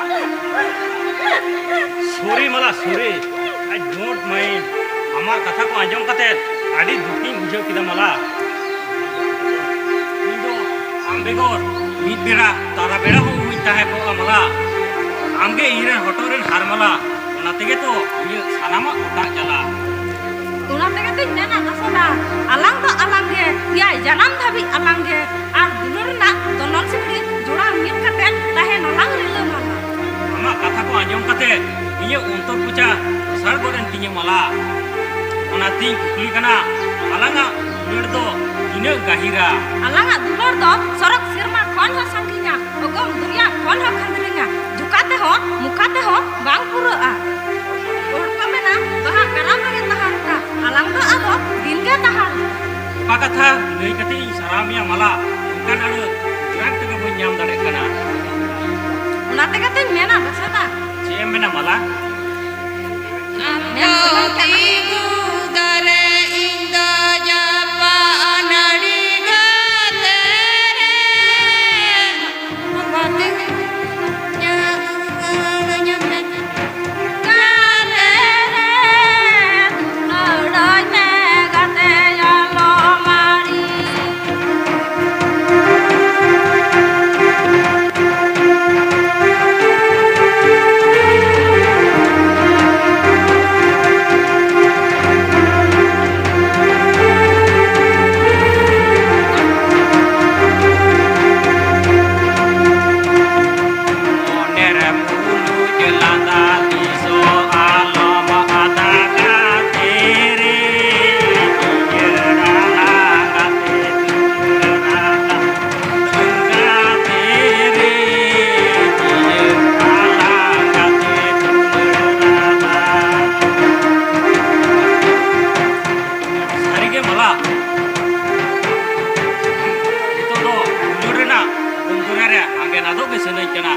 ᱥᱚᱨᱤ ᱢᱟᱞᱟ, ᱥᱚᱨᱤ᱾ I don't mind. ᱟᱢᱟᱜ ᱠᱟᱛᱷᱟ ᱠᱚ ᱟᱸᱡᱚᱢ ᱠᱟᱛᱮ ᱟᱹᱰᱤ ᱫᱩᱠᱤᱧ ᱵᱩᱡᱷᱟᱹᱣ ᱠᱮᱫᱟ ᱢᱟᱞᱟ᱾ ᱤᱧ ᱫᱚ ᱟᱢ ᱵᱮᱜᱚᱨ ᱢᱤᱫ ᱵᱮᱲᱟ ᱛᱟᱨᱟ ᱵᱮᱲᱟ ᱦᱚᱸ ᱵᱟᱹᱧ ᱛᱟᱦᱮᱸ ᱠᱚᱜᱼᱟ ᱢᱟᱞᱟ᱾ ᱟᱢᱜᱮ ᱤᱧ ᱨᱮᱱ ᱦᱚᱴᱚᱜ ᱨᱮᱱ ᱦᱟᱨ ᱢᱟᱞᱟ᱾ ᱚᱱᱟ ᱛᱮᱜᱮ ᱛᱚ ᱤᱧᱟᱹᱜ ᱥᱟᱱᱟᱢᱟᱜ ᱚᱴᱟᱜ ᱪᱟᱞᱟᱜ᱾ ᱚᱱᱟ ᱛᱮᱜᱮ ᱛᱚᱧ ᱢᱮᱱᱟ ᱫᱟᱥᱚᱱᱟ, ᱟᱞᱟᱝ ᱫᱚ ᱟᱞᱟᱝ ᱜᱮ, ᱮᱭᱟᱭ ᱡᱟᱱᱟᱢ ᱫᱷᱟᱹᱵᱤᱡ ᱟᱞᱟᱝ ᱜᱮ, ᱟᱨ ᱫᱩᱞᱟᱹᱲ ᱨᱮᱱᱟᱜ ᱫᱚᱱᱚᱞ ᱥᱤᱠᱲᱤ ᱡᱚᱲᱟᱣ ᱢᱤᱫ ᱠᱟᱛᱮ ᱛᱟᱦᱮᱸ ᱱᱟᱞᱟᱝ ᱨᱤᱞᱟᱹ ᱢᱟᱞᱟ᱾ ᱟᱢᱟᱜ ᱠᱟᱛᱷᱟ ᱠᱚ ᱟᱸᱡᱚᱢ ᱠᱟᱛᱮ ᱤᱧᱟᱹᱜ ᱚᱱᱛᱚᱨ ᱠᱚᱪᱟ ᱚᱥᱟᱲ ᱜᱚᱫ ᱮᱱ ᱛᱤᱧᱟᱹ ᱢᱟᱞᱟ᱾ ᱚᱱᱟᱛᱤᱧ ᱠᱩᱠᱞᱤ ᱠᱟᱱᱟ, ᱟᱞᱟᱝᱟᱜ ᱫᱩᱞᱟᱹᱲ ᱫᱚ ᱛᱤᱱᱟᱹᱜ ᱜᱟᱹᱦᱤᱨᱟ? ᱟᱞᱟᱝᱟᱜ ᱫᱩᱞᱟᱹᱲ ᱫᱚ ᱥᱚᱨᱚᱜ ᱥᱮᱨᱢᱟ ᱠᱷᱚᱱ ᱠᱷᱚᱱ ᱦᱚᱸ ᱥᱟᱺᱜᱤᱧᱟ, ᱚᱜᱚᱢ ᱫᱚᱨᱭᱟ ᱠᱷᱚᱱ ᱦᱚᱸ ᱠᱷᱟᱹᱫᱽᱨᱤᱧᱟ, ᱡᱚᱠᱟ ᱛᱮᱦᱚᱸ ᱢᱚᱠᱟ ᱛᱮᱦᱚᱸ ᱵᱟᱝ ᱯᱩᱨᱟᱹᱜᱼᱟ᱾ ᱦᱚᱲ ᱠᱚ ᱢᱮᱱᱟ, ᱵᱟᱦᱟ ᱠᱟᱨᱟᱢ ᱨᱮᱜᱮ ᱛᱟᱦᱟᱸ ᱞᱮᱠᱟ, ᱟᱞᱟᱝ ᱫᱚ ᱟᱫᱚ ᱫᱤᱱ ᱜᱮ ᱛᱟᱦᱟᱸ ᱞᱮᱠᱟ᱾ ᱚᱠᱟ ᱠᱟᱛᱷᱟ ᱞᱟᱹᱭ ᱠᱟᱛᱮ ᱤᱧ ᱥᱟᱨᱦᱟᱣ ᱢᱮᱭᱟ ᱢᱟᱞᱟ, ᱚᱱᱠᱟᱱ ᱟᱹᱲᱟᱹ ᱴᱨᱟᱠ ᱛᱮᱜᱮ ᱵᱟᱹᱧ ᱧᱟᱢ ᱫᱟᱲᱮᱭᱟᱜ ᱠᱟᱱᱟ᱾ ᱚᱱᱟ ᱛᱮᱜᱮ ᱛᱚᱧ ᱢᱮᱱᱟ ᱵᱮᱥᱮᱫᱟ᱾ ᱪᱮᱫ ᱮᱢ ᱢᱮᱱᱟ ᱢᱟᱞᱟ? ᱟᱢ ᱫᱚ ᱛᱤᱸᱜᱩ ᱫᱟᱨᱮ, ᱤᱧ ᱫᱚ ᱡᱟᱯᱟᱜ ᱱᱟᱹᱲᱤ ᱜᱟᱛᱮ ᱨᱮ᱾ ᱜᱟᱛᱮ ᱨᱮ, ᱫᱩᱞᱟᱹᱲ ᱢᱮ ᱜᱟᱛᱮ ᱟᱞᱚᱢ ᱟᱹᱲᱤᱥ᱾ ᱢᱚᱱᱮ ᱨᱮ ᱢᱩᱞᱩᱡ ᱞᱟᱸᱫᱟ ᱛᱤᱥ ᱦᱚᱸ ᱟᱞᱚᱢ ᱟᱫᱟ ᱜᱟᱛᱮ ᱨᱮ, ᱡᱤᱭᱟᱹᱲ ᱟᱞᱟᱝ ᱜᱟᱛᱮ ᱫᱩᱞᱟᱹᱲ ᱟᱞᱟᱝ᱾ ᱜᱟᱛᱮ ᱨᱮ, ᱡᱤᱭᱟᱹᱲ ᱟᱞᱟᱝ ᱜᱟᱛᱮ ᱫᱩᱞᱟᱹᱲ ᱟᱞᱟᱝ᱾ ᱥᱟᱹᱨᱤᱜᱮ ᱢᱟᱞᱟ, ᱱᱤᱛᱚᱜ ᱫᱚ ᱫᱩᱞᱟᱹᱲ ᱨᱮᱱᱟᱜ ᱵᱚᱱᱫᱚᱨ ᱨᱮ ᱟᱜᱮ ᱟᱫᱚᱜ ᱜᱮ ᱥᱟᱱᱟᱧ ᱠᱟᱱᱟ᱾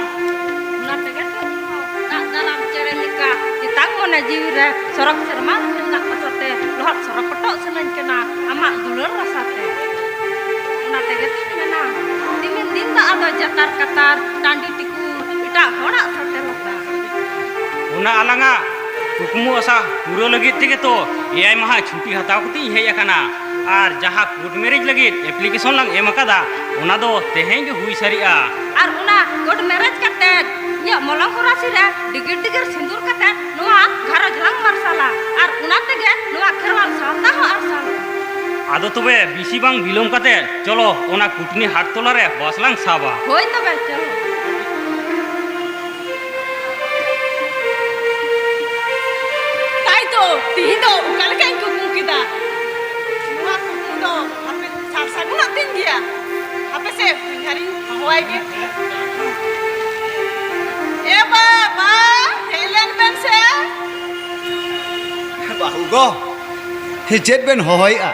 ᱚᱱᱟ ᱛᱮᱜᱮ ᱛᱚ ᱤᱧ ᱦᱚᱸ ᱫᱟᱜ ᱫᱟᱨᱟᱢ ᱪᱮᱬᱮ ᱞᱮᱠᱟ ᱮᱛᱟᱝ ᱢᱚᱱᱮ ᱡᱤᱣᱤ ᱨᱮ ᱥᱚᱨᱚᱜ ᱥᱮᱨᱢᱟ ᱨᱮᱱᱟᱜ ᱟᱥᱟᱛᱮ ᱞᱚᱦᱚᱫ ᱥᱚᱨᱚᱜ ᱯᱚᱴᱚᱜ ᱥᱟᱱᱟᱧ ᱠᱟᱱᱟ ᱟᱢᱟᱜ ᱫᱩᱞᱟᱹᱲ ᱨᱟᱥᱟᱛᱮ᱾ ᱚᱱᱟ ᱛᱮᱜᱮ ᱛᱚᱧ ᱢᱮᱱᱟ, ᱛᱤᱢᱤᱱ ᱫᱤᱱ ᱫᱚ ᱟᱫᱚ ᱡᱟᱛᱟᱨ ᱠᱟᱛᱟᱨ ᱴᱟᱺᱰᱤ ᱴᱤᱠᱩ ᱮᱴᱟᱜ ᱦᱚᱲᱟᱜ ᱥᱟᱛᱮ ᱞᱟᱛᱟᱨ᱾ ᱚᱱᱟ ᱟᱞᱟᱝᱟᱜ ᱠᱩᱠᱢᱩ ᱟᱥᱟ ᱯᱩᱨᱟᱹ ᱞᱟᱹᱜᱤᱫ ᱛᱮᱜᱮ ᱛᱚ ᱮᱭᱟᱭ ᱢᱟᱦᱟ ᱪᱷᱩᱴᱤ ᱦᱟᱛᱟᱣ ᱠᱟᱛᱮ ᱤᱧ ᱦᱮᱡ ᱟᱠᱟᱱᱟ᱾ ᱟᱨ ᱡᱟᱦᱟᱸ ᱠᱳᱨᱴ ᱢᱮᱨᱮᱡᱽ ᱞᱟᱹᱜᱤᱫ ᱮᱯᱞᱤᱠᱮᱥᱚᱱ ᱞᱟᱝ ᱮᱢ ᱟᱠᱟᱫᱟ, ᱚᱱᱟ ᱫᱚ ᱛᱮᱦᱮᱧ ᱜᱮ ᱦᱩᱭ ᱥᱟᱹᱨᱤᱜᱼᱟ᱾ ᱟᱨ ᱚᱱᱟ ᱠᱳᱨᱴ ᱢᱮᱨᱮᱡᱽ ᱠᱟᱛᱮ ᱤᱧᱟᱹᱜ ᱢᱚᱞᱚᱝ ᱦᱚᱨᱟᱥᱤ ᱨᱮ ᱰᱤᱜᱤᱨ ᱰᱤᱜᱤᱨ ᱥᱤᱸᱫᱩᱨ ᱠᱟᱛᱮ ᱱᱚᱣᱟ ᱜᱷᱟᱨᱚᱸᱡᱽ ᱞᱟᱝ ᱢᱟᱨᱥᱟᱞᱟ᱾ ᱟᱨ ᱚᱱᱟ ᱛᱮᱜᱮ ᱱᱚᱣᱟ ᱠᱷᱮᱨᱣᱟᱞ ᱥᱟᱶᱛᱟ ᱦᱚᱸ ᱟᱨᱥᱟᱞᱚᱜᱼᱟ᱾ ᱟᱫᱚ ᱛᱚᱵᱮ ᱵᱮᱥᱤ ᱵᱟᱝ ᱵᱤᱞᱚᱢ ᱠᱟᱛᱮ ᱪᱚᱞᱚ ᱚᱱᱟ ᱠᱩᱴᱱᱤ ᱦᱟᱴ ᱛᱚᱞᱟ ᱨᱮ ᱵᱟᱥ ᱞᱟᱝ ᱥᱟᱵᱟ᱾ ᱦᱳᱭ ᱛᱚᱵᱮ, ᱪᱚᱞᱚ᱾ ᱛᱟᱭ ᱛᱚ, ᱛᱤᱦᱤᱧ ᱫᱚ ᱚᱠᱟ ᱞᱮᱠᱟᱧ ᱠᱩᱠᱢᱩ ᱠᱮᱫᱟ? ᱱᱚᱣᱟ ᱠᱩᱠᱢᱩ ᱫᱚ ᱦᱟᱯᱮ ᱥᱟᱨ ᱥᱟᱹᱜᱩᱱᱚᱜ ᱛᱤᱧ ᱜᱮᱭᱟ᱾ ᱦᱟᱯᱮ ᱥᱮ, ᱦᱚᱧᱦᱟᱨᱤᱧ ᱦᱚᱦᱚ ᱮ ᱵᱟᱵᱟ, ᱦᱮᱡ ᱞᱮᱱ ᱵᱮᱱ ᱥᱮ᱾ ᱵᱟᱹᱦᱩ ᱜᱚ, ᱪᱮᱫ ᱵᱮᱱ ᱦᱚᱦᱚᱭᱮᱫᱼᱟ?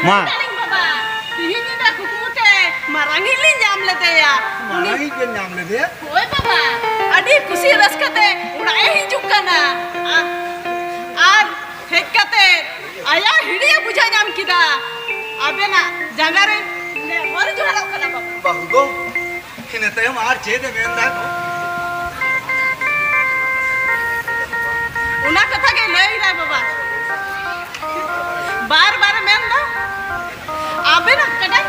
ᱢᱟ᱾ ᱞᱟᱹᱭ ᱫᱟᱞᱤᱧ ᱵᱟᱵᱟ, ᱛᱤᱦᱤᱧ ᱧᱤᱫᱟᱹ ᱠᱩᱠᱢᱩ ᱛᱮ ᱢᱟᱨᱟᱝᱤᱡ ᱞᱤᱧ ᱧᱟᱢ ᱞᱮᱫᱮᱭᱟ᱾ ᱩᱱᱤ ᱢᱟᱨᱟᱝᱤᱡ ᱵᱮᱱ ᱧᱟᱢ ᱞᱮᱫᱮᱭᱟ? ᱦᱳᱭ ᱵᱟᱵᱟ, ᱟᱹᱰᱤ ᱠᱩᱥᱤ ᱨᱟᱹᱥᱠᱟᱹ ᱛᱮ ᱚᱲᱟᱜ ᱮ ᱦᱤᱡᱩᱜ ᱠᱟᱱᱟ᱾ ᱟ-, ᱟᱨ ᱦᱮᱡ ᱠᱟᱛᱮ ᱟᱭᱟᱜ ᱦᱤᱲᱤ ᱮ ᱵᱩᱡᱷᱟᱹᱣ ᱧᱟᱢ ᱠᱮᱫᱟ᱾ ᱟᱵᱮᱱᱟᱜ ᱡᱟᱸᱜᱟ ᱨᱮ ᱱᱮᱦᱚᱨ ᱡᱚᱦᱟᱨᱚᱜ ᱠᱟᱱᱟ ᱵᱟᱵᱟ᱾ ᱵᱟᱹᱦᱩ ᱜᱚ, ᱤᱱᱟᱹ ᱛᱟᱭᱚᱢ ᱟᱨ ᱪᱮᱫ ᱮ ᱢᱮᱱᱫᱟ ᱜᱚ? ᱚᱱᱟ ᱠᱟᱛᱷᱟ ᱜᱮ ᱞᱟᱹᱭ ᱫᱟᱭ ᱵᱟᱵᱟ᱾ ᱵᱟᱨ ᱵᱟᱨ ᱢᱮᱱ ᱫᱚ ᱟᱵᱮᱱᱟᱜ ᱠᱟᱴᱟᱭ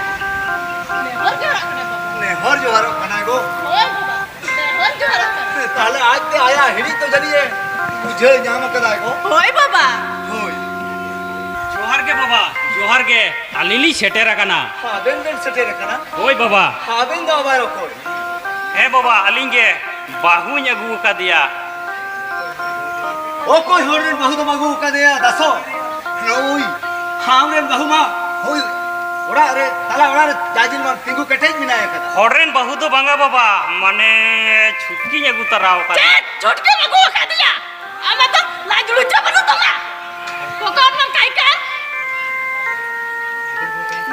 ᱱᱮᱦᱚᱨ ᱡᱚᱦᱟᱨᱚᱜ ᱠᱟᱱᱟ ᱵᱟᱵᱟ᱾ ᱱᱮᱦᱚᱨ ᱡᱚᱦᱟᱨᱚᱜ ᱠᱟᱱᱟᱭ ᱜᱚ? ᱦᱳᱭ ᱵᱟᱵᱟ, ᱱᱮᱦᱚᱨ ᱡᱚᱦᱟᱨᱚᱜ ᱠᱟᱱᱟ᱾ ᱛᱟᱦᱞᱮ ᱟᱡ ᱛᱮ ᱟᱭᱟᱜ ᱦᱤᱲᱤᱡ ᱫᱚ ᱡᱟᱹᱱᱤᱡ ᱮ ᱵᱩᱡᱷᱟᱹᱣ ᱧᱟᱢ ᱟᱠᱟᱫᱟᱭ ᱜᱚ? ᱦᱳᱭ ᱵᱟᱵᱟ᱾ ᱦᱳᱭ᱾ ᱡᱚᱦᱟᱨ ᱜᱮ ᱵᱟᱵᱟ, ᱡᱚᱦᱟᱨ ᱜᱮ᱾ ᱟᱹᱞᱤᱧ ᱞᱤᱧ ᱥᱮᱴᱮᱨ ᱟᱠᱟᱱᱟ᱾ ᱟᱵᱮᱱ ᱵᱮᱱ ᱥᱮᱴᱮᱨ ᱟᱠᱟᱱᱟ? ᱦᱳᱭ ᱵᱟᱵᱟ᱾ ᱟᱵᱮᱱ ᱫᱚ ᱟᱵᱟᱨ ᱚᱠᱚᱭ? ᱦᱮᱸ ᱵᱟᱵᱟ, ᱟᱹᱞᱤᱧ ᱜᱮ ᱵᱟᱹᱦᱩᱧ ᱟᱹᱜᱩ ᱟᱠᱟᱫᱮᱭᱟ᱾ ᱚᱠᱚᱭ ᱦᱚᱲ ᱨᱮᱱ ᱵᱟᱹᱦᱩ ᱫᱚᱢ ᱟᱹᱜᱩ ᱟᱠᱟᱫᱮᱭᱟ ᱫᱟᱥᱚ? ᱱᱩᱭ ᱟᱢ ᱨᱮᱱ ᱵᱟᱹᱦᱩ ᱢᱟ ᱦᱳᱭ ᱚᱲᱟᱜ ᱨᱮ, ᱛᱟᱞᱟ ᱚᱲᱟᱜ ᱨᱮ ᱡᱟᱡᱤᱞ ᱢᱟ ᱛᱤᱸᱜᱩ ᱠᱮᱴᱮᱡ ᱢᱮᱱᱟᱭ ᱟᱠᱟᱫᱟ᱾ ᱦᱚᱲ ᱨᱮᱱ ᱵᱟᱹᱦᱩ ᱫᱚ ᱵᱟᱝᱟ ᱵᱟᱵᱟ, ᱢᱟᱱᱮ ᱪᱷᱩᱴᱠᱤᱧ ᱟᱹᱜᱩ ᱛᱟᱨᱟ ᱟᱠᱟᱫᱮᱭᱟ᱾ ᱪᱮᱫ? ᱪᱷᱩᱴᱠᱤᱢ ᱟᱹᱜᱩ ᱟᱠᱟᱫᱮᱭᱟ? ᱟᱢᱟᱜ ᱫᱚ ᱞᱟᱡ ᱞᱩᱪᱟ ᱵᱟᱹᱱᱩᱜ ᱛᱟᱢᱟ? ᱠᱚᱠᱚᱨ ᱱᱚᱝᱠᱟᱭ ᱠᱟᱱ?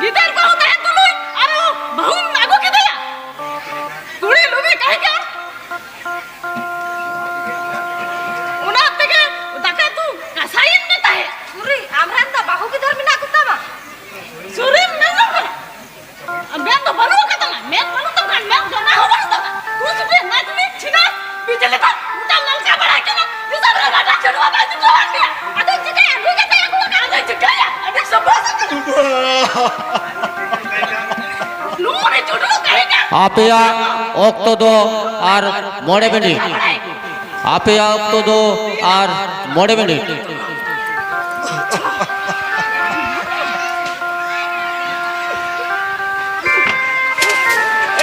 ᱜᱤᱫᱟᱹᱨ ᱵᱟᱹᱦᱩ ᱛᱟᱦᱮᱱ ᱛᱩᱞᱩᱡ ᱟᱨᱚ ᱵᱟᱹᱦᱩᱢ ᱟᱹᱜᱩ ᱠᱮᱫᱮᱭᱟ? ᱠᱩᱲᱤ ᱞᱩᱢᱤ ᱠᱟᱹᱦᱤ ᱠᱟᱱ? ᱚᱱᱟ ᱛᱮᱜᱮ ᱫᱟᱠᱟ ᱩᱛᱩ ᱠᱟᱥᱟᱭᱮᱱ ᱢᱮ ᱛᱟᱦᱮᱸᱫ᱾ ᱥᱩᱨᱤ, ᱟᱢᱨᱮᱱ ᱫᱚ ᱵᱟᱹᱦᱩ ᱜᱤᱫᱟᱹᱨ ᱢᱮᱱᱟᱜ ᱠᱚ ᱛᱟᱢᱟ? ᱥᱩᱨᱤᱢ ᱢᱮᱱ ᱡᱚᱝ ᱠᱟᱱᱟ? ᱢᱮᱫ ᱫᱚ ᱵᱟᱹᱱᱩᱜ ᱟᱠᱟᱫ ᱛᱟᱢᱟ, ᱢᱮᱫ ᱵᱟᱹᱱᱩᱜ ᱛᱟᱢ ᱠᱷᱟᱱ ᱢᱮᱫ ᱡᱚᱱᱟ ᱦᱚᱸ ᱵᱟᱹᱱᱩᱜ ᱛᱟᱢᱟ᱾ ᱠᱩᱥ ᱨᱮ ᱱᱟᱪᱱᱤ ᱪᱷᱤᱱᱟ ᱵᱤᱡᱽᱞᱤ ᱛᱟᱢ ᱜᱚᱴᱟ ᱱᱟᱞᱠᱟ ᱵᱟᱲᱟᱭ ᱠᱟᱱᱟ, ᱫᱤᱥᱚᱢ ᱨᱮ ᱞᱟᱴᱟ ᱪᱷᱟᱹᱰᱩᱣᱟᱹ ᱵᱟᱭ ᱪᱩᱴᱟᱹᱣ ᱟᱱ ᱢᱮᱭᱟ᱾ ᱟᱫᱚ ᱪᱤᱠᱟᱹᱭᱟ? ᱱᱩᱭ ᱜᱮ ᱛᱟᱭᱟ ᱠᱚ ᱠᱟᱱᱟ, ᱟᱫᱚ ᱪᱤᱠᱟᱹᱭᱟ? ᱟᱹᱰᱤ ᱥᱚᱢᱚᱥᱥᱟ ᱠᱟᱱᱟ᱾ ᱱᱩᱭ ᱪᱩᱰᱩᱨ ᱛᱟᱦᱮᱸ ᱠᱟᱱ᱾ ᱟᱯᱮᱭᱟᱜ ᱚᱠᱛᱚ ᱫᱚ ᱟᱨ ᱢᱚᱬᱮ ᱢᱤᱱᱤᱴ᱾ ᱟᱯᱮᱭᱟᱜ ᱚᱠᱛᱚ ᱫᱚ ᱟᱨ ᱢᱚᱬᱮ ᱢᱤᱱᱤᱴ᱾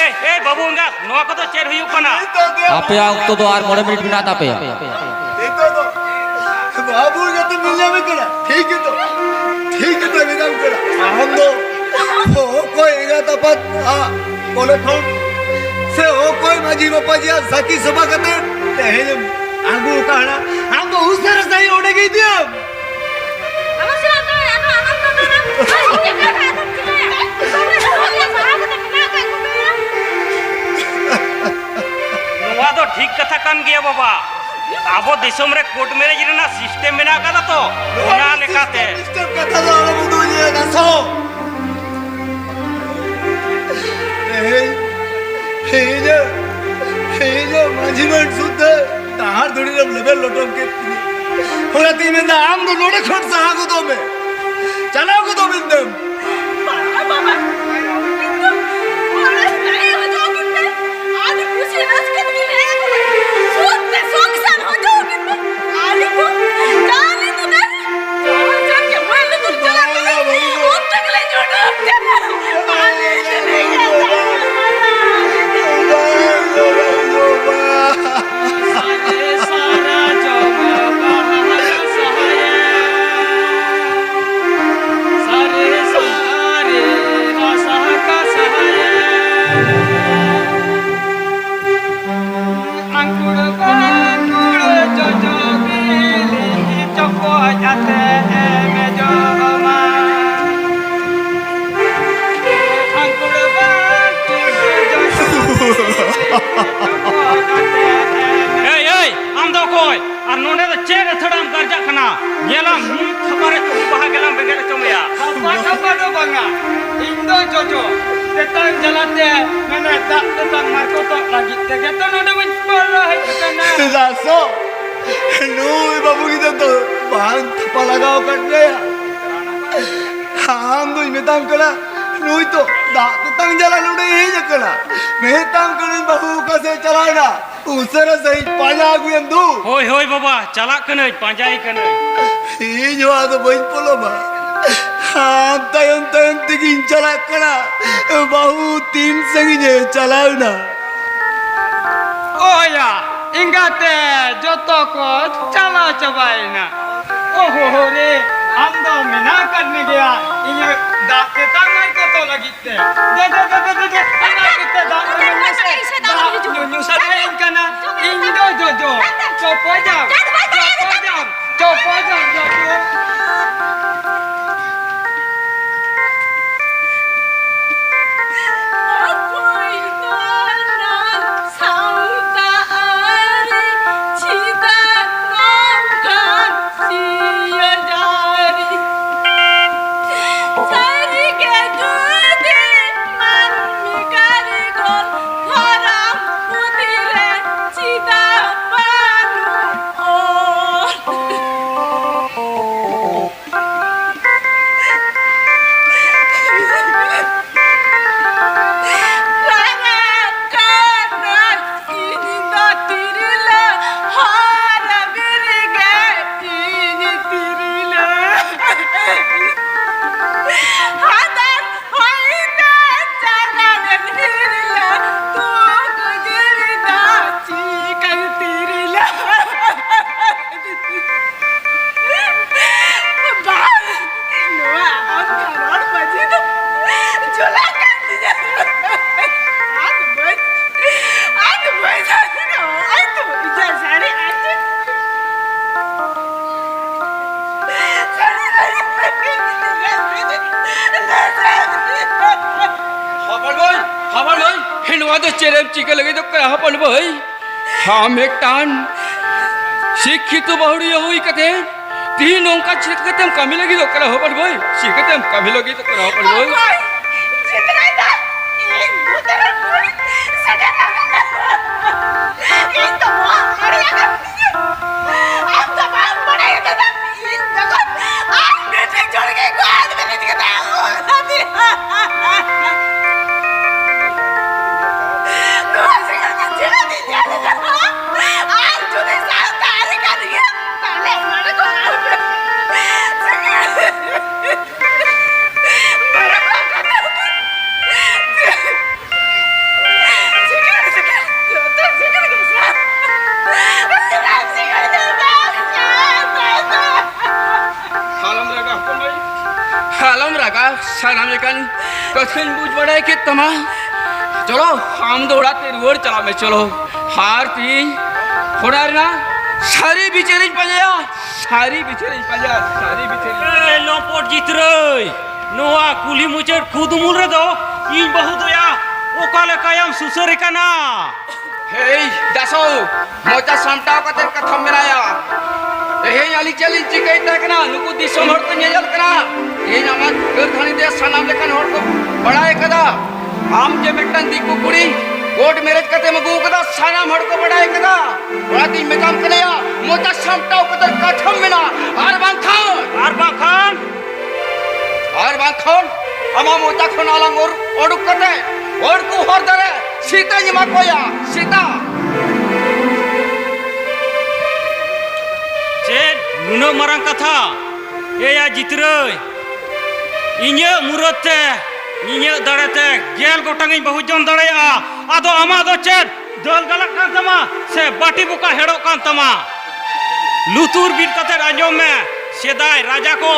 ᱮᱭ, ᱮᱭ, ᱵᱟᱹᱵᱩ ᱮᱸᱜᱟᱛ, ᱱᱚᱣᱟ ᱠᱚᱫᱚ ᱪᱮᱫ ᱦᱩᱭᱩᱜ ᱠᱟᱱᱟ? ᱟᱯᱮᱭᱟᱜ ᱚᱠᱛᱚ ᱫᱚ ᱟᱨ ᱢᱚᱬᱮ ᱢᱤᱱᱤᱴ ᱢᱮᱱᱟᱜ ᱛᱟᱯᱮᱭᱟ᱾ ᱱᱤᱛᱚᱜ ᱫᱚ ᱵᱟᱹᱵᱩ ᱮᱸᱜᱟᱛ ᱮᱢ ᱧᱮᱞ ᱧᱟᱢᱮ ᱠᱟᱱᱟ? ᱴᱷᱤᱠ ᱜᱮᱛᱚ, ᱴᱷᱤᱠ ᱜᱮᱛᱚ ᱢᱮᱱᱟᱢ ᱠᱟᱱᱟ᱾ ᱟᱢ ᱫᱚ ᱚᱠᱚᱭ ᱮᱸᱜᱟᱛ ᱟᱯᱟᱛ ᱟᱜ ᱠᱚᱞᱮ ᱠᱷᱚᱱ ᱥᱮ ᱚᱠᱚᱭ ᱢᱟᱹᱡᱷᱤ ᱵᱟᱵᱟ ᱡᱤᱭᱟ ᱥᱟᱹᱠᱷᱤ ᱥᱚᱵᱷᱟ ᱠᱟᱛᱮ ᱛᱮᱦᱮᱧ ᱮᱢ ᱟᱹᱜᱩ ᱟᱠᱟᱫᱟ? ᱟᱢ ᱫᱚ ᱩᱥᱟᱹᱨᱟ ᱥᱟᱺᱦᱤᱡ ᱚᱸᱰᱮ ᱜᱮ ᱤᱫᱤᱭᱮᱢ᱾ ᱟᱞᱚ ᱥᱮ ᱟᱫᱚ, ᱟᱫᱚ ᱟᱞᱚᱢ ᱫᱚ ᱫᱟᱬᱟ᱾ ᱪᱮᱫ ᱠᱟᱛᱷᱟ ᱟᱫᱚᱢ ᱪᱤᱠᱟᱹᱭᱟ? ᱥᱟᱦᱟ ᱠᱟᱛᱮ ᱢᱮᱱᱟᱜ ᱟᱠᱟᱫ ᱠᱚᱜᱮᱭᱟ᱾ ᱱᱚᱣᱟ ᱫᱚ ᱴᱷᱤᱠ ᱠᱟᱛᱷᱟ ᱠᱟᱱ ᱜᱮᱭᱟ ᱵᱟᱵᱟ᱾ ᱟᱵᱚ ᱫᱤᱥᱚᱢ ᱨᱮ ᱠᱳᱨᱴ ᱢᱮᱨᱮᱡᱽ ᱨᱮᱱᱟᱜ ᱥᱤᱥᱴᱮᱢ ᱢᱮᱱᱟᱜ ᱟᱠᱟᱫᱟ ᱛᱚ, ᱚᱱᱟ ᱞᱮᱠᱟᱛᱮ᱾ ᱥᱤᱥᱴᱮᱢ ᱠᱟᱛᱷᱟ ᱫᱚ ᱟᱞᱚᱢ ᱩᱫᱩᱜ ᱤᱧᱟᱹ, ᱫᱟᱥᱚ᱾ ᱛᱮᱦᱮᱧ, ᱛᱮᱦᱮᱧ, ᱛᱮᱦᱮᱧ ᱢᱟᱹᱡᱷᱤ ᱵᱟᱹᱱ ᱥᱩᱫᱽᱫᱷᱟᱹ ᱰᱟᱦᱟᱨ ᱫᱷᱩᱲᱤ ᱨᱮᱢ ᱞᱮᱵᱮᱫ ᱞᱚᱴᱚᱢ ᱠᱮᱫ ᱛᱤᱧᱟᱹ᱾ ᱚᱱᱟᱛᱤᱧ ᱢᱮᱱᱫᱟ, ᱟᱢ ᱫᱚ ᱱᱚᱰᱮ ᱠᱷᱚᱱ ᱥᱟᱦᱟ ᱜᱚᱫᱚᱜ ᱢᱮ, ᱪᱟᱞᱟᱣ ᱜᱚᱫᱚᱜ ᱢᱮ ᱢᱮᱱᱫᱟᱹᱧ᱾ ᱵᱟᱵᱟ, ᱵᱟᱵᱟ, ᱤᱧ ᱫᱚ ᱚᱲᱟᱜ ᱛᱟᱦᱮᱸ ᱦᱚᱪᱚ ᱟᱹᱠᱤᱱ ᱯᱮ᱾ ᱟᱹᱰᱤ ᱠᱩᱥᱤ ᱨᱟᱹᱥᱠᱟᱹ ᱛᱮᱜᱮ ᱦᱮᱡ ᱟᱠᱟᱱᱟ᱾ ᱥᱩᱠ ᱛᱮ ᱥᱚᱝᱥᱟᱨ ᱦᱚᱪᱚ ᱟᱹᱠᱤᱱ ᱯᱮ᱾ ᱟᱹᱞᱤᱧ ᱫᱚ ᱪᱟᱞᱟᱣ ᱞᱮᱱ ᱫᱚ ᱱᱟᱭ ᱡᱟᱦᱟᱸ ᱥᱮᱫ ᱜᱮ ᱵᱟᱭ ᱞᱩᱛᱩᱨ ᱪᱟᱞᱟᱜ ᱠᱟᱱᱟ, ᱩᱱ ᱛᱮᱜᱮ ᱞᱮ ᱡᱚᱴᱟᱣ ᱠᱟᱱᱟ᱾ ᱟᱞᱮ ᱫᱚᱞᱮ ᱪᱟᱞᱟᱜ ᱠᱟᱱᱟ᱾ ᱟᱝᱠᱩᱲ ᱵᱟᱝᱠᱩᱲ ᱡᱚᱡᱚ ᱵᱤᱞᱤ ᱪᱚᱯᱚᱡ ᱟᱛᱮ ᱮᱢ ᱡᱚᱢᱟ᱾ ᱟᱝᱠᱩᱲ ᱵᱟᱝᱠᱩᱲ ᱡᱚᱡᱚ ᱵᱤᱞᱤ ᱪᱚᱯᱚᱡ ᱟᱛᱮ ᱮᱢ ᱮᱭ, ᱮᱭ, ᱟᱢ ᱫᱚ ᱚᱠᱚᱭ? ᱟᱨ ᱱᱚᱰᱮ ᱫᱚ ᱪᱮᱫ ᱟᱹᱛᱷᱟᱹᱲᱟᱢ ᱜᱟᱨᱡᱟᱜ ᱠᱟᱱᱟ? ᱧᱮᱞᱟᱢ ᱢᱤᱫ ᱛᱷᱟᱯᱟ ᱨᱮ ᱩᱞ ᱵᱟᱦᱟ ᱜᱮᱞᱟᱢ ᱵᱮᱸᱜᱮᱫ ᱦᱚᱪᱚ ᱢᱮᱭᱟ᱾ ᱛᱷᱟᱯᱟ ᱛᱷᱟᱯᱟ ᱫᱚ ᱵᱟᱝᱟ, ᱤᱧ ᱫᱚ ᱡᱚᱡᱚ ᱛᱮᱛᱟᱝ ᱡᱟᱞᱟᱛᱮ ᱢᱟᱱᱮ ᱫᱟᱜ ᱛᱮᱛᱟᱝ ᱢᱟᱨᱠᱚᱛᱚᱜ ᱞᱟᱹᱜᱤᱫ ᱛᱮᱜᱮ ᱛᱚ ᱱᱚᱰᱮ ᱢᱟᱧ ᱵᱚᱞᱚ ᱦᱮᱡ ᱟᱠᱟᱱᱟ᱾ ᱪᱮᱫᱟᱜ ᱥᱚ? ᱱᱩᱭ ᱵᱟᱹᱵᱩ ᱜᱤᱫᱟᱹᱨ ᱫᱚ ᱵᱟᱝ ᱛᱷᱟᱯᱟ ᱞᱟᱜᱟᱣ ᱟᱠᱟᱫ ᱢᱮᱭᱟ᱾ ᱟᱢ ᱫᱚᱧ ᱢᱮᱛᱟᱢ ᱠᱟᱱᱟ, ᱱᱩᱭ ᱛᱚ ᱫᱟᱜ ᱛᱮᱛᱟᱝ ᱡᱟᱞᱟ ᱱᱚᱰᱮ ᱦᱮᱡ ᱟᱠᱟᱱᱟ᱾ ᱢᱮᱛᱟᱢ ᱠᱟᱹᱱᱟᱹᱧ ᱵᱟᱹᱵᱩ ᱚᱠᱟ ᱥᱮᱫ ᱪᱟᱞᱟᱣ ᱮᱱᱟ? ᱩᱥᱟᱹᱨᱟ ᱥᱟᱺᱦᱤᱡ ᱯᱟᱸᱡᱟ ᱟᱹᱜᱩᱭᱮᱢ ᱫᱩ᱾ ᱦᱳᱭ, ᱦᱳᱭ ᱵᱟᱵᱟ, ᱪᱟᱞᱟᱜ ᱠᱟᱹᱱᱟᱹᱧ, ᱯᱟᱸᱡᱟᱭᱮ ᱠᱟᱹᱱᱟᱹᱧ᱾ ᱤᱧ ᱦᱚᱸ ᱟᱫᱚ ᱵᱟᱹᱧ ᱯᱚᱞᱚᱢᱟ᱾ ᱟᱢ ᱛᱟᱭᱚᱢ ᱛᱟᱭᱚᱢ ᱛᱮᱜᱤᱧ ᱪᱟᱞᱟᱜ ᱠᱟᱱᱟ᱾ ᱵᱟᱹᱦᱩ ᱛᱤᱱ ᱥᱟᱺᱜᱤᱧᱮ ᱪᱟᱞᱟᱣ ᱮᱱᱟ? ᱳᱭᱟ, ᱮᱸᱜᱟᱛᱮ, ᱡᱚᱛᱚ ᱠᱚ ᱪᱟᱞᱟᱣ ᱪᱟᱵᱟᱭᱮᱱᱟ᱾ ᱳᱦᱳ ᱨᱮ, ᱟᱢ ᱫᱚ ᱢᱮᱱᱟᱜ ᱟᱠᱟᱫ ᱢᱮᱜᱮᱭᱟ ᱤᱧᱟᱹᱜ ᱫᱟᱜ ᱛᱮᱛᱟᱝ ᱢᱟᱨᱠᱚᱛᱚᱜ ᱞᱟᱹᱜᱤᱫ ᱛᱮ᱾ ᱫᱮ, ᱫᱮ, ᱫᱮ, ᱫᱮ, ᱫᱮ, ᱫᱮ, ᱚᱱᱟ ᱠᱚᱛᱮ ᱫᱟᱜ ᱧᱩ ᱢᱮᱥᱮ᱾ ᱧᱩ ᱧᱩ ᱥᱟᱱᱟᱭᱤᱧ ᱠᱟᱱᱟ᱾ ᱤᱧ ᱫᱚ ᱡᱚᱡᱚ᱾ ᱪᱚᱯᱚᱡᱟᱢ᱾ ᱪᱚᱯᱚᱡᱟᱢ᱾ ᱪᱚᱯᱚᱡᱟᱢ ᱡᱚᱡᱚ᱾ ᱚᱠᱚᱭ ᱫᱚ ᱱᱟᱝ ᱥᱟᱶᱛᱟ ᱟᱹᱨᱤ ᱪᱮᱫᱟᱜ ᱱᱚᱝᱠᱟᱱ ᱥᱤᱭᱟᱹᱡᱟᱹᱨᱤ? ᱥᱟᱹᱨᱤᱜᱮ ᱡᱩᱫᱤ ᱢᱟᱹᱱᱢᱤ ᱠᱟᱹᱨᱤᱜᱚᱞ ᱫᱷᱚᱨᱚᱢ ᱯᱩᱛᱷᱤ ᱨᱮ ᱪᱮᱫᱟᱜ ᱵᱟᱹᱱᱩᱜ ᱚᱞ? ᱨᱟᱨᱟ ᱠᱟᱱᱟᱧ ᱤᱧ ᱫᱚ ᱛᱤᱨᱞᱟᱹ, ᱦᱚᱨ ᱵᱤᱨ ᱜᱮ ᱤᱧ ᱛᱤᱨᱞᱟᱹ᱾ ᱦᱟᱫᱟᱨ ᱦᱚᱭ ᱛᱮ ᱪᱟᱜᱟᱲᱮᱱ ᱦᱤᱨᱞᱟᱹ, ᱫᱩᱠ ᱡᱤᱣᱤ ᱫᱚ ᱪᱤᱠᱟᱹᱧ ᱛᱤᱨᱞᱟᱹ᱾ ᱵᱟᱝ, ᱱᱚᱣᱟ ᱟᱢ ᱠᱷᱟᱨᱚᱲ ᱢᱟᱹᱡᱷᱤ ᱫᱚ ᱡᱚᱞᱟ ᱠᱟᱱ ᱛᱤᱧᱟ᱾ ᱟᱫᱚ ᱵᱟᱹᱧ, ᱟᱫᱚ ᱵᱟᱹᱧ ᱥᱟᱥᱚᱱᱚᱜᱼᱟ᱾ ᱟᱫᱚ ᱤᱧᱟᱹᱜ ᱥᱟᱹᱨᱤ ᱟᱸᱡᱚᱢ᱾ ᱥᱟᱹᱨᱤ ᱟᱸᱡᱚᱢ᱾ ᱦᱚᱯᱚᱱ ᱵᱷᱟᱹᱭ, ᱦᱚᱯᱚᱱ ᱵᱷᱟᱹᱭ, ᱱᱚᱣᱟ ᱫᱚ ᱪᱮᱫ ᱮᱢ ᱪᱤᱠᱟᱹ ᱞᱟᱹᱜᱤᱫᱚᱜ ᱠᱟᱱᱟ ᱦᱚᱯᱚᱱ ᱵᱷᱟᱹᱭ? ᱟᱢ ᱢᱤᱫᱴᱟᱝ ᱥᱤᱠᱠᱷᱤᱛᱚ ᱵᱟᱹᱦᱩᱲᱤᱭᱟᱹ ᱦᱩᱭ ᱠᱟᱛᱮ ᱛᱤᱦᱤᱧ ᱱᱚᱝᱠᱟ ᱪᱤᱠᱟᱹᱛᱮᱢ ᱠᱟᱹᱢᱤ ᱞᱟᱹᱜᱤᱫᱚᱜ ᱠᱟᱱᱟ ᱦᱚᱯᱚᱱ ᱵᱷᱟᱹᱭ? ᱪᱤᱠᱟᱹᱛᱮᱢ ᱠᱟᱹᱢᱤ ᱞᱟᱹᱜᱤᱫᱚᱜ ᱠᱟᱱᱟ ᱦᱚᱯᱚᱱ ᱵᱷᱟᱹᱭ? ᱚᱠᱚᱭ? ᱪᱤᱛᱨᱟᱭ ᱫᱟ, ᱤᱧ ᱵᱷᱩᱛ ᱨᱮᱱ ᱠᱩᱲᱤ ᱥᱮᱴᱮᱨ ᱟᱠᱟᱱᱟ᱾ ᱤᱧ ᱫᱚ ᱱᱚᱣᱟ ᱟᱹᱲᱤ ᱟᱠᱟᱱ ᱛᱤᱧᱟᱹ᱾ ᱟᱢ ᱫᱚ ᱵᱟᱢ ᱵᱟᱲᱟᱭ ᱠᱟᱫᱟ, ᱤᱧ ᱵᱮᱜᱚᱨ ᱟᱨ ᱢᱤᱫᱴᱮᱱ ᱡᱚᱲ ᱜᱮ ᱜᱚᱡ ᱢᱮᱱᱮᱡ ᱠᱟᱫᱟ᱾ ᱱᱚᱣᱟ ᱥᱤᱸᱜᱟᱹᱲ ᱫᱚ ᱪᱮᱫ ᱤᱧ ᱧᱮᱞ ᱠᱟᱫᱟ? ᱟᱨ ᱡᱩᱫᱤ ᱥᱟᱶᱛᱟ ᱟᱹᱨᱤ ᱠᱟᱱ ᱜᱮᱭᱟ, ᱛᱟᱦᱞᱮ ᱱᱚᱰᱮ ᱠᱷᱚᱱ ᱟᱞᱚᱯᱮ ᱥᱤᱸᱜᱟᱹᱲ᱾ ᱵᱟᱨᱚ ᱠᱟᱛᱷᱟ᱾ ᱥᱤᱸᱜᱟᱹᱲ, ᱥᱤᱸᱜᱟᱹᱲ, ᱡᱚᱛᱚ ᱥᱤᱸᱜᱟᱹᱲ ᱜᱮ ᱥᱟᱶ᱾ ᱥᱤᱸᱜᱟᱹᱲ ᱫᱚ ᱵᱟᱝ ᱥᱟᱶᱛᱟ᱾ ᱟᱞᱚᱢ ᱨᱟᱜᱟ ᱦᱚᱯᱚᱱ ᱢᱟᱹᱭ, ᱟᱞᱚᱢ ᱨᱟᱜᱟ, ᱥᱟᱱᱟᱢ ᱞᱮᱠᱟᱱ ᱠᱟᱛᱷᱟᱧ ᱵᱩᱡᱽ ᱵᱟᱲᱟᱭ ᱠᱮᱫ ᱛᱟᱢᱟ᱾ ᱪᱚᱞᱚ, ᱟᱢ ᱫᱚ ᱚᱲᱟᱜ ᱛᱮ ᱨᱩᱣᱟᱹᱲ ᱪᱟᱞᱟᱜ ᱢᱮ, ᱪᱚᱞᱚ᱾ ᱟᱨ ᱛᱤᱦᱤᱧ ᱚᱲᱟᱜ ᱨᱮᱱᱟᱜ ᱥᱟᱹᱨᱤ ᱵᱤᱪᱟᱹᱨᱤᱧ ᱯᱟᱸᱡᱟᱭᱟ, ᱥᱟᱹᱨᱤ ᱵᱤᱪᱟᱹᱨᱤᱧ ᱯᱟᱸᱡᱟᱭᱟ, ᱥᱟᱹᱨᱤ ᱵᱤᱪᱟᱹᱨᱤᱧ ᱯᱟᱸᱡᱟᱭᱟ᱾ ᱮᱭ ᱞᱚᱢᱯᱚᱴ ᱡᱤᱛᱨᱟᱹᱭ, ᱱᱚᱣᱟ ᱠᱩᱞᱦᱤ ᱢᱩᱪᱟᱹᱫ ᱠᱩᱫᱩᱢᱩᱞ ᱨᱮᱫᱚ ᱤᱧ ᱵᱟᱹᱦᱩ ᱫᱚᱭᱟ ᱚᱠᱟ ᱞᱮᱠᱟᱭᱟᱢ ᱥᱩᱥᱟᱹᱨᱮ ᱠᱟᱱᱟ? ᱦᱮᱭ ᱫᱟᱥᱚ, ᱢᱚᱪᱟ ᱥᱟᱢᱴᱟᱣ ᱠᱟᱛᱮ ᱠᱟᱛᱷᱟᱢ ᱢᱮᱱᱟᱭᱟ᱾ ᱛᱮᱦᱮᱧ ᱟᱹᱞᱤᱧ ᱪᱮᱫ ᱞᱤᱧ ᱪᱤᱠᱟᱹᱭᱮᱫ ᱛᱟᱦᱮᱸ ᱠᱟᱱᱟ, ᱱᱩᱠᱩ ᱫᱤᱥᱚᱢ ᱦᱚᱲ ᱠᱚ ᱧᱮᱧᱮᱞ ᱠᱟᱱᱟ᱾ ᱛᱮᱦᱮᱧ ᱟᱢᱟᱜ ᱠᱟᱹᱨᱫᱷᱟᱹᱱᱤ ᱛᱮ ᱥᱟᱱᱟᱢ ᱞᱮᱠᱟᱱ ᱦᱚᱲ ᱠᱚ ᱵᱟᱲᱟᱭ ᱠᱟᱫᱟ᱾ ᱟᱢ ᱡᱮ ᱢᱤᱫᱴᱟᱝ ᱫᱤᱠᱩ ᱠᱩᱲᱤ ᱠᱳᱨᱴ ᱢᱮᱨᱮᱡᱽ ᱠᱟᱛᱮᱢ ᱟᱹᱜᱩ ᱠᱟᱫᱟ, ᱥᱟᱱᱟᱢ ᱦᱚᱲ ᱠᱚ ᱵᱟᱲᱟᱭ ᱠᱟᱫᱟ᱾ ᱚᱱᱟᱛᱤᱧ ᱢᱮᱛᱟᱢ ᱠᱟᱱᱟ, ᱢᱚᱪᱟ ᱥᱟᱢᱴᱟᱣ ᱠᱟᱛᱮ ᱠᱟᱛᱷᱟᱢ ᱢᱮᱱᱟ, ᱟᱨ ᱵᱟᱝᱠᱷᱟᱱ ᱟᱨ ᱵᱟᱝᱠᱷᱟᱱ ᱟᱨ ᱵᱟᱝᱠᱷᱟᱱ ᱟᱢᱟᱜ ᱢᱚᱪᱟ ᱠᱷᱚᱱ ᱟᱞᱟᱝ ᱚᱨ-, ᱚᱰᱩᱠ ᱠᱟᱛᱮ ᱩᱱᱠᱩ ᱦᱚᱨ ᱫᱷᱟᱨᱮ ᱥᱤᱛᱟᱹᱧ ᱮᱢᱟ ᱠᱚᱣᱟ, ᱥᱤᱛᱟ᱾ ᱪᱮᱫ ᱱᱩᱱᱟᱹᱜ ᱢᱟᱨᱟᱝ ᱠᱟᱛᱷᱟ? ᱮᱭᱟ ᱡᱤᱛᱨᱟᱹᱭ, ᱤᱧᱟᱹᱜ ᱢᱩᱨᱟᱹᱫ ᱛᱮ, ᱤᱧᱟᱹᱜ ᱫᱟᱲᱮ ᱛᱮ ᱜᱮᱞ ᱜᱚᱴᱟᱝ ᱤᱧ ᱵᱟᱹᱦᱩ ᱡᱚᱝ ᱫᱟᱲᱮᱭᱟᱜᱼᱟ᱾ ᱟᱫᱚ ᱟᱢᱟᱜ ᱫᱚ ᱪᱮᱫ ᱫᱟᱹᱞ ᱜᱟᱞᱟᱜ ᱠᱟᱱ ᱛᱟᱢᱟ ᱥᱮ ᱵᱟᱹᱴᱤ ᱵᱚᱠᱟ ᱦᱮᱲᱚᱜ ᱠᱟᱱ ᱛᱟᱢᱟ? ᱞᱩᱛᱩᱨ ᱵᱤᱫ ᱠᱟᱛᱮ ᱟᱸᱡᱚᱢ ᱢᱮ, ᱥᱮᱫᱟᱭ ᱨᱟᱡᱟ ᱠᱚ,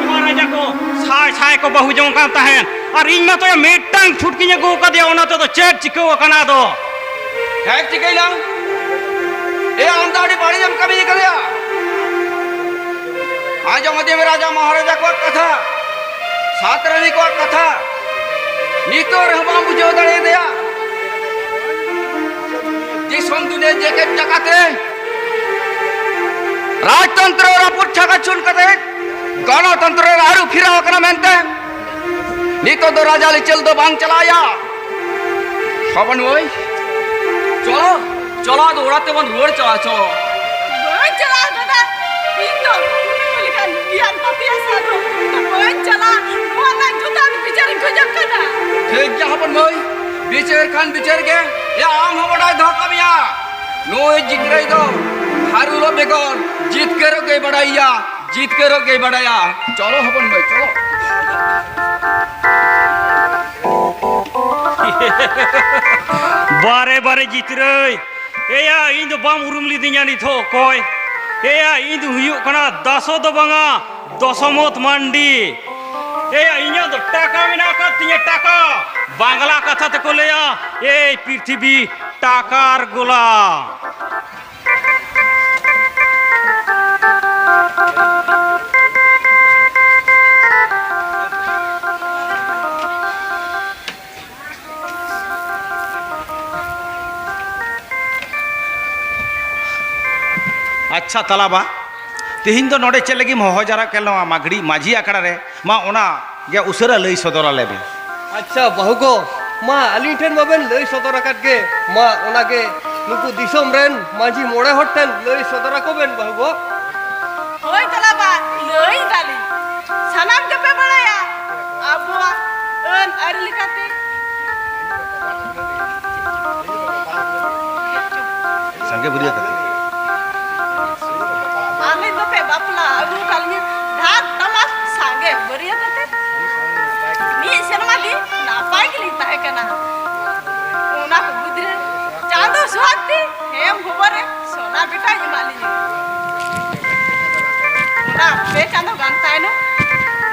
ᱢᱚᱦᱟᱨᱟᱡᱟ ᱠᱚ ᱥᱟᱭ ᱥᱟᱭ ᱠᱚ ᱵᱟᱹᱦᱩ ᱡᱚᱝ ᱠᱟᱱ ᱛᱟᱦᱮᱸᱫ, ᱟᱨ ᱤᱧ ᱢᱟᱛᱚ ᱢᱤᱫᱴᱟᱝ ᱪᱷᱩᱴᱠᱤᱧ ᱟᱹᱜᱩ ᱟᱠᱟᱫᱮᱭᱟ, ᱚᱱᱟ ᱛᱮᱫᱚ ᱪᱮᱫ ᱪᱤᱠᱟᱹᱣ ᱟᱠᱟᱱᱟ ᱟᱫᱚ? ᱦᱮᱸ, ᱪᱤᱠᱟᱹᱭᱮᱱᱟ? ᱮ, ᱟᱢ ᱫᱚ ᱟᱹᱰᱤ ᱵᱟᱹᱲᱤᱡ ᱮᱢ ᱠᱟᱹᱢᱤ ᱠᱟᱫᱮᱭᱟ᱾ ᱟᱸᱡᱚᱢ ᱟᱫᱮᱢ ᱨᱟᱡᱟ ᱢᱚᱦᱟᱨᱟᱡᱟ ᱠᱚᱣᱟᱜ ᱠᱟᱛᱷᱟ, ᱥᱟᱛ ᱨᱟᱱᱤ ᱠᱚᱣᱟᱜ ᱠᱟᱛᱷᱟ, ᱱᱤᱛᱚᱜ ᱨᱮᱦᱚᱸ ᱵᱟᱢ ᱵᱩᱡᱷᱟᱹᱣ ᱫᱟᱲᱮᱭᱟᱫᱮᱭᱟ᱾ ᱫᱤᱥᱚᱢ ᱫᱩᱱᱤᱭᱟᱹ ᱡᱮᱜᱮᱛ ᱡᱟᱠᱟᱛ ᱨᱮ ᱨᱟᱡᱽᱛᱚᱱᱛᱨᱚ ᱨᱟᱹᱯᱩᱫ ᱪᱷᱟᱜᱟ ᱪᱷᱩᱱ ᱠᱟᱛᱮ ᱜᱚᱱᱚᱛᱚᱱᱛᱨᱚ ᱨᱮ ᱟᱹᱨᱩ ᱯᱷᱮᱨᱟᱣ ᱟᱠᱟᱱᱟ ᱢᱮᱱᱛᱮ ᱱᱤᱛᱚᱜ ᱫᱚ ᱨᱟᱡᱟ ᱞᱤᱪᱟᱹᱞ ᱫᱚ ᱵᱟᱝ ᱪᱟᱞᱟᱜᱼᱟ᱾ ᱦᱚᱯᱚᱱ ᱢᱟᱹᱭ, ᱪᱚᱞᱚ, ᱪᱚᱞᱚ, ᱟᱫᱚ ᱚᱲᱟᱜ ᱛᱮᱵᱚᱱ ᱨᱩᱣᱟᱹᱲ ᱪᱟᱞᱟᱜᱼᱟ, ᱪᱚᱞᱚ᱾ ᱵᱟᱹᱧ ᱪᱟᱞᱟᱜᱼᱟ ᱫᱟᱫᱟ, ᱤᱧ ᱫᱚ ᱩᱱᱠᱩ ᱞᱮᱠᱟᱱ ᱜᱮᱭᱟᱱ ᱯᱟᱹᱯᱤᱭᱟ ᱥᱟᱶ ᱫᱚ ᱵᱟᱹᱧ ᱪᱟᱞᱟᱜᱼᱟ᱾ ᱱᱚᱣᱟ ᱨᱮᱱᱟᱜ ᱡᱚᱛᱷᱟᱛ ᱵᱤᱪᱟᱹᱨᱤᱧ ᱠᱷᱚᱡᱚᱜ ᱠᱟᱱᱟ᱾ ᱴᱷᱤᱠ ᱜᱮᱭᱟ ᱦᱚᱯᱚᱱ ᱢᱟᱹᱭ, ᱵᱤᱪᱟᱹᱨ ᱠᱷᱟᱱ ᱵᱤᱪᱟᱹᱨ ᱜᱮ᱾ ᱭᱟ, ᱟᱢ ᱦᱚᱸ ᱵᱟᱰᱟᱭ ᱫᱚᱦᱚ ᱠᱟᱜ ᱢᱮᱭᱟ, ᱱᱩᱭ ᱡᱤᱛᱨᱟᱹᱭ ᱫᱚ ᱦᱟᱨᱩᱞᱚᱜ ᱵᱮᱜᱚᱨ ᱡᱤᱛᱠᱟᱹᱨᱚᱜ ᱜᱮᱭ ᱵᱟᱰᱟᱭᱟ, ᱡᱤᱛᱠᱟᱹᱨᱚᱜ ᱜᱮᱭ ᱵᱟᱰᱟᱭᱟ᱾ ᱪᱚᱞᱚ ᱦᱚᱯᱚᱱ ᱢᱟᱹᱭ, ᱪᱚᱞᱚ᱾ ᱵᱟᱨᱮ ᱵᱟᱨᱮ ᱡᱤᱛᱨᱟᱹᱭ, ᱮᱭᱟ, ᱤᱧ ᱫᱚ ᱵᱟᱢ ᱩᱨᱩᱢ ᱞᱤᱫᱤᱧᱟ ᱱᱤᱛ ᱦᱚᱸ ᱚᱠᱚᱭ? ᱮᱭᱟ, ᱤᱧ ᱫᱚ ᱦᱩᱭᱩᱜ ᱠᱟᱱᱟ ᱫᱟᱥᱚ ᱫᱚ ᱵᱟᱝᱟ, ᱫᱚᱥᱚᱢᱚᱛ ᱢᱟᱱᱰᱤ᱾ ᱮᱭᱟ, ᱤᱧᱟᱹᱜ ᱫᱚ ᱴᱟᱠᱟ ᱢᱮᱱᱟᱜ ᱟᱠᱟᱫ ᱛᱤᱧᱟᱹ, ᱴᱟᱠᱟ᱾ ᱵᱟᱝᱞᱟ ᱠᱟᱛᱷᱟ ᱛᱮᱠᱚ ᱞᱟᱹᱭᱟ, ᱮᱭ ᱯᱨᱤᱛᱷᱤᱵᱤ ᱴᱟᱠᱟᱨ ᱜᱚᱞᱟ᱾ ᱟᱪᱪᱷᱟ ᱛᱟᱞᱟᱵᱟ, ᱛᱮᱦᱮᱧ ᱫᱚ ᱱᱚᱰᱮ ᱪᱮᱫ ᱞᱟᱹᱜᱤᱫ ᱮᱢ ᱦᱚᱦᱚ ᱡᱟᱣᱨᱟ ᱠᱮᱫ ᱞᱮᱭᱟ ᱢᱟᱹᱜᱽᱲᱤ ᱢᱟᱹᱡᱷᱤ ᱟᱠᱷᱲᱟ ᱨᱮ? ᱢᱟ ᱚᱱᱟ ᱜᱮ ᱩᱥᱟᱹᱨᱟ ᱞᱟᱹᱭ ᱥᱚᱫᱚᱨ ᱟᱞᱮ ᱢᱮ᱾ ᱟᱪᱪᱷᱟ ᱵᱟᱹᱦᱩ ᱜᱚ, ᱢᱟ ᱟᱹᱞᱤᱧ ᱴᱷᱮᱱ ᱢᱟᱵᱮᱱ ᱞᱟᱹᱭ ᱥᱚᱫᱚᱨ ᱟᱠᱟᱫ ᱜᱮ, ᱢᱟ ᱚᱱᱟ ᱜᱮ ᱱᱩᱠᱩ ᱫᱤᱥᱚᱢ ᱨᱮᱱ ᱢᱟᱹᱡᱷᱤ ᱢᱚᱬᱮ ᱦᱚᱲ ᱴᱷᱮᱱ ᱞᱟᱹᱭ ᱥᱚᱫᱚᱨ ᱟᱠᱚ ᱵᱮᱱ ᱵᱟᱹᱦᱩ ᱜᱚ᱾ ᱦᱳᱭ ᱛᱟᱞᱟᱵᱟ, ᱞᱟᱹᱭ ᱫᱟᱞᱤᱧ, ᱥᱟᱱᱟᱢ ᱜᱮᱯᱮ ᱵᱟᱲᱟᱭᱟ ᱟᱵᱚᱣᱟᱜ ᱟᱹᱱ ᱟᱹᱨᱤ ᱞᱮᱠᱟᱛᱮ᱾ ᱥᱟᱸᱜᱮ ᱵᱟᱹᱨᱭᱟᱹᱛ ᱟᱛᱮ᱾ ᱟᱞᱮ ᱫᱚᱯᱮ ᱵᱟᱯᱞᱟ ᱟᱹᱜᱩ ᱟᱠᱟᱫ ᱞᱤᱧᱟ ᱰᱷᱟᱠ ᱰᱟᱢᱟᱠ ᱥᱟᱸᱜᱮ ᱵᱟᱹᱨᱭᱟᱹᱛ ᱟᱛᱮ᱾ ᱢᱤᱫ ᱥᱮᱨᱢᱟ ᱜᱮ ᱱᱟᱯᱟᱭ ᱜᱮᱞᱤᱧ ᱛᱟᱦᱮᱸ ᱠᱟᱱᱟ᱾ ᱚᱱᱟ ᱠᱚ ᱜᱤᱫᱽᱨᱟᱹ ᱪᱟᱸᱫᱚ ᱥᱩᱦᱟᱜ ᱛᱮ ᱦᱮᱢ ᱦᱚᱵᱚᱨ ᱨᱮ ᱥᱚᱱᱟ ᱵᱮᱴᱟᱭ ᱮᱢᱟᱜ ᱞᱤᱧᱟ᱾ ᱚᱱᱟ ᱯᱮ ᱪᱟᱸᱫᱚ ᱜᱟᱱ ᱛᱟᱭᱱᱚᱢ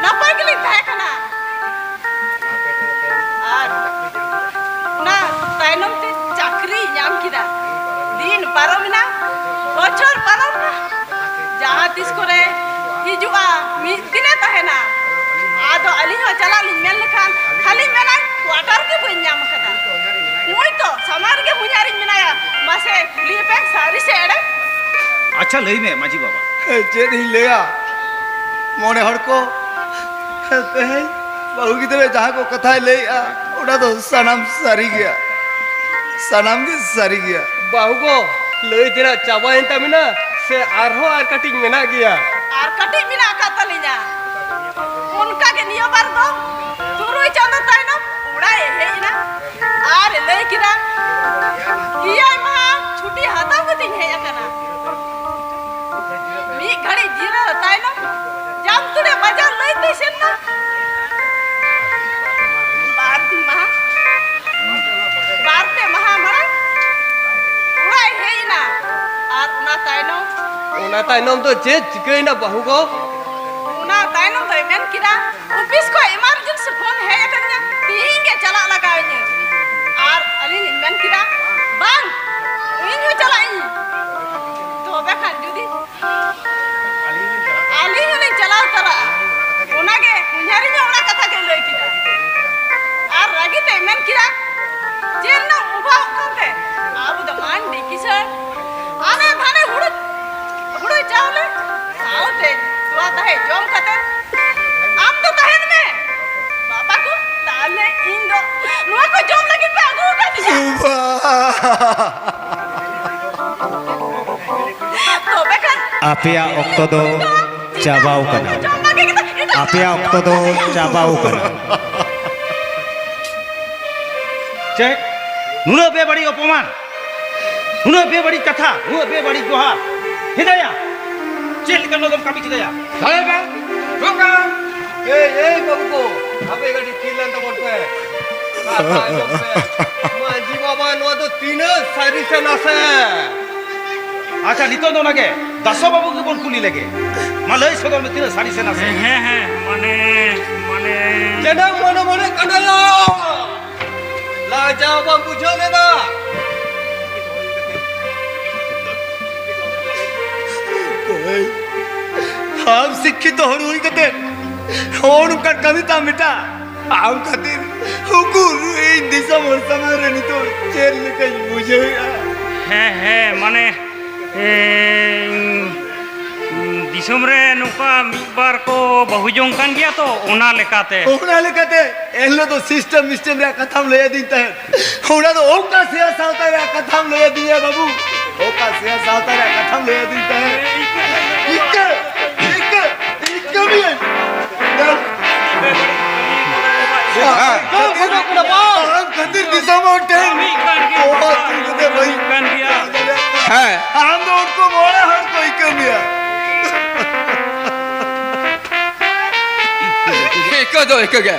ᱱᱟᱯᱟᱭ ᱜᱮᱞᱤᱧ ᱛᱟᱦᱮᱸ ᱠᱟᱱᱟ᱾ ᱟᱨ ᱚᱱᱟ ᱛᱟᱭᱱᱚᱢ ᱛᱮ ᱪᱟᱹᱠᱨᱤ ᱧᱟᱢ ᱠᱮᱫᱟ᱾ ᱫᱤᱱ ᱯᱟᱨᱚᱢᱮᱱᱟ, ᱵᱚᱪᱷᱚᱨ ᱯᱟᱨᱚᱢᱮᱱᱟ᱾ ᱡᱟᱦᱟᱸ ᱛᱤᱥ ᱠᱚᱨᱮ ᱦᱤᱡᱩᱜᱼᱟ, ᱢᱤᱫ ᱫᱤᱱᱮ ᱛᱟᱦᱮᱱᱟ᱾ ᱟᱫᱚ ᱟᱹᱞᱤᱧ ᱦᱚᱸ ᱪᱟᱞᱟᱜ ᱞᱤᱧ ᱢᱮᱱ ᱞᱮᱠᱷᱟᱱ ᱠᱷᱟᱹᱞᱤ ᱢᱮᱱᱟᱭ, "ᱠᱣᱟᱴᱟᱨ ᱜᱮ ᱵᱟᱹᱧ ᱧᱟᱢ ᱟᱠᱟᱫᱟ᱾" ᱱᱩᱭ ᱛᱚ ᱥᱟᱢᱟᱝ ᱨᱮᱜᱮ ᱦᱩᱧᱟᱨᱤᱧ ᱢᱮᱱᱟᱭᱟ᱾ ᱢᱟᱥᱮ ᱠᱩᱞᱤᱭᱮᱯᱮ, ᱥᱟᱹᱨᱤ ᱥᱮ ᱮᱲᱮ? ᱟᱪᱪᱷᱟ, ᱞᱟᱹᱭ ᱢᱮ ᱢᱟᱹᱡᱷᱤ ᱵᱟᱵᱟ᱾ ᱪᱮᱫ ᱤᱧ ᱞᱟᱹᱭᱟ ᱢᱚᱬᱮ ᱦᱚᱲ ᱠᱚ, ᱛᱮᱦᱮᱧ ᱵᱟᱹᱦᱩ ᱜᱤᱫᱽᱨᱟᱹ ᱡᱟᱦᱟᱸ ᱠᱚ ᱠᱟᱛᱷᱟᱭ ᱞᱟᱹᱭᱮᱜᱼᱟ, ᱚᱱᱟ ᱫᱚ ᱥᱟᱱᱟᱢ ᱥᱟᱹᱨᱤ ᱜᱮᱭᱟ, ᱥᱟᱱᱟᱢ ᱜᱮ ᱥᱟᱹᱨᱤ ᱜᱮᱭᱟ᱾ ᱵᱟᱹᱦᱩ ᱜᱚ, ᱞᱟᱹᱭ ᱛᱮᱱᱟᱜ ᱪᱟᱵᱟᱭᱮᱱ ᱛᱟᱵᱤᱱᱟ ᱥᱮ ᱟᱨᱦᱚᱸ ᱟᱨ ᱠᱟᱹᱴᱤᱡ ᱢᱮᱱᱟᱜ ᱜᱮᱭᱟ? ᱟᱨ ᱠᱟᱹᱴᱤᱡ ᱢᱮᱱᱟᱜ ᱟᱠᱟᱫ ᱛᱟᱹᱞᱤᱧᱟ᱾ ᱚᱱᱠᱟ ᱜᱮ ᱱᱤᱭᱟᱹ ᱵᱟᱨ ᱫᱚ ᱛᱩᱨᱩᱭ ᱪᱟᱸᱫᱚ ᱛᱟᱭᱱᱚᱢ ᱚᱲᱟᱜ ᱮ ᱦᱮᱡ ᱮᱱᱟ ᱟᱨ ᱮ ᱞᱟᱹᱭ ᱠᱮᱫᱟ, "ᱮᱭᱟᱭ ᱢᱟᱦᱟ ᱪᱷᱩᱴᱤ ᱦᱟᱛᱟᱣ ᱠᱟᱛᱮᱧ ᱦᱮᱡ ᱟᱠᱟᱱᱟ᱾" ᱢᱤᱫ ᱜᱷᱟᱹᱲᱤᱡ ᱡᱤᱨᱟᱹᱣ ᱛᱟᱭᱱᱚᱢ ᱡᱟᱢᱛᱩᱲᱤ ᱵᱟᱡᱟᱨ ᱞᱟᱹᱭ ᱛᱮ ᱥᱮᱱ ᱱᱟ᱾ ᱵᱟᱨ ᱫᱤᱱ ᱢᱟᱦᱟ, ᱵᱟᱨ ᱯᱮ ᱢᱟᱦᱟ ᱢᱟᱲᱟᱝ ᱚᱲᱟᱜ ᱮ ᱦᱮᱡ ᱮᱱᱟ᱾ ᱟᱨ ᱚᱱᱟ ᱛᱟᱭᱱᱚᱢ ᱚᱱᱟ ᱛᱟᱭᱱᱚᱢ ᱫᱚ ᱪᱮᱫ ᱪᱤᱠᱟᱹᱭᱮᱱᱟ ᱵᱟᱹᱦᱩ ᱜᱚ? ᱚᱱᱟ ᱛᱟᱭᱱᱚᱢ ᱛᱟᱭᱱᱚᱢ ᱫᱚᱭ ᱢᱮᱱ ᱠᱮᱫᱟ, "ᱚᱯᱷᱤᱥ ᱠᱷᱚᱱ ᱮᱢᱟᱨᱡᱮᱱᱥᱤ ᱯᱷᱳᱱ ᱦᱮᱡ ᱟᱠᱟᱫᱤᱧᱟ, ᱛᱤᱦᱤᱧ ᱜᱮ ᱪᱟᱞᱟᱜ ᱞᱟᱜᱟᱣᱤᱧᱟᱹ᱾" ᱟᱨ ᱟᱹᱞᱤᱧ ᱞᱤᱧ ᱢᱮᱱ ᱠᱮᱫᱟ, "ᱵᱟᱝ, ᱤᱧ ᱦᱚᱸ ᱪᱟᱞᱟᱜ ᱤᱧ᱾" ᱛᱚᱵᱮ ᱠᱷᱟᱱ ᱡᱩᱫᱤ ᱟᱹᱞᱤᱧ ᱦᱚᱸᱞᱤᱧ ᱪᱟᱞᱟᱣ ᱛᱟᱨᱟᱜᱼᱟ᱾ ᱚᱱᱟᱜᱮ ᱦᱚᱧᱦᱟᱨᱤᱧ ᱦᱚᱸ ᱚᱱᱟ ᱠᱟᱛᱷᱟ ᱜᱮ ᱞᱟᱹᱭ ᱠᱮᱫᱟ᱾ ᱟᱨ ᱨᱟᱹᱜᱤ ᱛᱮᱭ ᱢᱮᱱ ᱠᱮᱫᱟ, "ᱪᱮᱫ ᱨᱮᱱᱟᱜ ᱚᱵᱷᱟᱵᱽ ᱠᱟᱱᱛᱮ? ᱟᱵᱚ ᱫᱚ ᱢᱟᱱᱰᱤ ᱠᱤᱥᱟᱹᱬ, ᱟᱱᱮ ᱫᱷᱟᱱᱮ ᱦᱩᱲᱩ, ᱦᱩᱲᱩ ᱪᱟᱣᱞᱮ ᱥᱟᱶᱛᱮ ᱛᱚᱣᱟ ᱫᱟᱦᱮ ᱡᱚᱢ ᱠᱟᱛᱮ ᱟᱢ ᱫᱚ ᱛᱟᱦᱮᱱ ᱢᱮ᱾" ᱵᱟᱵᱟ ᱠᱚ, ᱛᱟᱦᱞᱮ ᱤᱧ ᱫᱚ ᱱᱚᱣᱟ ᱠᱚ ᱡᱚᱢ ᱞᱟᱹᱜᱤᱫ ᱯᱮ ᱟᱹᱜᱩ ᱟᱠᱟᱫᱤᱧᱟ? ᱛᱚᱵᱮ ᱠᱷᱟᱱ ᱟᱯᱮᱭᱟᱜ ᱚᱠᱛᱚ ᱫᱚ ᱪᱟᱵᱟᱣ ᱠᱟᱱᱟ᱾ ᱡᱚᱢ ᱵᱟᱹᱜᱤ ᱠᱟᱛᱮ ᱮᱴᱟᱜ ᱟᱯᱮᱭᱟᱜ ᱚᱠᱛᱚ ᱫᱚ ᱪᱟᱵᱟᱣ ᱠᱟᱱᱟ᱾ ᱪᱮᱫ? ᱱᱩᱱᱟᱹᱜ ᱵᱮᱵᱟᱹᱲᱤᱡ ᱚᱯᱚᱢᱟᱱ, ᱱᱩᱱᱟᱹᱜ ᱵᱮᱵᱟᱹᱲᱤᱡ ᱠᱟᱛᱷᱟ, ᱱᱩᱱᱟᱹᱜ ᱵᱮᱵᱟᱹᱲᱤᱡ ᱡᱚᱦᱟᱨ᱾ ᱦᱮᱫᱟᱭᱟ, ᱪᱮᱫ ᱞᱮᱠᱟ ᱱᱚᱣᱟ ᱫᱚᱢ ᱠᱟᱹᱢᱤ ᱠᱮᱫᱟᱭᱟ? ᱫᱟᱲᱮᱭᱟᱜᱼᱟ, ᱨᱚᱠᱟ᱾ ᱮᱭ, ᱮᱭ, ᱵᱟᱹᱵᱩ ᱠᱚ, ᱟᱯᱮ ᱠᱟᱹᱴᱤᱡ ᱛᱷᱤᱨ ᱞᱮᱱ ᱛᱟᱵᱚᱱ ᱯᱮ᱾ ᱠᱟᱛᱷᱟ ᱟᱸᱡᱚᱢ ᱯᱮ᱾ ᱢᱟᱹᱡᱷᱤ ᱵᱟᱵᱟ, ᱱᱚᱣᱟ ᱫᱚ ᱛᱤᱱᱟᱹᱜ ᱥᱟᱹᱨᱤ ᱥᱮ ᱱᱟᱥᱮ? ᱟᱪᱪᱷᱟ, ᱱᱤᱛᱚᱜ ᱫᱚ ᱚᱱᱟᱜᱮ ᱫᱟᱥᱚ ᱵᱟᱹᱵᱩ ᱜᱮᱵᱚᱱ ᱠᱩᱞᱤ ᱞᱮᱜᱮ᱾ ᱢᱟ, ᱞᱟᱹᱭ ᱥᱚᱫᱚᱨ ᱢᱮ, ᱛᱤᱱᱟᱹᱜ ᱥᱟᱹᱨᱤ ᱥᱮ ᱱᱟᱥᱮ? ᱦᱮᱸ, ᱦᱮᱸ, ᱦᱮᱸ, ᱢᱟᱱᱮ, ᱢᱟᱱᱮ ᱡᱟᱱᱟᱢ ᱢᱟᱱᱮ ᱢᱟᱱᱮ ᱠᱟᱱᱟᱭᱟ᱾ ᱞᱟᱡᱟᱣ ᱵᱟᱢ ᱵᱩᱡᱷᱟᱹᱣ ᱞᱮᱫᱟ? ᱦᱳᱭ᱾ ᱟᱢ ᱥᱤᱠᱠᱷᱤᱛᱚ ᱦᱚᱲ ᱦᱩᱭ ᱠᱟᱛᱮ ᱦᱚᱸ ᱱᱚᱝᱠᱟᱱ ᱠᱟᱹᱢᱤ ᱛᱟᱢ ᱢᱮᱛᱟ? ᱟᱢ ᱠᱷᱟᱹᱛᱤᱨ ᱩᱠᱩᱨ ᱤᱧ ᱫᱤᱥᱚᱢ ᱦᱚᱲ ᱥᱟᱢᱟᱝ ᱨᱮ ᱱᱤᱛᱚᱜ ᱪᱮᱫ ᱞᱮᱠᱟᱧ ᱵᱩᱡᱷᱟᱹᱣᱮᱫᱼᱟ? ᱦᱮᱸ, ᱦᱮᱸ, ᱢᱟᱱᱮ, ᱮᱸ, ᱫᱤᱥᱚᱢ ᱨᱮ ᱱᱚᱝᱠᱟ ᱢᱤᱫ ᱵᱟᱨ ᱠᱚ ᱵᱟᱹᱦᱩ ᱡᱚᱝ ᱠᱟᱱ ᱜᱮᱭᱟ ᱛᱚ, ᱚᱱᱟ ᱞᱮᱠᱟᱛᱮ᱾ ᱚᱱᱟ ᱞᱮᱠᱟᱛᱮ ᱮᱱᱦᱤᱞᱳᱜ ᱫᱚ system ᱢᱤᱥᱴᱮᱢ ᱨᱮᱭᱟᱜ ᱠᱟᱛᱷᱟᱢ ᱞᱟᱹᱭ ᱟᱹᱫᱤᱧ ᱛᱟᱦᱮᱸᱫ᱾ ᱚᱱᱟ ᱫᱚ ᱚᱠᱟ ᱥᱮᱭᱟ ᱥᱟᱶᱛᱟ ᱨᱮᱭᱟᱜ ᱠᱟᱛᱷᱟᱢ ᱞᱟᱹᱭ ᱟᱹᱫᱤᱧᱟ ᱵᱟᱹᱵᱩ? ᱚᱠᱟ ᱥᱮᱭᱟ ᱥᱟᱶᱛᱟ ᱨᱮᱭᱟᱜ ᱠᱟᱛᱷᱟᱢ ᱞᱟᱹᱭ ᱟᱹᱫᱤᱧ ᱛᱟᱦᱮᱸᱫ? ᱤᱠᱟᱹ, ᱤᱠᱟᱹ, ᱤᱠᱟᱹ ᱢᱤᱭᱟᱹᱧ᱾ ᱦᱮᱸ᱾ ᱟᱢ ᱠᱷᱟᱹᱛᱤᱨ ᱫᱤᱥᱚᱢ ᱦᱚᱲ ᱴᱷᱮᱱ ᱠᱟᱹᱢᱤ ᱠᱟᱱ ᱜᱮᱭᱟ᱾ ᱵᱟᱵᱟ ᱛᱩᱞ ᱠᱟᱛᱮ ᱵᱟᱹᱧ ᱠᱟᱱ ᱜᱮᱭᱟ᱾ ᱦᱮᱸ᱾ ᱟᱢ ᱫᱚ ᱩᱱᱠᱩ ᱢᱚᱬᱮ ᱦᱚᱲ ᱠᱚ ᱤᱠᱟᱹ ᱢᱮᱭᱟ᱾ ᱤᱠᱟᱹ ᱫᱚ ᱤᱠᱟᱹ ᱜᱮ᱾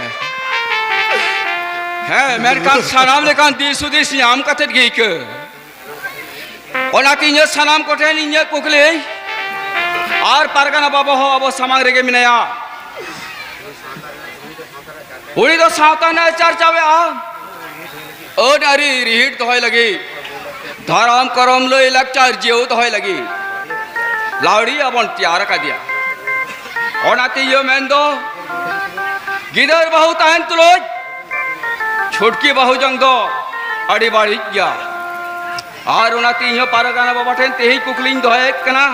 ᱦᱮᱸ, ᱢᱮᱱᱠᱷᱟᱱ ᱥᱟᱱᱟᱢ ᱞᱮᱠᱟᱱ ᱫᱤᱥ ᱦᱩᱫᱤᱥ ᱧᱟᱢ ᱠᱟᱛᱮᱫ ᱜᱮ ᱤᱠᱟᱹ᱾ ᱚᱱᱟᱛᱮ ᱤᱧᱟᱹᱜ ᱥᱟᱱᱟᱢ ᱠᱚᱴᱷᱮᱱ ᱤᱧᱟᱹᱜ ᱠᱩᱠᱞᱤ, ᱟᱨ ᱯᱟᱨᱜᱟᱱᱟ ᱵᱟᱵᱟ ᱦᱚᱸ ᱟᱵᱚ ᱥᱟᱢᱟᱝ ᱨᱮᱜᱮ ᱢᱮᱱᱟᱭᱟ, ᱩᱱᱤ ᱫᱚ ᱥᱟᱶᱛᱟ ᱨᱮᱱᱟᱜ ᱪᱟᱨᱪᱟᱣᱮᱫᱼᱟ᱾ ᱟᱹᱱ ᱟᱹᱨᱤ ᱨᱤᱦᱤᱴ ᱫᱚᱦᱚᱭ ᱞᱟᱹᱜᱤᱫ, ᱫᱷᱚᱨᱚᱢ ᱠᱚᱨᱚᱢ ᱞᱟᱹᱭ ᱞᱟᱠᱪᱟᱨ ᱡᱤᱭᱟᱹᱣ ᱫᱚᱦᱚᱭ ᱞᱟᱹᱜᱤᱫ ᱞᱟᱣᱲᱤᱭᱟ ᱵᱚᱱ ᱛᱮᱭᱟᱨ ᱟᱠᱟᱫᱮᱭᱟ᱾ ᱚᱱᱟᱛᱮ ᱤᱭᱟᱹ ᱢᱮᱱᱫᱚ, ᱜᱤᱫᱟᱹᱨ ᱵᱟᱹᱦᱩ ᱛᱟᱦᱮᱱ ᱛᱩᱞᱩᱡ ᱪᱷᱩᱴᱠᱤ ᱵᱟᱹᱦᱩ ᱡᱚᱝ ᱫᱚ ᱟᱹᱰᱤ ᱵᱟᱹᱲᱤᱡ ᱜᱮᱭᱟ᱾ ᱟᱨ ᱚᱱᱟᱛᱮ ᱤᱧ ᱦᱚᱸ ᱯᱟᱨᱜᱟᱱᱟ ᱵᱟᱵᱟ ᱴᱷᱮᱱ ᱛᱮᱦᱮᱧ ᱠᱩᱠᱞᱤᱧ ᱫᱚᱦᱚᱭᱮᱫ ᱠᱟᱱᱟ,